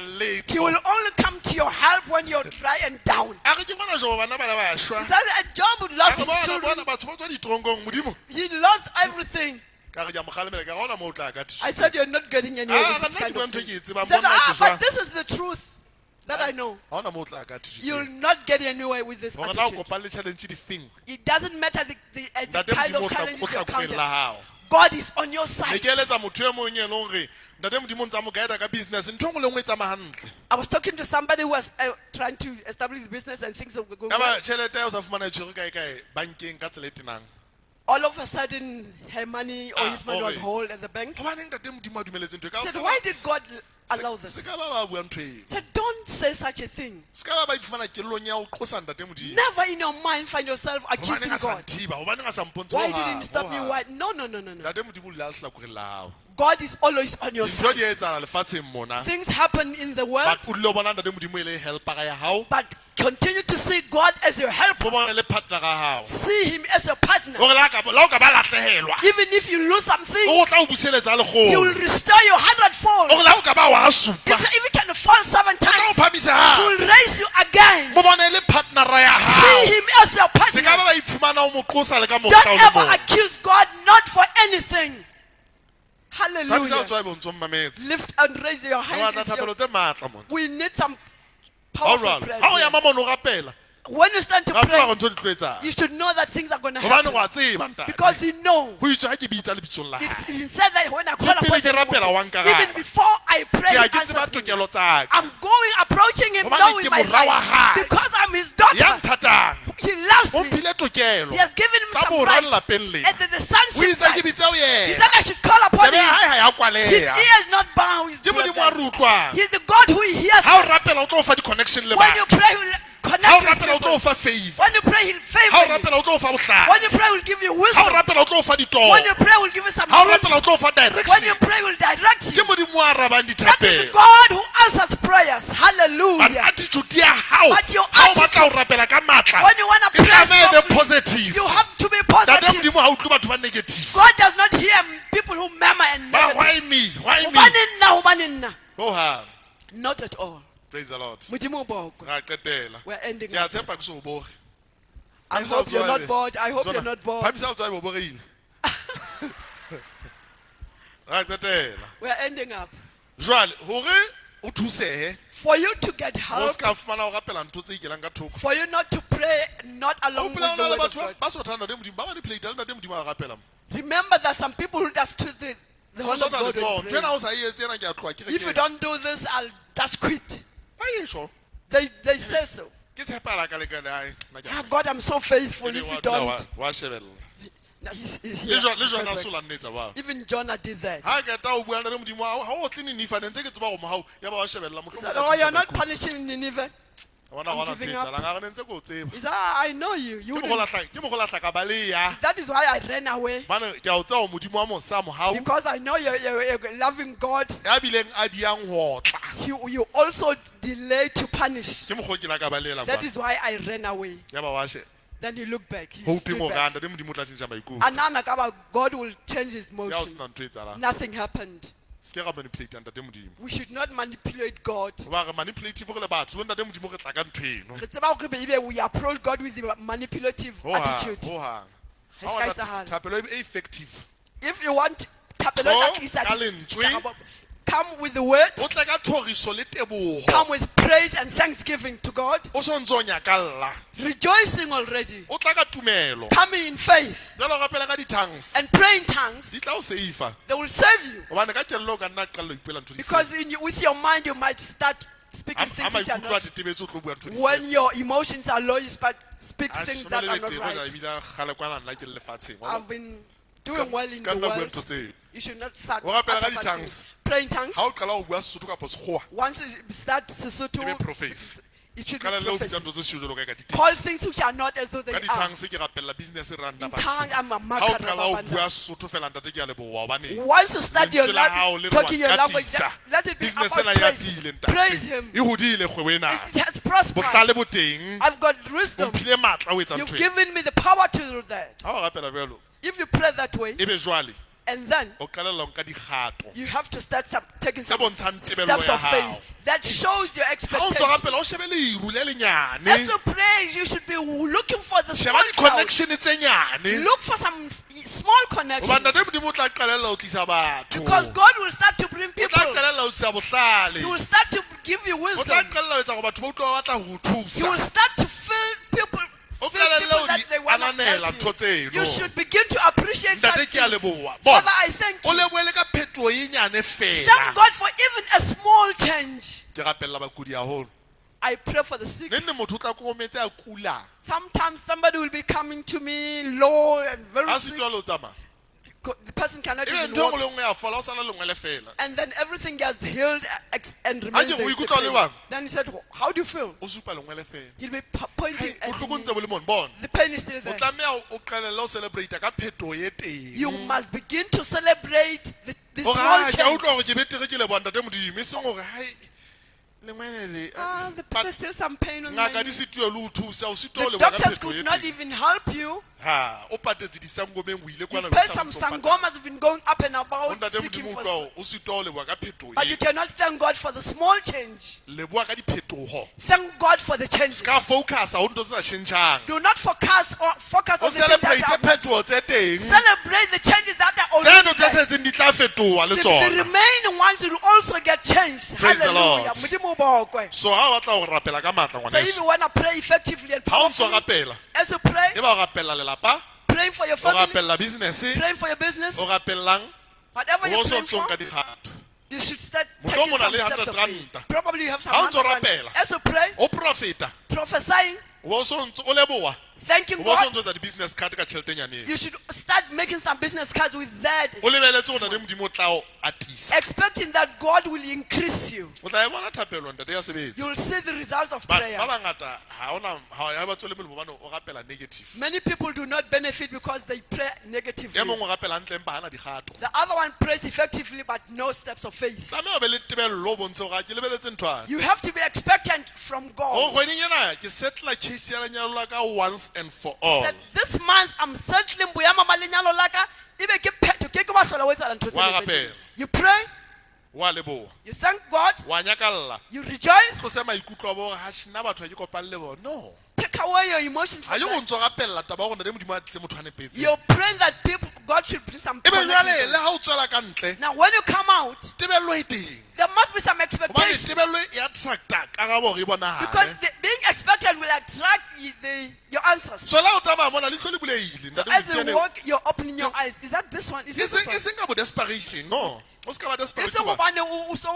Speaker 10: He will
Speaker 5: letho.
Speaker 10: only come to your help when you're dry and down.
Speaker 5: A re ke bona Jobo bana ba la ba shwa.
Speaker 10: He said, Job
Speaker 5: A
Speaker 10: lost
Speaker 5: re
Speaker 10: his
Speaker 5: bona
Speaker 10: children.
Speaker 5: bona batho ba tswa diteronkong Modimo.
Speaker 10: He lost everything.
Speaker 5: Ka re ke a mo kgalemela ka re ha hona moo o tla ka thuso.
Speaker 10: I said, "You're not getting anywhere
Speaker 5: Ah,
Speaker 10: with this
Speaker 5: nna ke
Speaker 10: kind
Speaker 5: bua
Speaker 10: of
Speaker 5: ntho
Speaker 10: thing."
Speaker 5: e ke e
Speaker 10: He
Speaker 5: tsebang,
Speaker 10: said,
Speaker 5: monna ke
Speaker 10: "Ah,
Speaker 5: jwang?"
Speaker 10: but this is the truth that I know.
Speaker 5: Ha hona moo o tla ka thuso
Speaker 10: You'll
Speaker 5: teng.
Speaker 10: not get anywhere with this
Speaker 5: Hore na o
Speaker 10: attitude.
Speaker 5: kopane le challenge difeng.
Speaker 10: It doesn't matter the
Speaker 5: Ntate
Speaker 10: kind
Speaker 5: Modimo
Speaker 10: of
Speaker 5: o hla- o
Speaker 10: challenges you
Speaker 5: hlakoreng
Speaker 10: encounter.
Speaker 5: la hao.
Speaker 10: God is on your
Speaker 5: Ne
Speaker 10: side.
Speaker 5: ke eletsa motho e mong e leng hore ntate Modimo o ntsa mo guide-a ka business ntho e nngwe le nngwe e tsamaya hantle.
Speaker 10: I was talking to somebody who was trying to establish the business and things were going
Speaker 5: Ya
Speaker 10: well.
Speaker 5: ba tjhelete ya o sa fumana e tshwerwe kae kae bankeng ka tsela e tenang.
Speaker 10: All of a sudden, her money or
Speaker 5: Ah,
Speaker 10: his money was
Speaker 5: ore.
Speaker 10: hold at the bank.
Speaker 5: Hobaneng ntate Modimo a dumeletse ntho e ka
Speaker 10: He
Speaker 5: o
Speaker 10: said,
Speaker 5: se ka
Speaker 10: "Why
Speaker 5: ba-
Speaker 10: did God allow
Speaker 5: se
Speaker 10: this?"
Speaker 5: ka ba ba bua ntho eo.
Speaker 10: He said, "Don't say such a thing.
Speaker 5: Se ka ba ba iphumana kelellong ya ho qosa ntate Modimo.
Speaker 10: Never in your mind find yourself accusing
Speaker 5: Hobaneng a sa
Speaker 10: God.
Speaker 5: nthiba? Hobaneng a sa mpontshe
Speaker 10: Why
Speaker 5: hohang,
Speaker 10: didn't you stop me?
Speaker 5: hohang?
Speaker 10: Why? No, no, no, no, no.
Speaker 5: Ntate Modimo o dula a le hlakoreng la hao.
Speaker 10: God is always on your
Speaker 5: Dintho
Speaker 10: side.
Speaker 5: di a etsahala lefatsheng mona.
Speaker 10: Things happen in the world,
Speaker 5: But o dule o bona ntate Modimo e le helper ya hao.
Speaker 10: but continue to see God as your helper.
Speaker 5: O bone le partner ya hao.
Speaker 10: See Him as your partner.
Speaker 5: Hore le ha ka- le ha o ka ba lahlehelwa,
Speaker 10: Even if you lose something,
Speaker 5: o tla o buseletsa a
Speaker 10: He will
Speaker 5: lekgolo.
Speaker 10: restore you hundredfold.
Speaker 5: Hore le ha o ka ba wa supa,
Speaker 10: If you can fall seven
Speaker 5: o tla o
Speaker 10: times,
Speaker 5: phamisa
Speaker 10: He will
Speaker 5: hape.
Speaker 10: raise you again.
Speaker 5: Mo bone e le partner ya
Speaker 10: See
Speaker 5: hao.
Speaker 10: Him as your
Speaker 5: Se ka
Speaker 10: partner.
Speaker 5: ba ba iphumana o mo qosa le ka mohla
Speaker 10: Don't
Speaker 5: o le
Speaker 10: ever
Speaker 5: mong.
Speaker 10: accuse God not for anything.
Speaker 5: Phamisa
Speaker 10: Hallelujah.
Speaker 5: letsoho ebe o ntso mmametse.
Speaker 10: Lift and raise your
Speaker 5: Re
Speaker 10: hand.
Speaker 5: batla
Speaker 10: if you're-
Speaker 5: thapelo tse matla mona.
Speaker 10: We need some
Speaker 5: Ha o
Speaker 10: powerful
Speaker 5: jwalo.
Speaker 10: prayers.
Speaker 5: Ha o
Speaker 10: here.
Speaker 5: ya mono o rapela,
Speaker 10: When you stand to
Speaker 5: ra tseba
Speaker 10: pray,
Speaker 5: hore ntho di tlo etsahala.
Speaker 10: you should know that things are going to
Speaker 5: Hobane
Speaker 10: happen.
Speaker 5: wa tseba ntate.
Speaker 10: Because you know.
Speaker 5: Ho itswe ha ke bitsa lebitsong la hae.
Speaker 10: It's been said that when I call
Speaker 5: Le pele
Speaker 10: upon
Speaker 5: ke rapela wa
Speaker 10: him,
Speaker 5: nkaraba.
Speaker 10: even before I pray,
Speaker 5: Ke a
Speaker 10: he
Speaker 5: ke tseba
Speaker 10: answers me.
Speaker 5: tokelo tsa ka.
Speaker 10: I'm going, approaching him
Speaker 5: Hobane
Speaker 10: knowing
Speaker 5: ke
Speaker 10: my
Speaker 5: mora wa
Speaker 10: rights.
Speaker 5: hae.
Speaker 10: Because I'm his
Speaker 5: Ya
Speaker 10: daughter.
Speaker 5: nthatang.
Speaker 10: He loves
Speaker 5: O
Speaker 10: me.
Speaker 5: mphile tokelo
Speaker 10: He has given me
Speaker 5: tsa
Speaker 10: some
Speaker 5: bora
Speaker 10: rights.
Speaker 5: lelapeng lena.
Speaker 10: And the
Speaker 5: O
Speaker 10: sonship
Speaker 5: itse ke
Speaker 10: rights.
Speaker 5: bitse ho
Speaker 10: He
Speaker 5: yena.
Speaker 10: said I should call upon
Speaker 5: Tsebe ya
Speaker 10: him.
Speaker 5: hae ha ya
Speaker 10: His
Speaker 5: kwaleha.
Speaker 10: ear is not bound. He's
Speaker 5: Ke Modimo wa re utlwang.
Speaker 10: He's the God who hears
Speaker 5: Ha o
Speaker 10: us.
Speaker 5: rapela o tlo o fa di-connection le
Speaker 10: When you
Speaker 5: batho.
Speaker 10: pray, he'll
Speaker 5: Ha o
Speaker 10: connect with
Speaker 5: rapela o tlo
Speaker 10: people.
Speaker 5: o fa favor.
Speaker 10: When you pray, he'll favor
Speaker 5: Ha o
Speaker 10: you.
Speaker 5: rapela o tlo o fa bohlale.
Speaker 10: When you pray, he'll give you
Speaker 5: Ha o
Speaker 10: wisdom.
Speaker 5: rapela o tlo o fa ditoro.
Speaker 10: When you pray, he'll give you some
Speaker 5: Ha o
Speaker 10: dreams.
Speaker 5: rapela o tlo o fa
Speaker 10: When you
Speaker 5: direction.
Speaker 10: pray, he'll direct
Speaker 5: Ke
Speaker 10: you.
Speaker 5: Modimo wa arabang
Speaker 10: That is
Speaker 5: dithapelo.
Speaker 10: God who answers prayers.
Speaker 5: But
Speaker 10: Hallelujah.
Speaker 5: attitude ya hao
Speaker 10: But your
Speaker 5: ha o batla
Speaker 10: attitude-
Speaker 5: ho rapela ka matla,
Speaker 10: When you want to
Speaker 5: e
Speaker 10: pray
Speaker 5: tlameha e be
Speaker 10: softly,
Speaker 5: positive.
Speaker 10: you have to be
Speaker 5: Ntate
Speaker 10: positive.
Speaker 5: Modimo ha utlwe batho ba negative.
Speaker 10: God does not hear people who murmur and
Speaker 5: Ba
Speaker 10: negative.
Speaker 5: why me? Why me?
Speaker 10: Hobane nna, hobane nna.
Speaker 5: Hohang.
Speaker 10: Not at all.
Speaker 5: Praise the Lord.
Speaker 10: Modimo o bokwe.
Speaker 5: Ra qetela.
Speaker 10: We're ending.
Speaker 5: Ke a tshepa ke so o boge.
Speaker 10: I hope you're not bored. I hope you're not bored.
Speaker 5: Phamisa letsoho ebe o boreile. Ra qetela.
Speaker 10: We're ending up.
Speaker 5: Jwale hore o thusehe,
Speaker 10: For you to get
Speaker 5: o
Speaker 10: help,
Speaker 5: se ka fumana o rapela ntho tse ikelang ka thoko.
Speaker 10: for you not to pray not along with
Speaker 5: Hopola ho
Speaker 10: the
Speaker 5: na le
Speaker 10: word of
Speaker 5: batho ba-
Speaker 10: God.
Speaker 5: ba sothang ntate Modimo, ba manipulate le ntate Modimo a rapela mo.
Speaker 10: Remember that some people who just twist the
Speaker 5: O
Speaker 10: hand of
Speaker 5: sotha
Speaker 10: God. when
Speaker 5: letsoho. Ntho
Speaker 10: praying.
Speaker 5: ena o sa e etse ena ke a tloha ke re
Speaker 10: If you
Speaker 5: ke-
Speaker 10: don't do this, I'll just quit.
Speaker 5: Ba e tjho.
Speaker 10: They say so.
Speaker 5: Ke tshepahala ka lekane, ai, nna ke a
Speaker 10: Ah, God, I'm so faithful.
Speaker 5: Ebe
Speaker 10: If
Speaker 5: wa
Speaker 10: you
Speaker 5: dula wa-
Speaker 10: don't,
Speaker 5: wa shebella.
Speaker 10: No, he's here.
Speaker 5: Le Jona
Speaker 10: He's
Speaker 5: so la nnetsa ba.
Speaker 10: Even Jonah did that.
Speaker 5: Ha ke ta o bua le Modimo, ha o tle Ninive, ne ntse ke tseba hore mohau, ya ba wa shebella,
Speaker 10: He
Speaker 5: mohlomong
Speaker 10: said,
Speaker 5: o ka
Speaker 10: oh, you're
Speaker 5: tjhentjha
Speaker 10: not
Speaker 5: maikutlo.
Speaker 10: punishing Nineveh.
Speaker 5: Wa bona
Speaker 10: I'm
Speaker 5: hona
Speaker 10: giving
Speaker 5: ntho e
Speaker 10: up.
Speaker 5: etsahalang, ha re ne ntse ke o tseba.
Speaker 10: He said, ah, I know you. You
Speaker 5: Ke
Speaker 10: wouldn't.
Speaker 5: mogolahla- ke mogolahla ka baleya.
Speaker 10: That is why I ran away.
Speaker 5: Hobane ke a o tseba hore Modimo wa mosa mohau,
Speaker 10: Because I know you're a loving God.
Speaker 5: ya bileng a diyang ho otla.
Speaker 10: You also delay to punish.
Speaker 5: Ke mokgwa o ke la ka baleela
Speaker 10: That
Speaker 5: kwana.
Speaker 10: is why I ran away.
Speaker 5: Ya ba wa sheba.
Speaker 10: Then he looked back. He
Speaker 5: Hoping
Speaker 10: stood
Speaker 5: hore
Speaker 10: back.
Speaker 5: ntate Modimo o tla tjhentjha maikutlo.
Speaker 10: Anana kaba, God will change his
Speaker 5: Ya ho
Speaker 10: motion.
Speaker 5: sena ntho e etsahalang.
Speaker 10: Nothing happened.
Speaker 5: Se ke ra manipulate ntate Modimo.
Speaker 10: We should not manipulate God.
Speaker 5: Hoba re manipulative re le batho, le ntate Modimo re tla ka ntho eno.
Speaker 10: Re tseba hore ebe we approach God with a manipulative
Speaker 5: Hohang,
Speaker 10: attitude.
Speaker 5: hohang.
Speaker 10: Ha
Speaker 5: Ha
Speaker 10: se
Speaker 5: o
Speaker 10: ka
Speaker 5: batla
Speaker 10: etsahala.
Speaker 5: thapelo e be effective.
Speaker 10: If you want thapelo e tla
Speaker 5: Tlo
Speaker 10: tlisa
Speaker 5: ka lentswe.
Speaker 10: dikarabo, Come with the word.
Speaker 5: O tle ka thoriso le teboho.
Speaker 10: Come with praise and thanksgiving to God.
Speaker 5: O so ntse o nyakalla.
Speaker 10: Rejoicing already.
Speaker 5: O tla ka tumelo.
Speaker 10: Coming in faith.
Speaker 5: Jwale o rapela ka di-tongues.
Speaker 10: And pray in tongues.
Speaker 5: Di tla o save-a.
Speaker 10: They will save you.
Speaker 5: Hobane ka kelello o ka nna qala ho ipuela ntho di
Speaker 10: Because
Speaker 5: sele.
Speaker 10: with your mind you might start speaking
Speaker 5: Ha
Speaker 10: things which are
Speaker 5: maikutlo a
Speaker 10: not.
Speaker 5: tetebetse o tlo bua ntho di
Speaker 10: When
Speaker 5: sele.
Speaker 10: your emotions are low, you speak
Speaker 5: Ah,
Speaker 10: things
Speaker 5: shome
Speaker 10: that
Speaker 5: le
Speaker 10: are not
Speaker 5: betere hoja
Speaker 10: right.
Speaker 5: ebile kgale kwana nna ke le lefatsheng, wa bona.
Speaker 10: I've been doing well in
Speaker 5: Ska
Speaker 10: the
Speaker 5: nna bua
Speaker 10: world.
Speaker 5: ntho tseo.
Speaker 10: You should not start
Speaker 5: O rapela ka
Speaker 10: utter such
Speaker 5: di-tongues.
Speaker 10: things. Pray in tongues.
Speaker 5: Ha o qala ho bua Sesotho kapa Sekgowa,
Speaker 10: Once you start Sesotho,
Speaker 5: e be prophecy.
Speaker 10: it should be
Speaker 5: Qalelle ho bitsa
Speaker 10: prophecy.
Speaker 5: ntho tse siyo jwalo ka e ka diteng.
Speaker 10: Call things which are not as though they
Speaker 5: Ka
Speaker 10: are.
Speaker 5: di-tongues ke rapella business e randa
Speaker 10: In
Speaker 5: batho.
Speaker 10: tongue, I'm a
Speaker 5: Ha o
Speaker 10: makara
Speaker 5: qala ho
Speaker 10: babanda.
Speaker 5: bua Sesotho fela ntate ke a leboha hobane
Speaker 10: Once you start your
Speaker 5: lentswe la hao le re wa
Speaker 10: talking your language,
Speaker 5: katisa.
Speaker 10: let it be
Speaker 5: Business
Speaker 10: about
Speaker 5: ena e
Speaker 10: praise.
Speaker 5: atile, ntate.
Speaker 10: Praise him.
Speaker 5: E hodile kgwebo ena.
Speaker 10: It has prospered.
Speaker 5: Bohlale bo teng.
Speaker 10: I've got
Speaker 5: O
Speaker 10: wisdom.
Speaker 5: mphile matla ho etsa
Speaker 10: You've
Speaker 5: ntho ena.
Speaker 10: given me the power to do that.
Speaker 5: Ha o rapela jwalo,
Speaker 10: If you pray that way,
Speaker 5: ebe jwale
Speaker 10: and then
Speaker 5: o qalella ho nka dikgato
Speaker 10: you have to start taking
Speaker 5: tse
Speaker 10: some
Speaker 5: bontshang tebello
Speaker 10: steps
Speaker 5: ya
Speaker 10: of
Speaker 5: hao.
Speaker 10: faith that shows your
Speaker 5: Ha o ntso
Speaker 10: expectation.
Speaker 5: rapela, o shebe leru le lenyane.
Speaker 10: As you pray, you should be looking for the
Speaker 5: Sheba
Speaker 10: small cloud.
Speaker 5: di-connection tse nyane.
Speaker 10: Look for some small connections.
Speaker 5: Hobane ntate Modimo o tla qalella ho tlisa batho.
Speaker 10: Because God will start to bring
Speaker 5: O tla
Speaker 10: people.
Speaker 5: qalella ho tlisa bohlale.
Speaker 10: He will start to give you
Speaker 5: O tla
Speaker 10: wisdom.
Speaker 5: qalella ho etsa hore batho ba utlwe ba batla ho o
Speaker 10: He will
Speaker 5: thusa.
Speaker 10: start to fill people,
Speaker 5: O
Speaker 10: fill
Speaker 5: qalelle
Speaker 10: people
Speaker 5: ho
Speaker 10: that
Speaker 5: di
Speaker 10: they want to
Speaker 5: ananela
Speaker 10: help
Speaker 5: ntho
Speaker 10: you.
Speaker 5: tseno.
Speaker 10: You should begin to appreciate
Speaker 5: Ntate
Speaker 10: such
Speaker 5: ke a
Speaker 10: things.
Speaker 5: leboha. Bona,
Speaker 10: Father, I thank
Speaker 5: o
Speaker 10: you.
Speaker 5: lebohele ka phetoho e nyane
Speaker 10: Thank
Speaker 5: fela.
Speaker 10: God for even a small change.
Speaker 5: Ke rapella bakudi haholo.
Speaker 10: I pray for the sick.
Speaker 5: Neng neng motho o tla korometse a kula.
Speaker 10: Sometimes somebody will be coming to me low and very
Speaker 5: Ha
Speaker 10: sick.
Speaker 5: sitwa le ho tsamaya.
Speaker 10: The person cannot
Speaker 5: Ebe
Speaker 10: even
Speaker 5: ntho e nngwe
Speaker 10: walk.
Speaker 5: le nngwe ya fola, o sala lengwele fela.
Speaker 10: And then everything gets healed and remains
Speaker 5: ke o
Speaker 10: the
Speaker 5: ikutlwa
Speaker 10: pain.
Speaker 5: le bang?
Speaker 10: Then he said, how do you feel?
Speaker 5: O supa lengwele fela.
Speaker 10: He'll be pointing
Speaker 5: Hai,
Speaker 10: at
Speaker 5: bohloko
Speaker 10: me.
Speaker 5: ntse bo le mona, bona.
Speaker 10: The pain is still
Speaker 5: O
Speaker 10: there.
Speaker 5: tlameha o qalelle ho celebrate ka phetoho e teng.
Speaker 10: You must begin to celebrate the
Speaker 5: Hore,
Speaker 10: small
Speaker 5: ah, ke a
Speaker 10: change.
Speaker 5: utlwa hore ke betere ke leboha ntate Modimo, e seng hore, hai, lengwele le, but
Speaker 10: There's still some pain on my
Speaker 5: ngaka di
Speaker 10: knee.
Speaker 5: sitwe le ho thusa, o sitwa ho
Speaker 10: The
Speaker 5: leboha ka
Speaker 10: doctors
Speaker 5: phetoho
Speaker 10: could
Speaker 5: e
Speaker 10: not
Speaker 5: teng.
Speaker 10: even help you.
Speaker 5: Ha, o patetse disangomeng, o ile kwana
Speaker 10: You've
Speaker 5: le
Speaker 10: paid some
Speaker 5: sa ntso patala.
Speaker 10: sangomas who've been going up and
Speaker 5: Ho
Speaker 10: about
Speaker 5: ntate
Speaker 10: seeking
Speaker 5: Modimo
Speaker 10: for
Speaker 5: utlwa hore o sitwa ho leboha ka phetoho
Speaker 10: But
Speaker 5: e.
Speaker 10: you cannot thank God for the small change.
Speaker 5: Leboha ka diphetoho.
Speaker 10: Thank God for the changes.
Speaker 5: Ska focus-a ho ntho tse sa tjhentjhang.
Speaker 10: Do not focus
Speaker 5: O
Speaker 10: on the things that
Speaker 5: celebrate
Speaker 10: are
Speaker 5: phetoho tse teng.
Speaker 10: Celebrate the changes that are already
Speaker 5: Tseno tse
Speaker 10: there.
Speaker 5: setseng di tla fetoha le
Speaker 10: The
Speaker 5: tsona.
Speaker 10: remaining ones will also get changed.
Speaker 5: Praise the
Speaker 10: Hallelujah.
Speaker 5: Lord.
Speaker 10: Modimo o bokwe.
Speaker 5: So ha o batla ho rapela ka matla
Speaker 10: So if
Speaker 5: ngwaneso.
Speaker 10: you want to pray effectively and
Speaker 5: Ha o ntso
Speaker 10: powerfully,
Speaker 5: rapela,
Speaker 10: as you pray,
Speaker 5: e ba o rapella lelapa,
Speaker 10: pray for your
Speaker 5: o
Speaker 10: family,
Speaker 5: rapella business,
Speaker 10: pray for your business,
Speaker 5: o rapellang,
Speaker 10: whatever
Speaker 5: o
Speaker 10: you're
Speaker 5: so
Speaker 10: praying
Speaker 5: ntso
Speaker 10: for,
Speaker 5: nka dikgato.
Speaker 10: you should start
Speaker 5: Mohlomong
Speaker 10: taking
Speaker 5: o na
Speaker 10: some
Speaker 5: le
Speaker 10: steps of
Speaker 5: 100
Speaker 10: faith.
Speaker 5: ranta.
Speaker 10: Probably you have some
Speaker 5: Ha o ntso
Speaker 10: 100 rand.
Speaker 5: rapela.
Speaker 10: As you pray,
Speaker 5: O profeta,
Speaker 10: prophesying,
Speaker 5: o bo so ntso o leboha.
Speaker 10: thanking
Speaker 5: O bo so
Speaker 10: God,
Speaker 5: ntso etsa di-business card ka tjhelete e nyane eo.
Speaker 10: you should start making some business cards with that,
Speaker 5: O lebeletse hore ntate Modimo o tla o atisa.
Speaker 10: expecting that God will increase you.
Speaker 5: O tla e bona thapelo ntate ya sebetsa.
Speaker 10: You will see the results of
Speaker 5: Ba
Speaker 10: prayer.
Speaker 5: ba bangata ha ona ha ba tswele molemo hobane o rapela negative.
Speaker 10: Many people do not benefit because they pray negatively.
Speaker 5: E mong o rapela hantle empa hana dikgato.
Speaker 10: The other one prays effectively but no steps of faith.
Speaker 5: Tlameha o be le tebello o bontshe hore ha ke lebeletse nthwane.
Speaker 10: You have to be expectant from
Speaker 5: Hore
Speaker 10: God.
Speaker 5: kgweding ena ke settle case ya lenyalo la ka once and for all.
Speaker 10: Said, this month I'm settling boemo ba lenyalo la ka, ebe ke phetho, ke ke ba hlola ho etsahala ntho
Speaker 5: Wa
Speaker 10: tsena tse
Speaker 5: rapela.
Speaker 10: tjena. You pray,
Speaker 5: Wa leboha.
Speaker 10: you thank God,
Speaker 5: Wa nyakalla.
Speaker 10: you rejoice,
Speaker 5: Tlose maikutlo a bo hore ha nna batho ha ke kopane le bona. No.
Speaker 10: take away your emotions.
Speaker 5: Ha
Speaker 10: From
Speaker 5: ke go
Speaker 10: that.
Speaker 5: ntso rapella taba ya hore ntate Modimo a tlise motho a nepetseng.
Speaker 10: You're praying that people, God should bring some
Speaker 5: Ebe jwale
Speaker 10: connections.
Speaker 5: le ha o tswela ka ntle,
Speaker 10: Now when you come out,
Speaker 5: tebello e teng.
Speaker 10: there must be some
Speaker 5: Hobane
Speaker 10: expectation.
Speaker 5: tebello e attracta karabo hore e
Speaker 10: Because
Speaker 5: bonahale.
Speaker 10: being expected will attract your answers.
Speaker 5: So la o tsamaya mona leihlo le bulehile.
Speaker 10: So
Speaker 5: Ntate
Speaker 10: as you
Speaker 5: Modimo.
Speaker 10: walk, you're opening your eyes. Is that this one? Is
Speaker 5: E
Speaker 10: it this
Speaker 5: seng e
Speaker 10: one?
Speaker 5: seng ka bo desperation, no. O ska ba desperate.
Speaker 10: E seng
Speaker 5: hoba
Speaker 10: hobane o so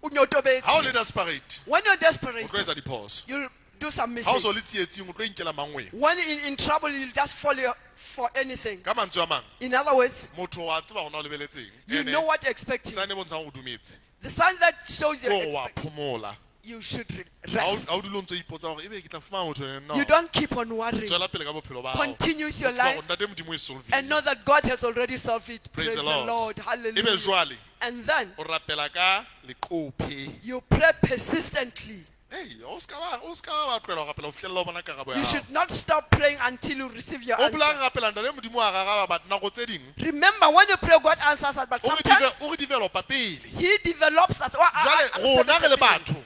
Speaker 10: o nyotobetse.
Speaker 5: Ha o le desperate,
Speaker 10: When you're
Speaker 5: o
Speaker 10: desperate,
Speaker 5: tlo etsa diphoso.
Speaker 10: you'll do some
Speaker 5: Ha o so le
Speaker 10: mistakes.
Speaker 5: tsietsing, o tlo inkela mangweng.
Speaker 10: When in trouble, you'll just fall for anything.
Speaker 5: Ka mantswe a mang,
Speaker 10: In other words,
Speaker 5: motho wa tseba hore na o lebeletseng.
Speaker 10: you
Speaker 5: Ene
Speaker 10: know what you're expecting.
Speaker 5: sign e bontshang hore o dumetse.
Speaker 10: The sign that shows
Speaker 5: Ke
Speaker 10: you
Speaker 5: hore wa phomola.
Speaker 10: you should
Speaker 5: Ha o
Speaker 10: rest.
Speaker 5: ha o dule o ntso ipotsa hore ebe ke tla fumana motho neng, no.
Speaker 10: You don't keep on worrying.
Speaker 5: Tswela pele ka bophelo ba hao.
Speaker 10: Continue with your
Speaker 5: O tseba hore
Speaker 10: life
Speaker 5: Ntate Modimo e solvile.
Speaker 10: and know that God has already solved it.
Speaker 5: Praise
Speaker 10: Praise
Speaker 5: the
Speaker 10: the
Speaker 5: Lord.
Speaker 10: Lord.
Speaker 5: Ebe
Speaker 10: Hallelujah.
Speaker 5: jwale
Speaker 10: And then
Speaker 5: o rapela ka leqophe.
Speaker 10: you pray persistently.
Speaker 5: Ei, o ska ba o ska ba tlohela ho rapela ho fihlella o bona karabo ya
Speaker 10: You
Speaker 5: hao.
Speaker 10: should not stop praying until you receive your
Speaker 5: O hopola
Speaker 10: answer.
Speaker 5: re rapela ntate Modimo a raraba, but nako tse ding
Speaker 10: Remember, when you pray, God answers us, but
Speaker 5: o re
Speaker 10: sometimes
Speaker 5: o re developa pele.
Speaker 10: He develops us.
Speaker 5: Jwale rona re le batho,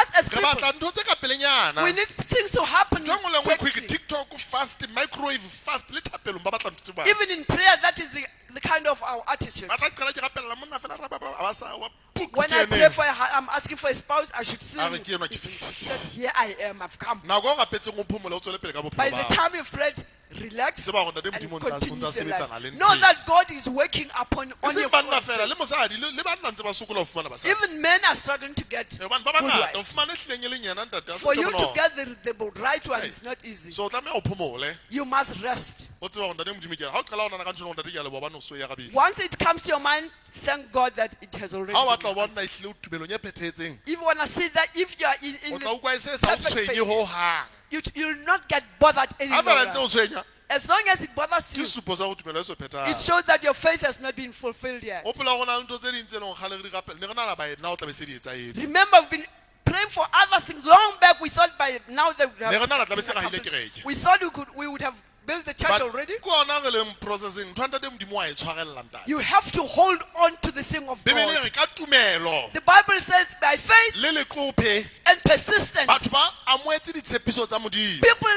Speaker 10: Us as
Speaker 5: re
Speaker 10: people,
Speaker 5: batla ntho tse ka pelenyana.
Speaker 10: we need things to happen
Speaker 5: Ntho e nngwe le e nngwe quick,
Speaker 10: quickly.
Speaker 5: TikTok fast, microwave fast, le thapelong ba batla ntho tse jwalo.
Speaker 10: Even in prayer, that is the kind of our attitude.
Speaker 5: Ba tla qala ke rapella monna fela, ra ba ba- ba sa wa Puku
Speaker 10: When
Speaker 5: ke
Speaker 10: I
Speaker 5: ene
Speaker 10: pray
Speaker 5: eno.
Speaker 10: for, I'm asking for a spouse, I should see
Speaker 5: A
Speaker 10: him.
Speaker 5: re ke enwa ke
Speaker 10: He
Speaker 5: fihlile.
Speaker 10: said, here I am, I've come.
Speaker 5: Nako e o rapetseng o phomole o tswele pele ka bophelo
Speaker 10: By
Speaker 5: ba
Speaker 10: the
Speaker 5: hao.
Speaker 10: time you've prayed, relax
Speaker 5: Tseba hore Ntate
Speaker 10: and
Speaker 5: Modimo o ntse a- o
Speaker 10: continue
Speaker 5: ntse a
Speaker 10: your life.
Speaker 5: sebetsana le ntho
Speaker 10: Know
Speaker 5: eo.
Speaker 10: that God is working upon
Speaker 5: E
Speaker 10: on
Speaker 5: seng
Speaker 10: your
Speaker 5: banna
Speaker 10: front.
Speaker 5: fela le mosadi le banna ntse ba sokola ho fumana basadi.
Speaker 10: Even men are struggling to get
Speaker 5: Eh, hobane ba
Speaker 10: good
Speaker 5: bangata o
Speaker 10: wives.
Speaker 5: fumane hlileng e leng yena ntate, ha se
Speaker 10: For
Speaker 5: ntho e
Speaker 10: you to
Speaker 5: bonolo.
Speaker 10: get the right one
Speaker 5: Hey.
Speaker 10: is not easy.
Speaker 5: So o tlameha o phomole.
Speaker 10: You must rest.
Speaker 5: O tseba hore Ntate Modimo ke ena. Ha o qala ho nahana ka ntho ena, Ntate ke a leboha hobane o so e arabile.
Speaker 10: Once it comes to your mind, thank God that it has already
Speaker 5: Ha o
Speaker 10: been
Speaker 5: batla ho bona
Speaker 10: answered.
Speaker 5: ehlile o tumelong e phethahetseng,
Speaker 10: If you want to see that, if you are in
Speaker 5: o tla
Speaker 10: the
Speaker 5: utlwa e se sa o
Speaker 10: perfect
Speaker 5: tshwenye
Speaker 10: faith,
Speaker 5: hohang.
Speaker 10: you'll not get bothered
Speaker 5: Ha fela ntse
Speaker 10: anymore.
Speaker 5: o tshwenya,
Speaker 10: As long as it bothers
Speaker 5: ke
Speaker 10: you,
Speaker 5: sesupo sa hore tumelo e so
Speaker 10: it
Speaker 5: phethahale.
Speaker 10: shows that your faith has not been fulfilled yet.
Speaker 5: Hopola hore ho na le ntho tse ding tse leng hore kgale re di rapela, ne re nahana by now o tla be se di etsahetse.
Speaker 10: Remember, we've been praying for other things long back. We thought by now they would have
Speaker 5: Ne re nahana tla be se
Speaker 10: been
Speaker 5: re ahile
Speaker 10: accomplished.
Speaker 5: kereke.
Speaker 10: We thought we would have built the church
Speaker 5: But
Speaker 10: already.
Speaker 5: ke hona re leng processing, ntho ya Ntate Modimo wa e tshwarella ntate.
Speaker 10: You have to hold on to the thing of
Speaker 5: Bibele e
Speaker 10: God.
Speaker 5: re ka tumelo
Speaker 10: The Bible says by faith
Speaker 5: le leqophe,
Speaker 10: and persistence,
Speaker 5: batho ba amohetse ditshepiso tsa Modimo.
Speaker 10: people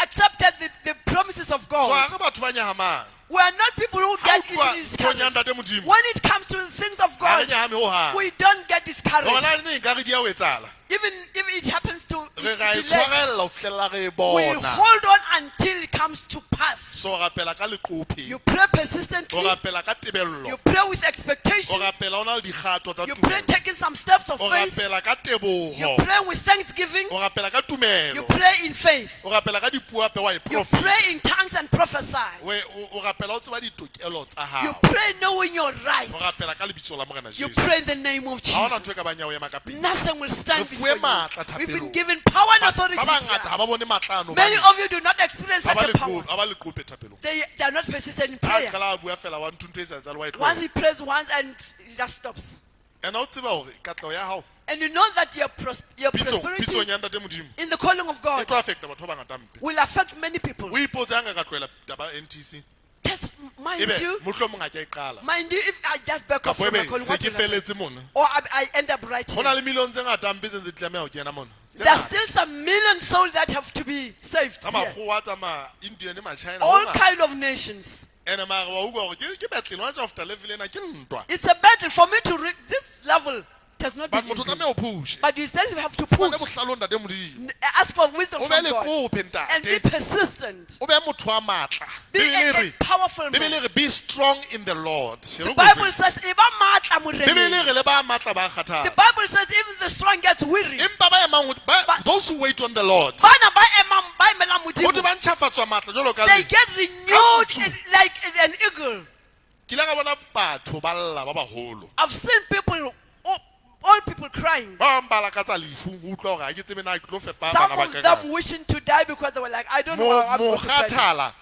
Speaker 10: accepted the promises of
Speaker 5: So
Speaker 10: God.
Speaker 5: ha re batho ba nyahamang.
Speaker 10: We are not people who
Speaker 5: Ha o
Speaker 10: get
Speaker 5: tluwa
Speaker 10: easily
Speaker 5: nthong ya
Speaker 10: discouraged.
Speaker 5: Ntate Modimo,
Speaker 10: When it comes to the things of
Speaker 5: ha re
Speaker 10: God,
Speaker 5: nyahame hohang.
Speaker 10: we don't get discouraged.
Speaker 5: Hore na neng ekare di a ho etsahala,
Speaker 10: Even if it happens to
Speaker 5: re ra e
Speaker 10: delay,
Speaker 5: tshwarella ho fihlella re e
Speaker 10: we
Speaker 5: bona.
Speaker 10: hold on until it comes to pass.
Speaker 5: So o rapela ka leqophe,
Speaker 10: You pray
Speaker 5: o
Speaker 10: persistently.
Speaker 5: rapela ka tebello,
Speaker 10: You pray with
Speaker 5: o
Speaker 10: expectation.
Speaker 5: rapela o na le dikgato tsa
Speaker 10: You pray
Speaker 5: tumelo,
Speaker 10: taking some steps of
Speaker 5: o
Speaker 10: faith.
Speaker 5: rapela ka
Speaker 10: You
Speaker 5: teboho,
Speaker 10: pray with thanksgiving.
Speaker 5: o rapela ka
Speaker 10: You
Speaker 5: tumelo,
Speaker 10: pray in faith.
Speaker 5: o rapela ka dipuo hape wa e
Speaker 10: You
Speaker 5: profeta.
Speaker 10: pray in tongues and prophesy.
Speaker 5: O rapela o tseba ditokelo tsa
Speaker 10: You
Speaker 5: hao.
Speaker 10: pray knowing your rights.
Speaker 5: O rapela ka lebitso la Morena
Speaker 10: You
Speaker 5: Jesu.
Speaker 10: pray in the name of
Speaker 5: Ha hona
Speaker 10: Jesus.
Speaker 5: ntho e ka bang ya ho ema ka pele.
Speaker 10: Nothing will stand
Speaker 5: Re
Speaker 10: before
Speaker 5: fuwe
Speaker 10: you.
Speaker 5: matla
Speaker 10: We've been
Speaker 5: thapelong.
Speaker 10: given power and
Speaker 5: Ba
Speaker 10: authority.
Speaker 5: bangata
Speaker 10: here.
Speaker 5: ha ba bone matla ano
Speaker 10: Many
Speaker 5: hobane
Speaker 10: of you do not experience
Speaker 5: ha ba
Speaker 10: such a power.
Speaker 5: leqope- ha ba leqope thapelong.
Speaker 10: They are not persistent in
Speaker 5: Ha
Speaker 10: prayer.
Speaker 5: qala a bua fela wa ntho ntho e sa etsahale wa e
Speaker 10: Once
Speaker 5: tlohela.
Speaker 10: he prays once and he just stops.
Speaker 5: And o tseba hore katleho ya hao
Speaker 10: And you know that your
Speaker 5: pitsong
Speaker 10: prosperity
Speaker 5: ya Ntate Modimo
Speaker 10: in the calling of
Speaker 5: e
Speaker 10: God
Speaker 5: tlo affecta batho ba bangata hampe.
Speaker 10: will affect many people.
Speaker 5: O ipotse ha nka ka tlohela taba ya NTC
Speaker 10: Just mind
Speaker 5: ebe
Speaker 10: you,
Speaker 5: mohlomong ha ke a e qala.
Speaker 10: mind you, if I just back off
Speaker 5: Kapo
Speaker 10: from my
Speaker 5: ebe
Speaker 10: calling,
Speaker 5: se
Speaker 10: what
Speaker 5: ke
Speaker 10: will happen?
Speaker 5: feletse mona.
Speaker 10: Or I end up right
Speaker 5: Ho na
Speaker 10: here.
Speaker 5: le million tse ngata hampe tse ntse di tlameha ho kena mona. Tse
Speaker 10: There are
Speaker 5: ngata.
Speaker 10: still some million souls that have to be saved.
Speaker 5: Ka
Speaker 10: Here.
Speaker 5: makgowa a tsamaya Indian, Machina,
Speaker 10: All
Speaker 5: ho ngata.
Speaker 10: kind of nations.
Speaker 5: Ene mare wa utlwa hore ke battle, hona tjena ho feta level ena ke ntwa.
Speaker 10: It's a battle for me to reach this level. It has not
Speaker 5: But
Speaker 10: been
Speaker 5: motho o
Speaker 10: easy.
Speaker 5: tlameha ho push.
Speaker 10: But you still have to
Speaker 5: Fumane
Speaker 10: push.
Speaker 5: bohlale ho Ntate Modimo.
Speaker 10: Ask for wisdom
Speaker 5: O be
Speaker 10: from God.
Speaker 5: leqophe,
Speaker 10: And be
Speaker 5: ntate.
Speaker 10: persistent.
Speaker 5: O be motho wa matla.
Speaker 10: Be
Speaker 5: Bibele
Speaker 10: a
Speaker 5: re,
Speaker 10: powerful man.
Speaker 5: Bibele re be strong in the Lord.
Speaker 10: The Bible says, "Eba matla
Speaker 5: Bibele
Speaker 10: moreneng."
Speaker 5: re le ba matla ba
Speaker 10: The
Speaker 5: kgathala.
Speaker 10: Bible says, even the strong gets weary.
Speaker 5: Empa ba emang ho- ba-
Speaker 10: Ba-
Speaker 5: those who wait on the Lord.
Speaker 10: Bana ba emang ba emelang
Speaker 5: Ho thwe
Speaker 10: Modimo,
Speaker 5: ba ntjhafatswa matla jwalo ka
Speaker 10: they
Speaker 5: le.
Speaker 10: get renewed
Speaker 5: Ka
Speaker 10: like an eagle.
Speaker 5: Ke ile ka bona batho ba lla ba baholo.
Speaker 10: I've seen people, all people crying.
Speaker 5: Ba bang ba lakatsa lefu, o utlwa hore ha ke tsebe na ke tlo fepa
Speaker 10: Some
Speaker 5: bana ba
Speaker 10: of
Speaker 5: ka
Speaker 10: them
Speaker 5: kang.
Speaker 10: wishing to die because they were like, I don't know how I'm going to feed them.
Speaker 5: Mokgathala.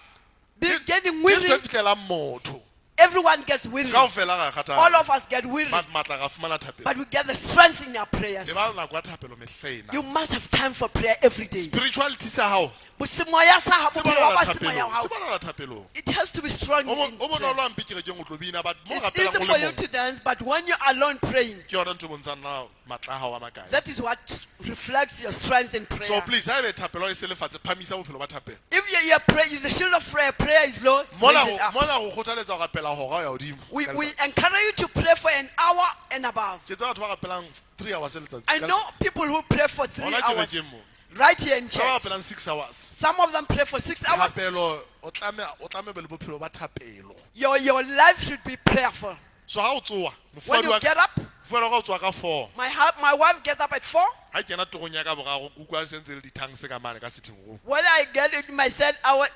Speaker 10: Getting
Speaker 5: Ke ntho e
Speaker 10: weary.
Speaker 5: fihlelang motho.
Speaker 10: Everyone gets weary.
Speaker 5: Kaofela ra kgathala.
Speaker 10: All of us get weary.
Speaker 5: But matla ra fumana thapelo.
Speaker 10: But we get the strength in our prayers.
Speaker 5: E ba nako ya thapelo mehlena.
Speaker 10: You must have time for prayer every day.
Speaker 5: Spirituality sa hao
Speaker 10: Bosemoya sa hao,
Speaker 5: se
Speaker 10: bophelo ba
Speaker 5: bonahala
Speaker 10: semoya
Speaker 5: thapelong.
Speaker 10: wa hao.
Speaker 5: Se bonahala thapelong.
Speaker 10: It has to be strong.
Speaker 5: O
Speaker 10: in
Speaker 5: bonolo
Speaker 10: prayer.
Speaker 5: hampe kerekeng o tlo bina, but mo
Speaker 10: It's
Speaker 5: rapelang
Speaker 10: easy
Speaker 5: o
Speaker 10: for
Speaker 5: le
Speaker 10: you
Speaker 5: mong,
Speaker 10: to dance, but when you're alone praying,
Speaker 5: ke yona ntho e bontshang na matla a hao a makae.
Speaker 10: that is what reflects your strength in prayer.
Speaker 5: So please, haebe thapelo e se lefatshe, phamisa bophelo ba thapelo.
Speaker 10: If your prayer, the shield of prayer is low,
Speaker 5: Mona
Speaker 10: raise
Speaker 5: ho
Speaker 10: it up.
Speaker 5: mona ho kgothaletsa ho rapela hora ho ya hodimo.
Speaker 10: We
Speaker 5: ka
Speaker 10: we
Speaker 5: letsatsi.
Speaker 10: encourage you to pray for an hour and above.
Speaker 5: Ke tseba batho ba rapelang 3 hours letsatsi.
Speaker 10: I
Speaker 5: Ka
Speaker 10: know
Speaker 5: letsatsi.
Speaker 10: people who pray for 3
Speaker 5: Hona
Speaker 10: hours
Speaker 5: kerekeng mo.
Speaker 10: right here in
Speaker 5: Ba ba
Speaker 10: church.
Speaker 5: rapelang 6 hours.
Speaker 10: Some of them pray for 6 hours.
Speaker 5: Thapelo o tlameha o tlameha be le bophelo ba thapelo.
Speaker 10: Your life should be prayerful.
Speaker 5: So ha o tsoha,
Speaker 10: When
Speaker 5: mofumahadi
Speaker 10: you
Speaker 5: wa ka
Speaker 10: get up,
Speaker 5: mofumahadi wa ka o tsoha ka 4.
Speaker 10: my wife gets up at 4.
Speaker 5: Ha ke kena torong ya ka boraro, ke utlwa a sentse le di-tongues ka mane ka sitting room.
Speaker 10: When I get in my third hour,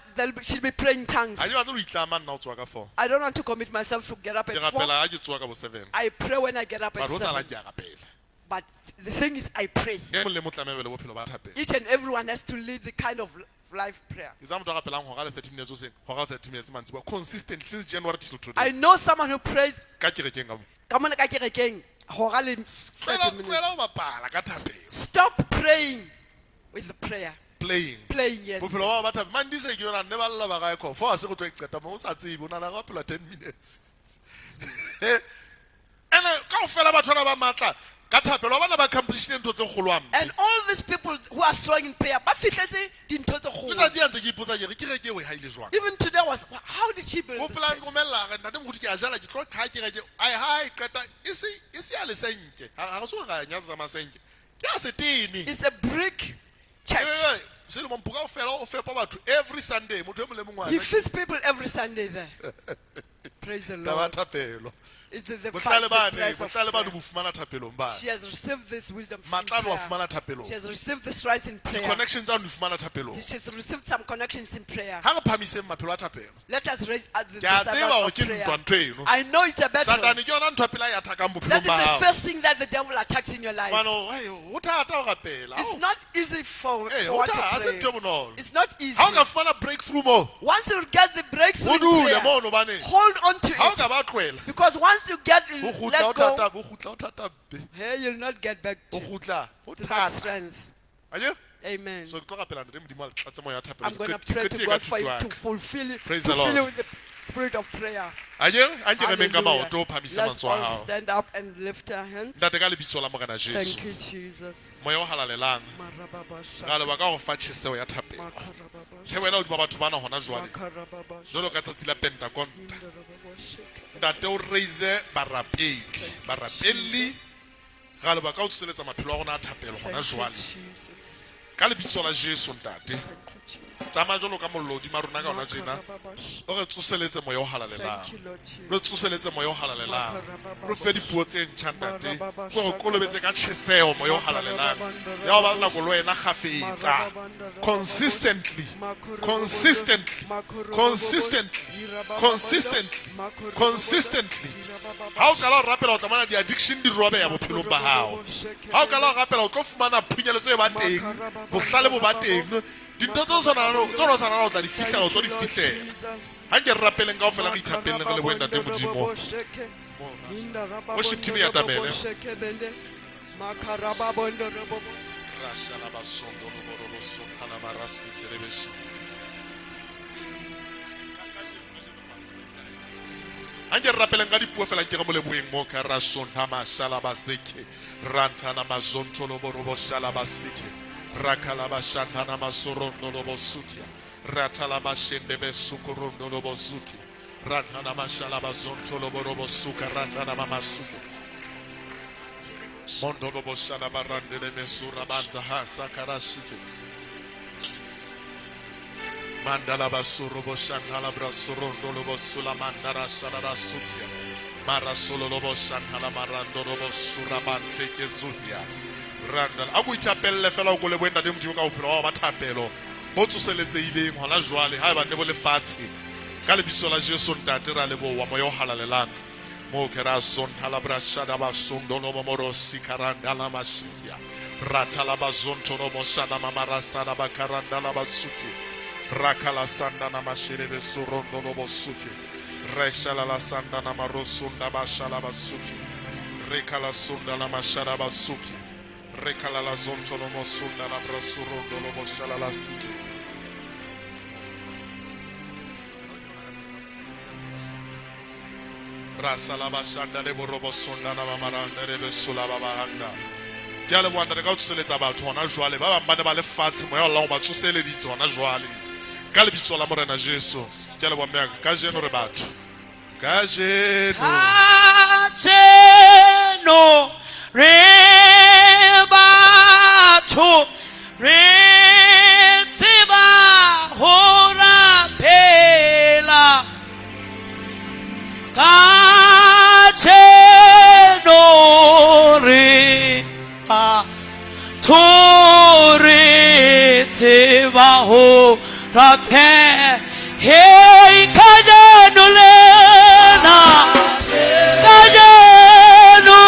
Speaker 10: she'll be praying tongues.
Speaker 5: Ha ke batle ho itlama nna ho tsoha ka 4.
Speaker 10: I don't want to commit myself to get up
Speaker 5: Ke
Speaker 10: at 4.
Speaker 5: rapela ha ke tsoha ka bo 7.
Speaker 10: I pray when I get up at
Speaker 5: But ho sala
Speaker 10: 7.
Speaker 5: ke a rapela.
Speaker 10: But the thing is, I pray.
Speaker 5: E mong le mong tlameha be le bophelo ba thapelo.
Speaker 10: Each and everyone has to lead the kind of life prayer.
Speaker 5: Ke tseba motho a rapelang hora le 30 minutes hoseng, hora le 30 minutes mantsiboya, consistent since January till
Speaker 10: I
Speaker 5: today.
Speaker 10: know someone who prays
Speaker 5: Ka kerekeng ka mo.
Speaker 10: ka mona ka kerekeng, hora le 30
Speaker 5: Tlohela
Speaker 10: minutes.
Speaker 5: tlohela ho bapala ka thapelo.
Speaker 10: Stop praying with the prayer.
Speaker 5: Playing.
Speaker 10: Playing, yes.
Speaker 5: Bophelo ba hao ba thapelo. Mandisa ke yona nne ba lla ba gae kho. Fo ha se go tlo e qeta mo o sa tsebe o nahana re rapela 10 minutes. Ene kaofela batho bana ba matla Ka thapelo ba bana ba accomplishile ntho tse kgolo hampe.
Speaker 10: And all these people who are strong in prayer, ba fihletse dintho tse kgolo.
Speaker 5: Letsatsi a ntse ke ipotsa ke re ke reke eo e haile jwang.
Speaker 10: Even today was, how did she build
Speaker 5: O
Speaker 10: this
Speaker 5: pela
Speaker 10: church?
Speaker 5: nromella re ntate moruti ke a jala ke tlo qha kereke. Ai ha e qeta e se ya lesenke. Ha re so ra nyatsa masenke. Ke a setene.
Speaker 10: It's a brick church.
Speaker 5: Selemo mpo kaofela o fepa batho every Sunday motho e mong le mong wa
Speaker 10: He
Speaker 5: reka.
Speaker 10: feeds people every Sunday there. Praise the
Speaker 5: Taba
Speaker 10: Lord.
Speaker 5: thapelo.
Speaker 10: It's the
Speaker 5: Bohlale
Speaker 10: fact, the
Speaker 5: bane,
Speaker 10: price of
Speaker 5: bohlale bane
Speaker 10: prayer.
Speaker 5: bo fumana thapelong bane.
Speaker 10: She has received this wisdom from
Speaker 5: Matla no
Speaker 10: prayer.
Speaker 5: fumana thapelong.
Speaker 10: She has received this right in prayer.
Speaker 5: Connections tsa no fumana thapelong.
Speaker 10: She has received some connections in prayer.
Speaker 5: Ha re phamiseng maphelo a thapelo.
Speaker 10: Let us raise the
Speaker 5: Ke a
Speaker 10: standard
Speaker 5: tseba hore
Speaker 10: of
Speaker 5: ke
Speaker 10: prayer.
Speaker 5: ntwa ntho eno.
Speaker 10: I know it's a battle.
Speaker 5: Satane ke yona ntho ya pele a e attack-ang
Speaker 10: That
Speaker 5: bophelong
Speaker 10: is
Speaker 5: ba
Speaker 10: the
Speaker 5: hao.
Speaker 10: first thing that the devil attacks in your life.
Speaker 5: Hobane ho thata ho rapela.
Speaker 10: It's not easy
Speaker 5: Eh,
Speaker 10: for
Speaker 5: ho
Speaker 10: one to
Speaker 5: thata, ha se
Speaker 10: pray.
Speaker 5: ntho e bonolo.
Speaker 10: It's not easy.
Speaker 5: Ha o ka fumana breakthrough mo,
Speaker 10: Once you get the breakthrough
Speaker 5: o
Speaker 10: in
Speaker 5: dule
Speaker 10: prayer,
Speaker 5: mono hobane
Speaker 10: hold on to
Speaker 5: ha o
Speaker 10: it.
Speaker 5: ka ba tlohela,
Speaker 10: Because once you get
Speaker 5: ho kgutla
Speaker 10: let
Speaker 5: ho
Speaker 10: go,
Speaker 5: thata, ho kgutla ho thata mpe.
Speaker 10: hey, you'll not get back
Speaker 5: Ho kgutla ho
Speaker 10: to that
Speaker 5: thata.
Speaker 10: strength.
Speaker 5: Akere?
Speaker 10: Amen.
Speaker 5: So ke tlo rapela ntate Modimo a le tlatse moya wa thapelo.
Speaker 10: I'm
Speaker 5: Ke
Speaker 10: going to
Speaker 5: ke
Speaker 10: pray to
Speaker 5: qetile ka
Speaker 10: God for
Speaker 5: thuto
Speaker 10: you
Speaker 5: ya
Speaker 10: to
Speaker 5: ka.
Speaker 10: fulfill,
Speaker 5: Praise
Speaker 10: to
Speaker 5: the
Speaker 10: fill
Speaker 5: Lord.
Speaker 10: you with the spirit of prayer.
Speaker 5: Akere? A nke re emeng ka
Speaker 10: Hallelujah.
Speaker 5: maoto o phamise
Speaker 10: Let's
Speaker 5: mantswe a
Speaker 10: all
Speaker 5: hao.
Speaker 10: stand up and lift our hands.
Speaker 5: Ntate ka lebitso la Morena Jesu.
Speaker 10: Thank you, Jesus.
Speaker 5: Moya o halalelang.
Speaker 10: Marababasha.
Speaker 5: Ra leboha ka ho fa tjheseho ya thapelo.
Speaker 10: Makarababasha.
Speaker 5: Theohela hodima batho bana hona jwale.
Speaker 10: Makarababasha.
Speaker 5: Jwalo ka tsatsi la Pentakonta. Ntate o raise barapedi, barapelli. Ra leboha ka ho tsoseletsa maphelo a rona a thapelo hona
Speaker 10: Thank you,
Speaker 5: jwale.
Speaker 10: Jesus.
Speaker 5: Ka lebitso la Jesu ntate. Tsamaya jwalo ka mollo hodima rona ka hona tjena. O re tsoseletse moya o halalelang.
Speaker 10: Thank you, Lord Jesus.
Speaker 5: Re tsoseletse moya o halalelang. Re fe dipuo tse ntjha ntate. Ko re kolobetse ka tjheseho moya o halalelang. Ya ho ba le nako le wena kgafetsa. Consistently. Consistently. Consistently. Consistently. Consistently. Ha o qala ho rapela o tla bona di-addiction di robeha bophelong ba hao. Ha o qala ho rapela o tlo fumana phunyeletso e ba teng, bohlale bo ba teng. Dintho tse o sa nahana o tla di fihlela, o tlo di fihlela. Ha nke re rapeleng kaofela re ithapeleng re lebohe Ntate Modimo. Worship team e atamele. Ha nke re rapeleng ka dipuo fela nke re mo leboheng mo ka rasontha mashala baseke rantana mazontolo borobo shala baseke rakala bashantana masorondolo bosukia ratala mashende besukurondolo bosuki rantana mashala bazontolo borobo suka rantana mamasuki mondolo boshala barandele mesura banda ha sakarashike Mandala basuro boshandala brasurondolo bosula mandara sharara sukia marasolo boshandala marandolo bosura bante ke zuhia randala a ko ithapelle fela o ko lebohe Ntate Modimo ka bophelo ba hao ba thapelo bo tsoseletseileng hona jwale ha eba ne bo lefatshe ka lebitso la Jesu ntate ra leboha moya o halalelang mo ke ra sonthala brashada basondolo momorosi karandala mashikia ratala bazontoro moshana mamarasana bakarandala basuki Rakala sandana masherebe surondolo bosuki. Reshala la sandana marosunda bashala basuki. Rekala sunda la mashara basuki. Rekala la zontolo mosunda la brasurondolo boshala la siki. Rasala bashanda le borobo sunda na mamaranda le besula babaranda. Ke a leboha ntate ka ho tsoseletsa batho hona jwale. Ba bang ba ne ba le fatshe moya wa Allah o ba tsoseleditse hona jwale. Ka lebitso la Morena Jesu. Ke a leboha mme ya ka. Kajeno re batho. Kajeno.
Speaker 1: Kajeno re batho re tseba ho rapela. Kajeno re batho re tseba ho rapela. Hey, kajeno lena, kajeno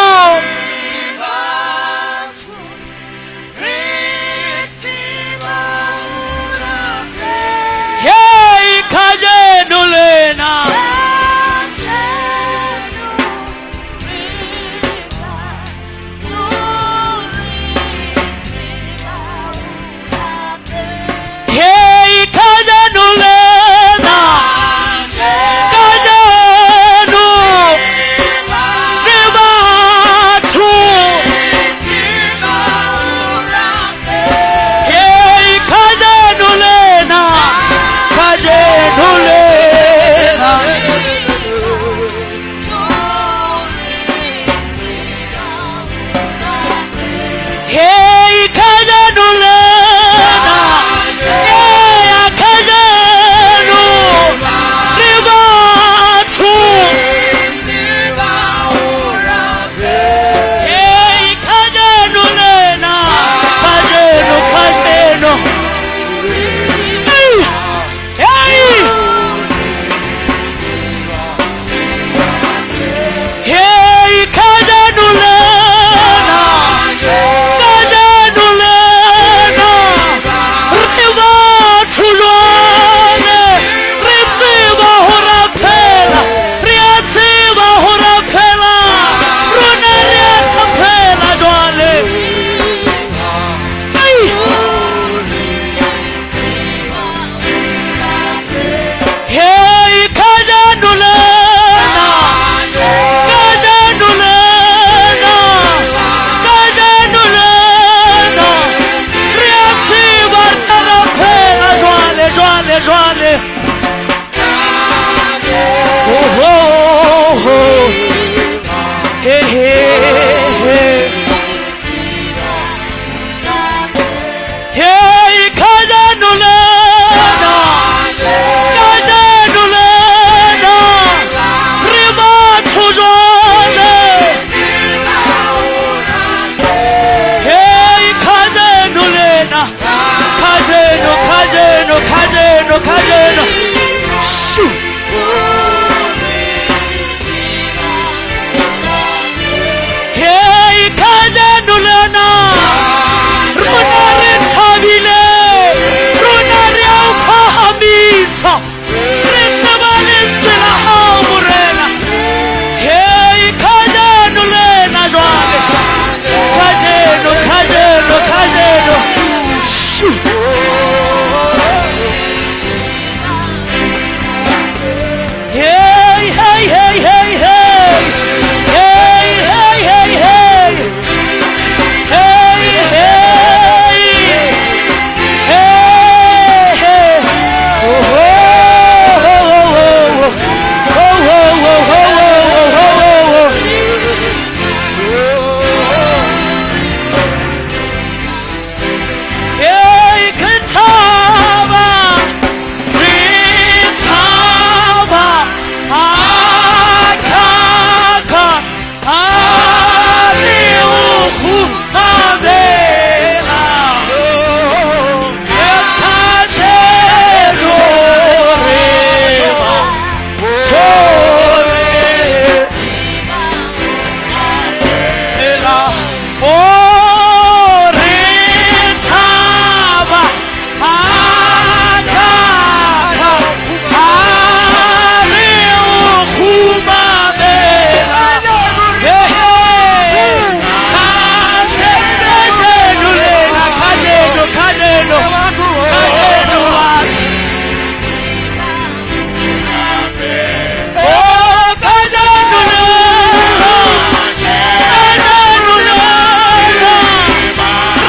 Speaker 1: hey, kajeno lena. Hey, kajeno lena. Kajeno, kajeno. Shu. Hey, kajeno lena. Rona re thabile. Rona re a o phahamisa. Re tseba lentswe la hao, Morena. Hey, kajeno lena jwale. Kajeno, kajeno, kajeno. Shu. Hey, hey, hey, hey, hey. Hey, hey, hey, hey. Hey, hey. Hey, hey. Oh, oh, oh, oh, oh. Oh, oh, oh, oh, oh, oh, oh, oh. Hey, ke thaba, re thaba, hakaka, ha re o kgumamela. E kajeno re ba thobetse. Ela, oh, re thaba, hakaka, ha re o kgumamela. Hey, kajeno lena, kajeno, kajeno, kajeno batho. Oh, kajeno lena, kajeno lena,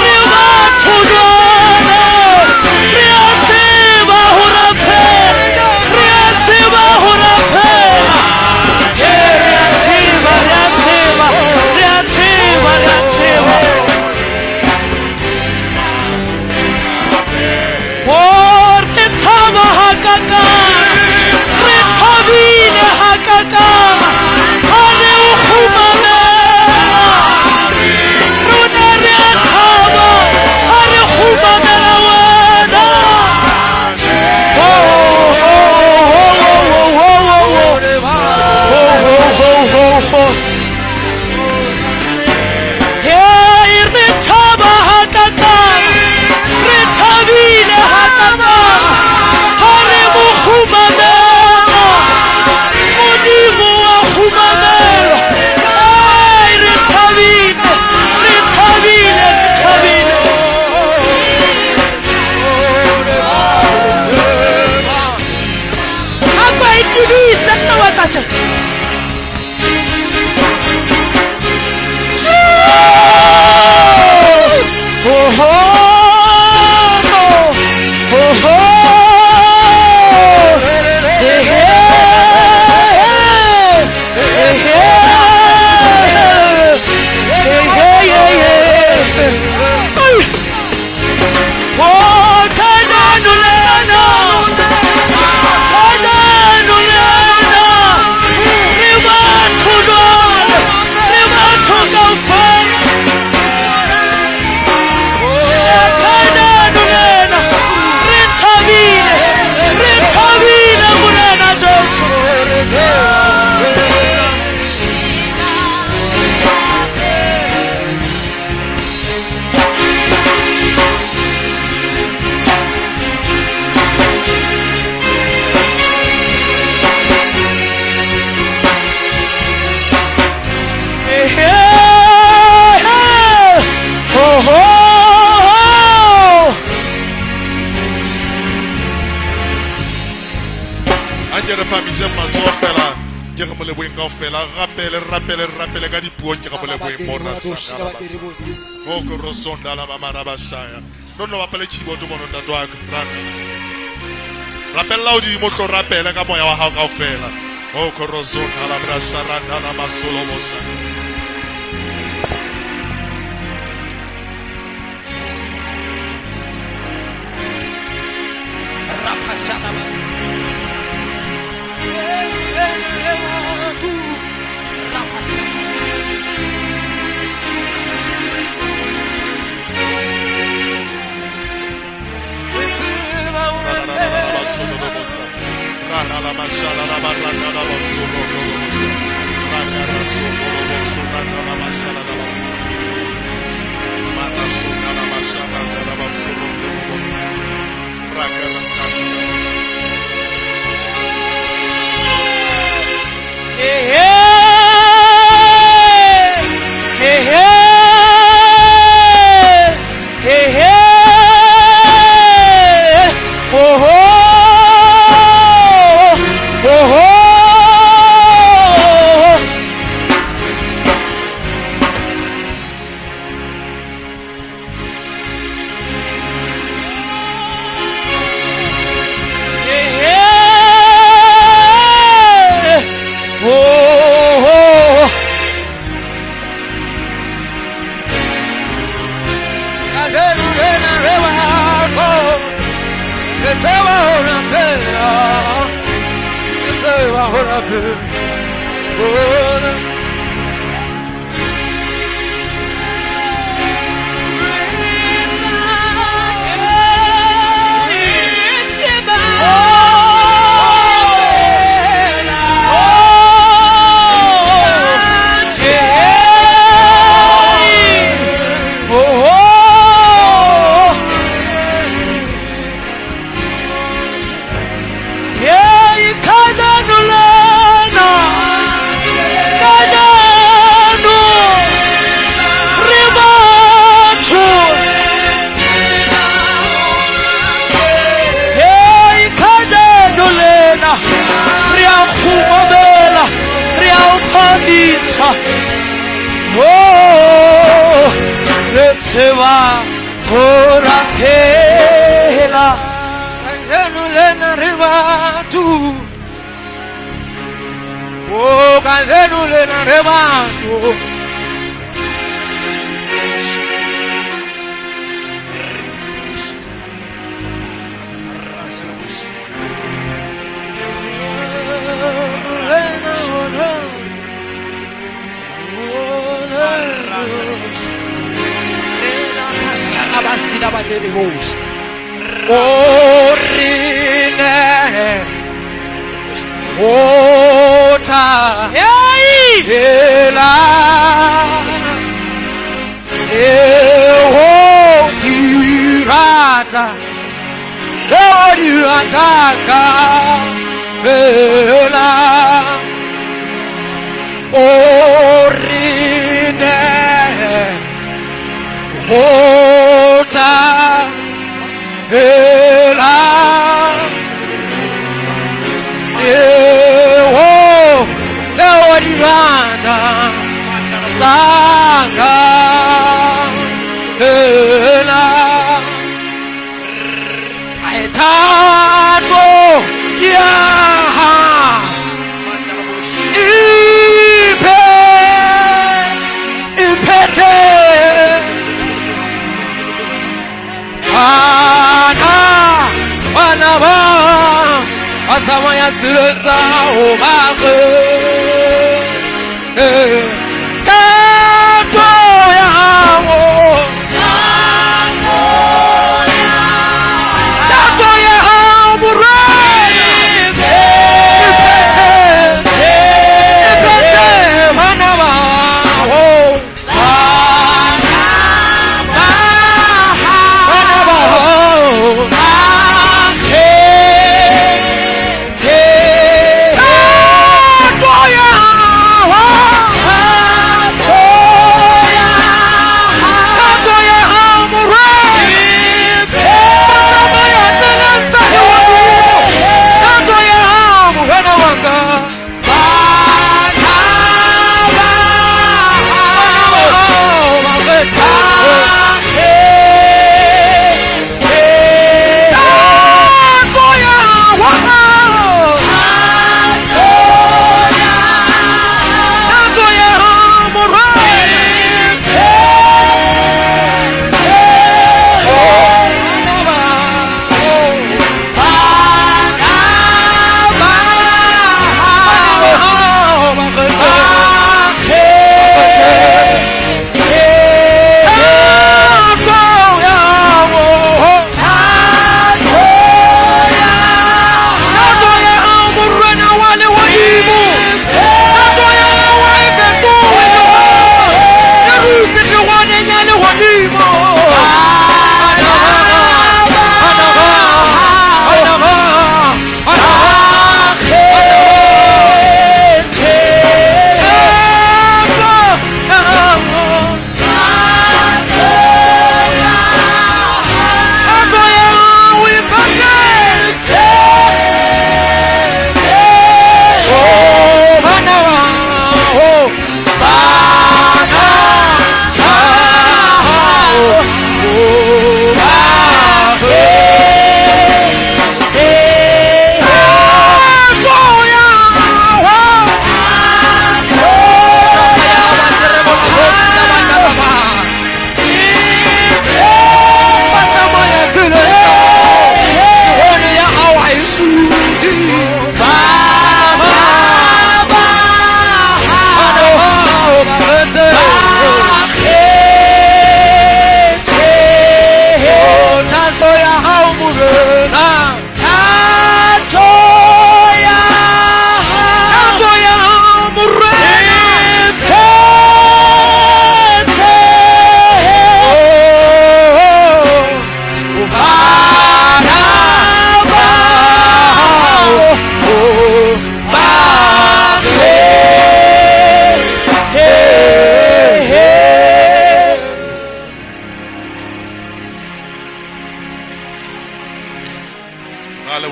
Speaker 1: re batho jwale, re a tseba ho rapela, re a tseba ho rapela. Hey, re a tseba, re a tseba, re a tseba, re a tseba. Oh, re thaba hakakang, re thabile hakakang, ha re o kgumamela. Rona re a thaba, ha re kgumamela wena. Oh, oh, oh, oh, oh, oh, oh. Oh, oh, oh, oh, oh. Hey, re thaba hakakang, re thabile hakakang, ha re mo kgumamela. Modimo wa kgumamela. Hey, re thabile, re thabile, re thabile. Ha kwa itudisa nna wa tsa tje. Oh, oh, oh, oh, hey, hey, hey, hey, hey, hey. Oh, kajeno lena, kajeno lena, re batho jwale, re batho kaofela. Kajeno lena, re thabile Morena Jesu. Hey, hey, oh, oh, oh.
Speaker 5: A ke re phamiseng matsoho fela, ke re mo leboheng kaofela. Rapele, rapele, rapele ka dipuo, ke re mo leboheng mona saka. O ko ro sonda la ba mara ba shaya. No no bapale keyboard mono ntate wa ka. Rapella hodimo, tlo rapele ka moya wa hao kaofela. O ko ro sonda la bra sharanda la masolo mosa.
Speaker 11: Rapasha.
Speaker 5: la mashala la baranda la basuro lo rakara sokolo bosuna la mashala la bas marasuna la mashala la basuro lo bos rakara santa.
Speaker 1: Hey, hey, hey, hey, hey, oh, oh, oh. Hey, hey, oh, oh. Oh, re tseba ho rapela.
Speaker 2: Kajeno lena re batho. Oh, kajeno lena re batho.
Speaker 1: Hey,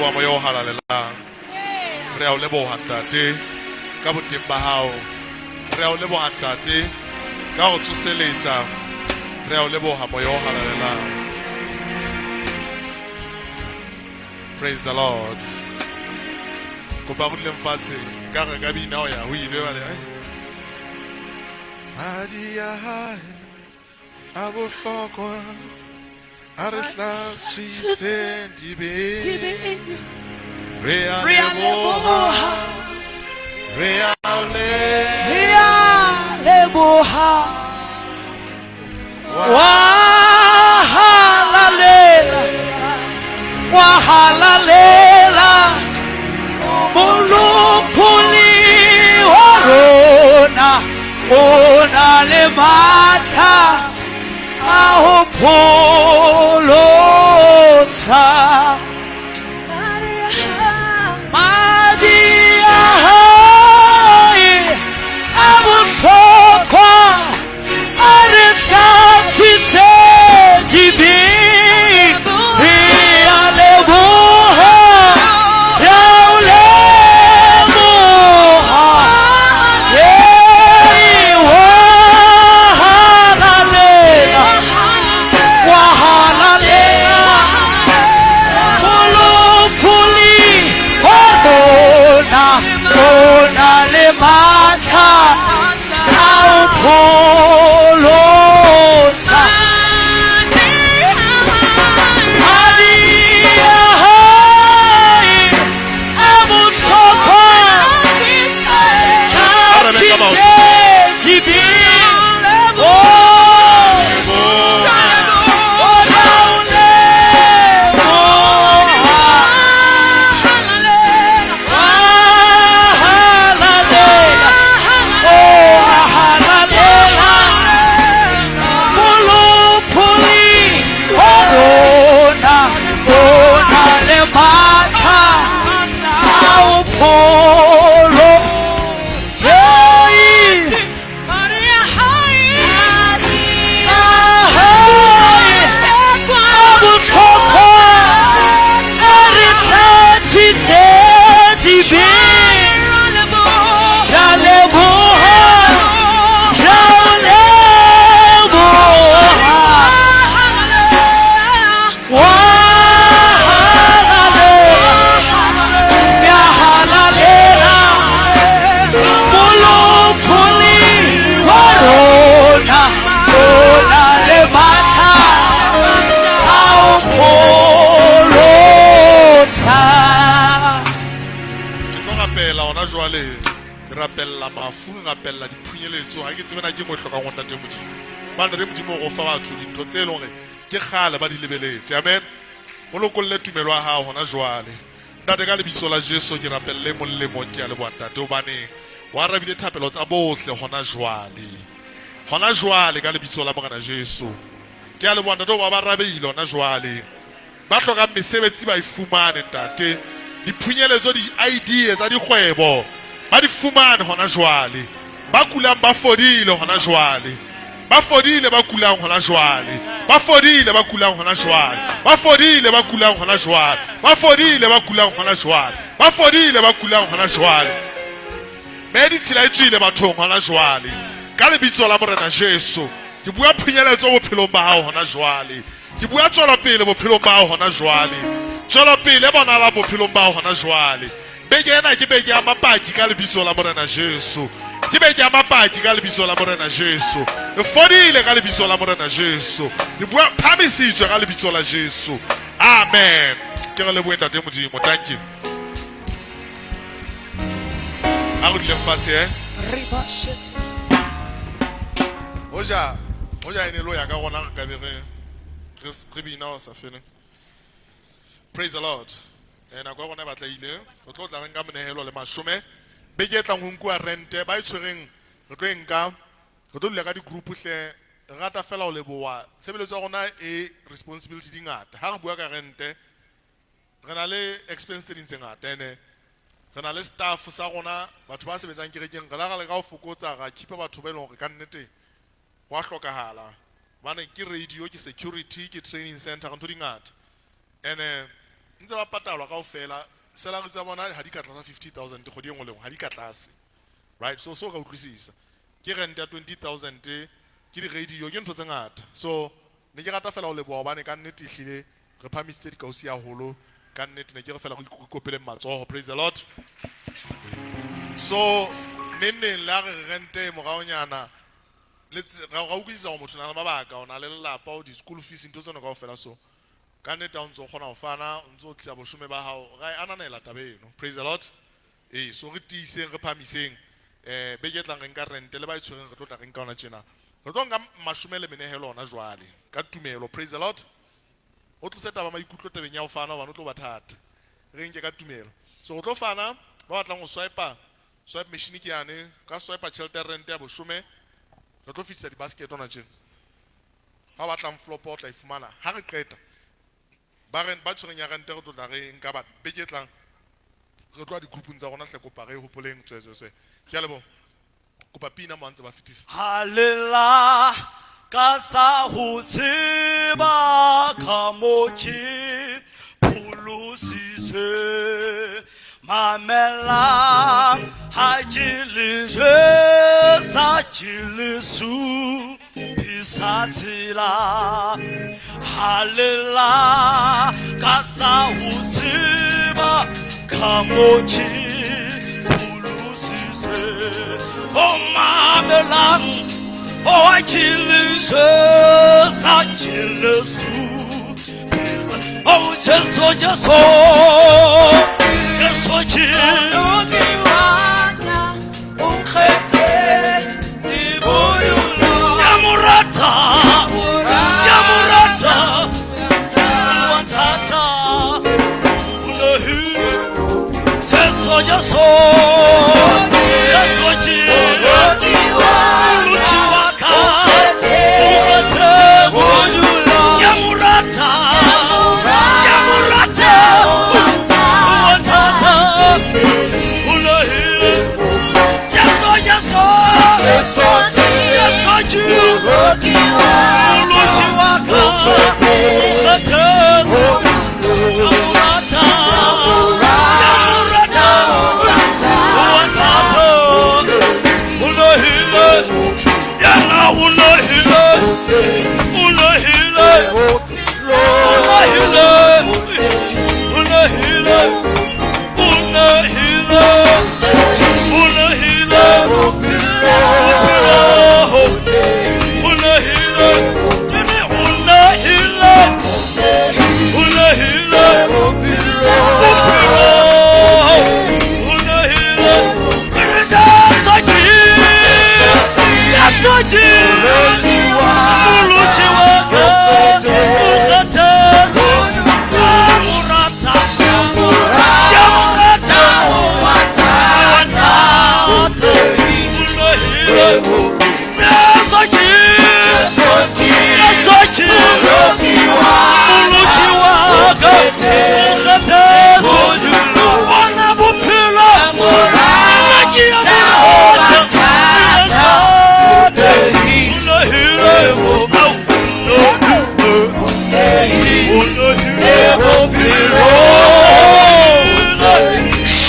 Speaker 5: leboha moya o halalelang. Re a o leboha ntate ka boteng ba hao. Re a o leboha ntate ka ho tsoseletsa. Re a o leboha moya o halalelang. Praise the Lord. Kopa go duleng fatshe ka re ka bina ho ya ho ile bale. Madi a hae a bohlokwa a re hlatswitse dibeng. Re a leboha, re a
Speaker 1: leboha, wa halalela, wa halalela, Molopolli wa rona o na le matla a ho pholosa. Madi a hae a bohlokwa a re hlatswitse dibeng. Re a leboha, re a o leboha. Hey, wa halalela, wa halalela, Molopolli wa rona o na le matla a ho pholosa. Madi a hae a bohlokwa hlatswitse dibeng. Oh, o re a o leboha. Wa halalela, oh, wa halalela, Molopolli wa rona o na le matla a ho pholosa. Hey! A hae a bohlokwa a re hlatswitse dibeng. Re a leboha, re a o leboha. Wa halalela, ya halalela, Molopolli wa rona o na le matla a ho pholosa.
Speaker 5: Ke tlo rapela hona jwale. Ke rapella mafu, ke rapella diphunyeletso. Ha ke tsebe na ke mo hlokang ho ntate Modimo. Ba ntate Modimo o go fa batho dintho tse leng hore ke kgale ba di lebeletse. Amen. O lokolle tumelo ya hao hona jwale. Ntate ka lebitso la Jesu ke rapelle mong le mong, ke a leboha ntate hobane o arabile thapelo tsa bohle hona jwale. Hona jwale ka lebitso la Morena Jesu. Ke a leboha ntate hoba ba rabeile hona jwale. Ba hlokang mesebetsi ba e fumane ntate. Diphunyeletso, di-idea tsa dikgwebo ba di fumane hona jwale. Ba kulang ba fodile hona jwale. Ba fodile ba kulang hona jwale. Ba fodile ba kulang hona jwale. Ba fodile ba kulang hona jwale. Ba fodile ba kulang hona jwale. Ba fodile ba kulang hona jwale. Mme ditshila e tswile bathong hona jwale. Ka lebitso la Morena Jesu, ke bua phunyeletso bophelong ba hao hona jwale. Ke bua tswelopele bophelong ba hao hona jwale. Tswelopele e bonahalang bophelong ba hao hona jwale. Beke ena ke beke ya mapaki ka lebitso la Morena Jesu. Ke beke ya mapaki ka lebitso la Morena Jesu. Le fodile ka lebitso la Morena Jesu. Le bua phamisitswe ka lebitso la Jesu. Amen. Ke re lebohe ntate Modimo. Thank you. A re duleng fatshe eh. Hoja hoja e ne lo ya ka rona re ka be re re bina ho sa fele. Praise the Lord. Nako ya rona e batla ile. Re tlo tla re nka monehelo le mashome. Beke e tlang ho nkuwa rente ba e tshwereng re tlo e nka. Re tlo dula ka di-group hle. Re rata fela ho leboha. Tshebeletso ya rona e responsibility di ngata. Ha re bua ka rente re na le expense tse ding tse ngata ene re na le staff sa rona batho ba sebetsang kerekeng re la ra leka ho fokotsa ra keepa batho ba e leng hore ka nnete ho a hlokahala hobane ke radio ke security ke training center ntho di ngata ene Ntse ba patalwa kaofela. Salary tsa bona ha di ka tlasa 50,000 kgwedi e nngwe le nngwe, ha di ka tlase. Right? So so ka utlwisisa. Ke rent ya 20,000, ke di radio, ke ntho tse ngata. So ne ke rata fela ho leboha hobane ka nnete ehlile re phahamisitse dikausi haholo. Ka nnete ne ke re fela re ikopeleng matsoho. Praise the Lord. So neng neng la re rente moraonyana le ra utlwisisa hore motho o na le mabaka, o na le lelapa, o di-school fees, ntho tsena kaofela. So ka nnete ha o ntso o kgona ho fana, o ntso o tlisa boshome ba hao, ra e ananela taba eno. Praise the Lord. Ee, so re tiiseng, re phahamiseng. Beke e tlang re nka rente, le ba e tshwereng re tlo tla re nka hona tjena. Re tlo nka mashome le menehelo hona jwale ka tumelo. Praise the Lord. O tlose taba maikutlo tabeng ya ho fana hobane o tlo ba thata. Re nke ka tumelo. So re tlo fana, ba batlang ho swipe, swipe machine ke yane, ka swipe tjhelete ya rente ya boshome, re tlo fetisa di-basket hona tjena. Ha o batlang flopo o tla e fumana. Ha re qeta, ba rent, ba tshwereng ya rente re tlo tla re nka ba beke e tlang. Re tloha di-groupung tsa rona hle, kopa re hopoleng tswe tswe tswe. Ke a leboha. Kopa pina mo a ntse ba fetisa.
Speaker 11: Halela ka sa ho tseba ka mo ke pholositswe. Mamelang ha ke le jwetsa ke le supisa tsela. Halela ka sa ho tseba ka mo ke pholositswe. O mamelang o ke le jwetsa ke le supisa. O Jesu, Jesu, Jesu ke Ya morata, ya morata, wa nthata, o nehile. Jesu, Jesu, Jesu ke Moloki wa ka, o kgethetse. Ya morata, ya morata, wa nthata, o nehile. Jesu, Jesu, Jesu ke Moloki wa ka, o kgethetse. Ya morata, ya morata, wa nthata, o nehile. Yena o nehile, o nehile, o nehile, o nehile, o nehile, o nehile, bophelo, o nehile, ke re o nehile, o nehile, bophelo, o nehile. Ke re Jesu ke, Jesu ke Moloki wa ka, o kgethetse. Ya morata, ya morata, wa nthata, o nehile. Jesu ke, Jesu ke Moloki wa ka, o kgethetse. Bona bophelo, nna ke a bo rata, ke a nthata, o nehile. Au, o nehile bophelo. O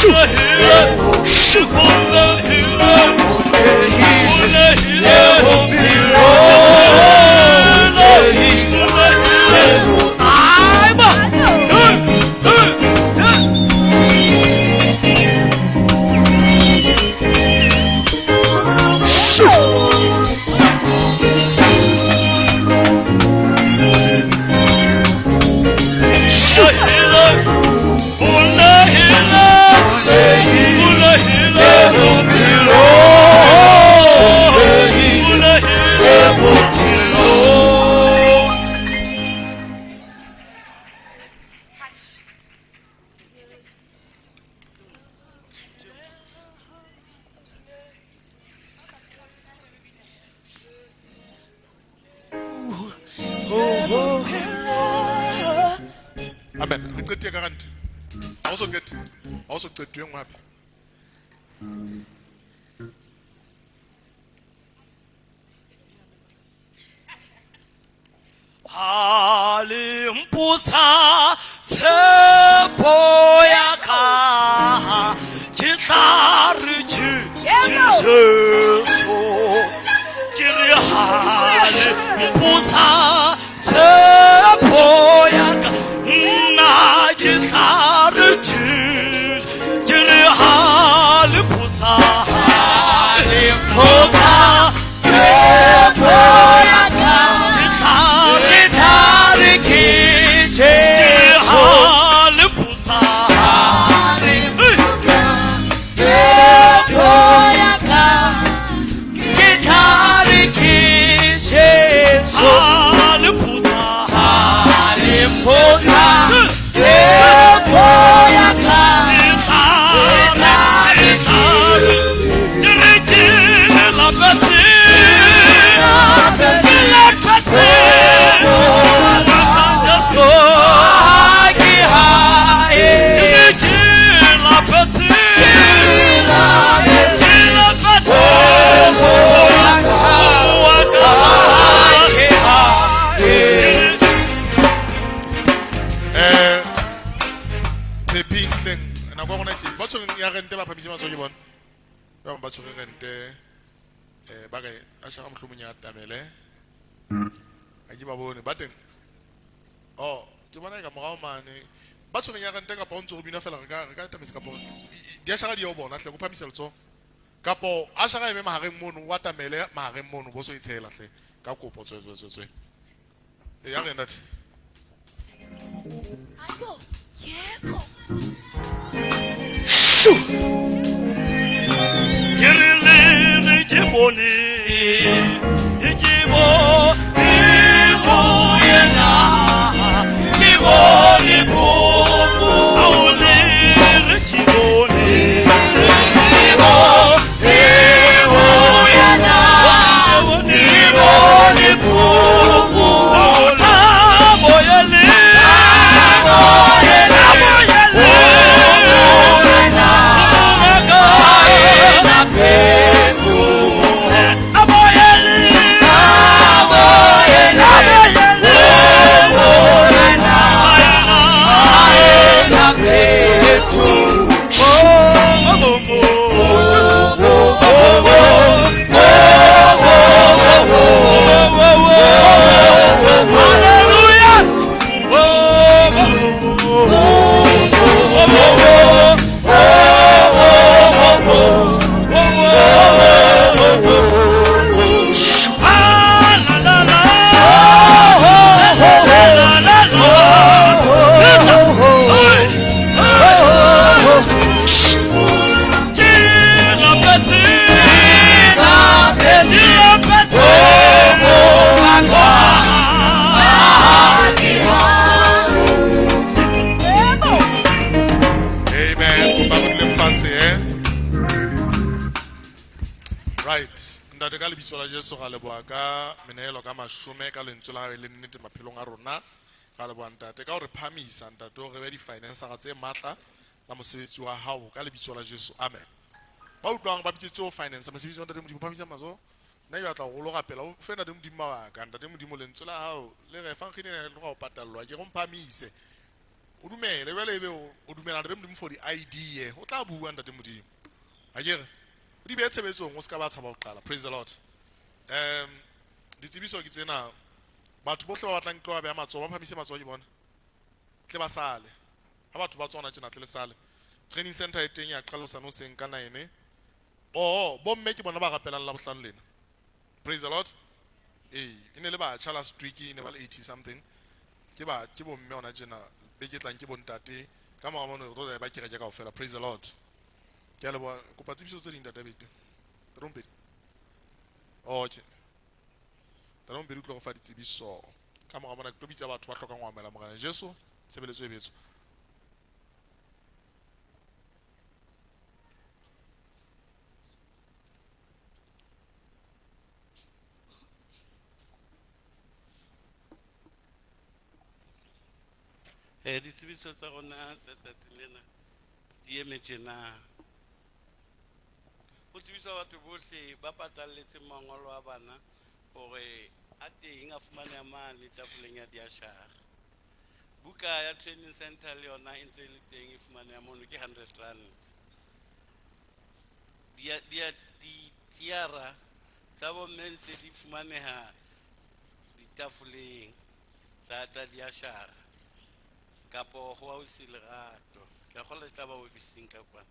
Speaker 11: nehile, o nehile, o nehile bophelo. O nehile. Ai, ba. Hey, hey, hey.
Speaker 5: Amen. Re qetile ka rente. Ha o so qete. Ha o so qete e nngwe hape.
Speaker 11: Ha le mposa tshepo.
Speaker 5: ya rente ba phamise matsoho ke bona. Ba bang ba tshwere rente ba kae a shaka mohlomong ya tamele. Ha ke ba bone ba teng. Oh, ke bona e ka morao mane. Ba tshwereng ya rente kapa o ntso o bina fela re ka tamisa kapa di a shaka di ya o bona hle go phamisa letsoho. Kapo a shaka eme mahareng mono wa tamele mahareng mono bo so e tshela hle ka kopo tswe tswe tswe tswe. E ya rena ntate.
Speaker 1: Ayo, yebo. Shu.
Speaker 11: Ke re le re ke bone ke bone go yena ke bone popo ao le re ke bone ke bone go yena ke bone popo thabo ya le thabo ya le
Speaker 5: Ntate ka lebitso la Jesu ga leboha ka menehelo ka mashome ka lentswe la hae le nnete maphelong a rona. Ga leboha ntate ka hore phamisa ntate o re be di-financera tse matla tsa mosebetsi wa hao ka lebitso la Jesu. Amen. Ba utlwang ba bitsetse ho finance mosebetsi wa ntate Modimo phamisa matsoho. Nna ke batla go lo rapela o fe ntate Modimo mabaka. Ntate Modimo lentswe la hao le re fa nkgine le tloga ho patallwa ke go mphamise. O dumele jwale ebe o dumela ntate Modimo for di-idea o tla bua ntate Modimo. Akere di behe tshebetsong o ska ba tshaba ho qala. Praise the Lord. Ditsebiso ke tsena. Batho bohle ba batlang tloha beha matsoho ba phamise matsoho ke bona. Tle ba sale. Ha batho ba tsona tjena tle le sale. Training center e teng ya qala hosane hoseng ka 9. Oh, bomme ke bona ba rapelang la bohlano lena. Praise the Lord. Eh, e ne le batjha last week e ne ba le 80 something. Ke ba ke bomme hona tjena beke tlang ke bontate ka mora mono re tlo ba kereke kaofela. Praise the Lord. Ke a leboha. Kopa tsebiso tse ding ntate Beti. Ntate Okay. Ntate Mompedi o tlo go fa ditsebiso. Ka mora mona ke tlo bitsa batho ba hlokang ho amohela Morena Jesu. Tshebeletso e betswa.
Speaker 3: Ditsebiso tsa rona tsa tsatsing lena di eme tjena. Ho tsebisa batho bohle ba patalletseng mangolo a bana hore a teng a fumaneha mane tafoleng ya diashara. Buka ya training center le yona e ntse e le teng e fumaneha mono ke 100 rand. Ditiara tsa bomme ntse di fumaneha ditafoleng tsa diashara kapo ho ausi Lerato. Ke a kgolwa e tla ba ofising ka kwana.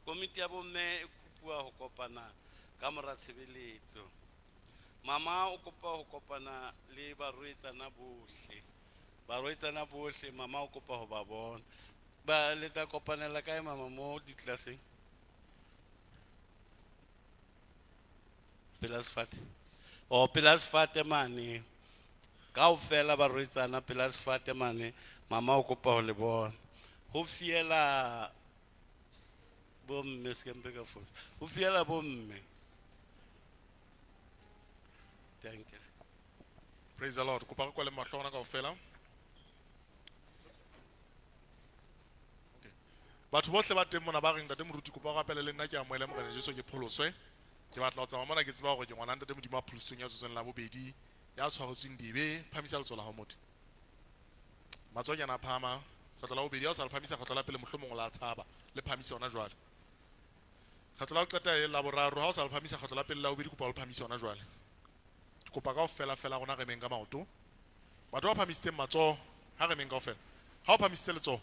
Speaker 3: Komiti ya bomme e kopuwa ho kopana ka mora tshebeletso. Mama o kopa ho kopana le barwetsana bohle. Barwetsana bohle mama o kopa ho ba bona. Ba le tla kopanela kae mama mo ditlelaseng? Pela sefate. Oh, pela sefate mane. Kaofela barwetsana pela sefate mane mama o kopa ho le bona. Ho fiela bomme se ke mpe ka fosa. Ho fiela bomme. Thank you.
Speaker 5: Praise the Lord. Kopa re kwale mahlo ona kaofela. Okay. Batho bohle ba teng mona ba reng ntate Moruti kopa o rapele le nna ke amohele Morena Jesu ke pholoswe. Ke batla ho tsamaya mona ke tseba hore ke ngwana ntate Modimo a pholositsweng ya tsotsweng la bobedi ya tshwaretsweng dibe. Phamisa letsoho la hao motho. Matsoho ke ana a phahama. Kgetlo la bobedi, ha o sa le phahamisa kgetlo la pele, mohlomong o la tshaba, le phahamise hona jwale. Kgetlo la ho qetela le la boraro, ha o sa le phahamisa kgetlo la pele la bobedi, kopa o le phahamise hona jwale. Ke kopa kaofela fela rona re emeng ka maoto. Batho ba phahamisitseng matsoho, ha re emeng kaofela. Ha o phahamisitse letsoho,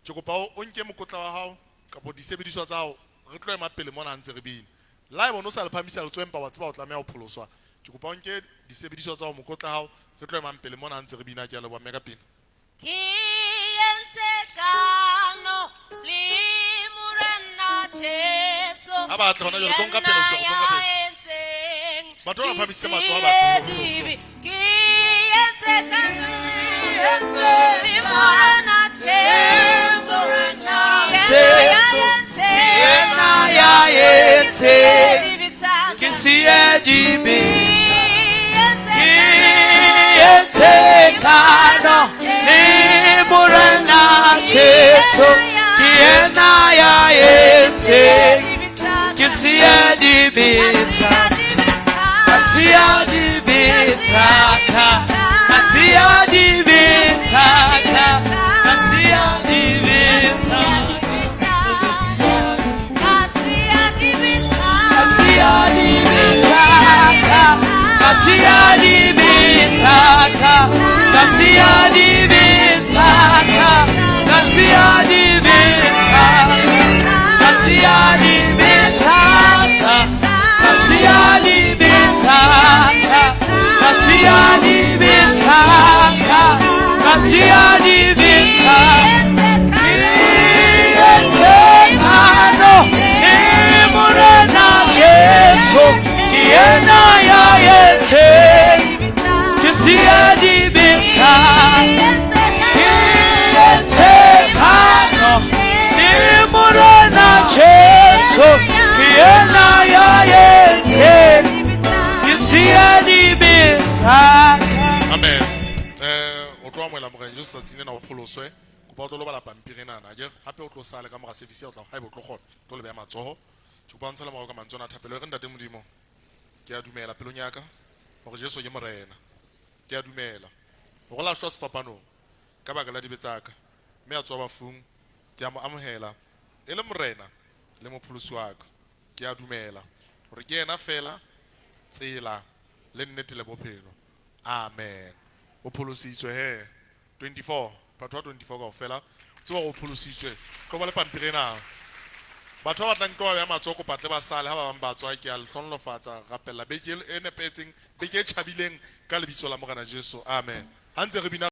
Speaker 5: ke kopa o nke mokotla wa hao kapa disebediswa tsa hao, re tlo ema pele mona ha ntse re bina. Le haeba o no sa le phahamisa letsoho empa wa tseba o tlameha ho pholoswa, ke kopa o nke disebediswa tsa hao, mokotla hao, re tlo emang pele mona ha ntse re bina. Ke a leboha mme ka pina.
Speaker 12: Ke entse kano le Morena Jesu.
Speaker 5: Ha ba tle hona jwale, tlo nka pele, tlo nka pele. Batho ba phahamisitse matsoho ha ba tle.
Speaker 12: Ke entse kano le Morena Jesu.
Speaker 11: Yena ya entseng ke siye dibe ke entse kano le Morena Jesu. Ke yena ya entseng ke siye dibe ka siya dibe tsa ka, ka siya dibe tsa ka, ka siya dibe tsa Jesu, ke yena ya entseng ke siya dibe tsa ke entse kano le Morena Jesu, ke yena ya entseng ke siya dibe tsa.
Speaker 5: Amen. O tlo amohela Morena Jesu tsatsing lena o pholoswe. Kopa o tlo lo bala pampiri enana, akere? Hape o tlo sale ka mora service ya o tla haeba o tlo kgona, tlo le beha matsoho. Ke kopa o ntshale morao ka mantswe ana a thapelo. E re, Ntate Modimo, ke a dumela pelong ya ka hore Jesu ke Morena. Ke a dumela hore la shwa sefapanong ka baka la dibe tsa ka, mme a tsoha bafung. Ke a mo amohela e le Morena le Mopholosi wa ka. Ke a dumela hore ke yena feela tsela le nnete le bophelo. Amen. O pholositswe he. 24, batho ba 24 kaofela, tseba hore o pholositswe. Tlo ba le pampiri ena. Batho ba batlang tlo ba beha matsoho, kopa tle ba sale, ha ba bang ba tswa. Ke a le hlohonolofatsa, rapella beke e nepahetseng, beke e tjhabileng ka lebitso la Morena Jesu. Amen. Ha ntse re bina.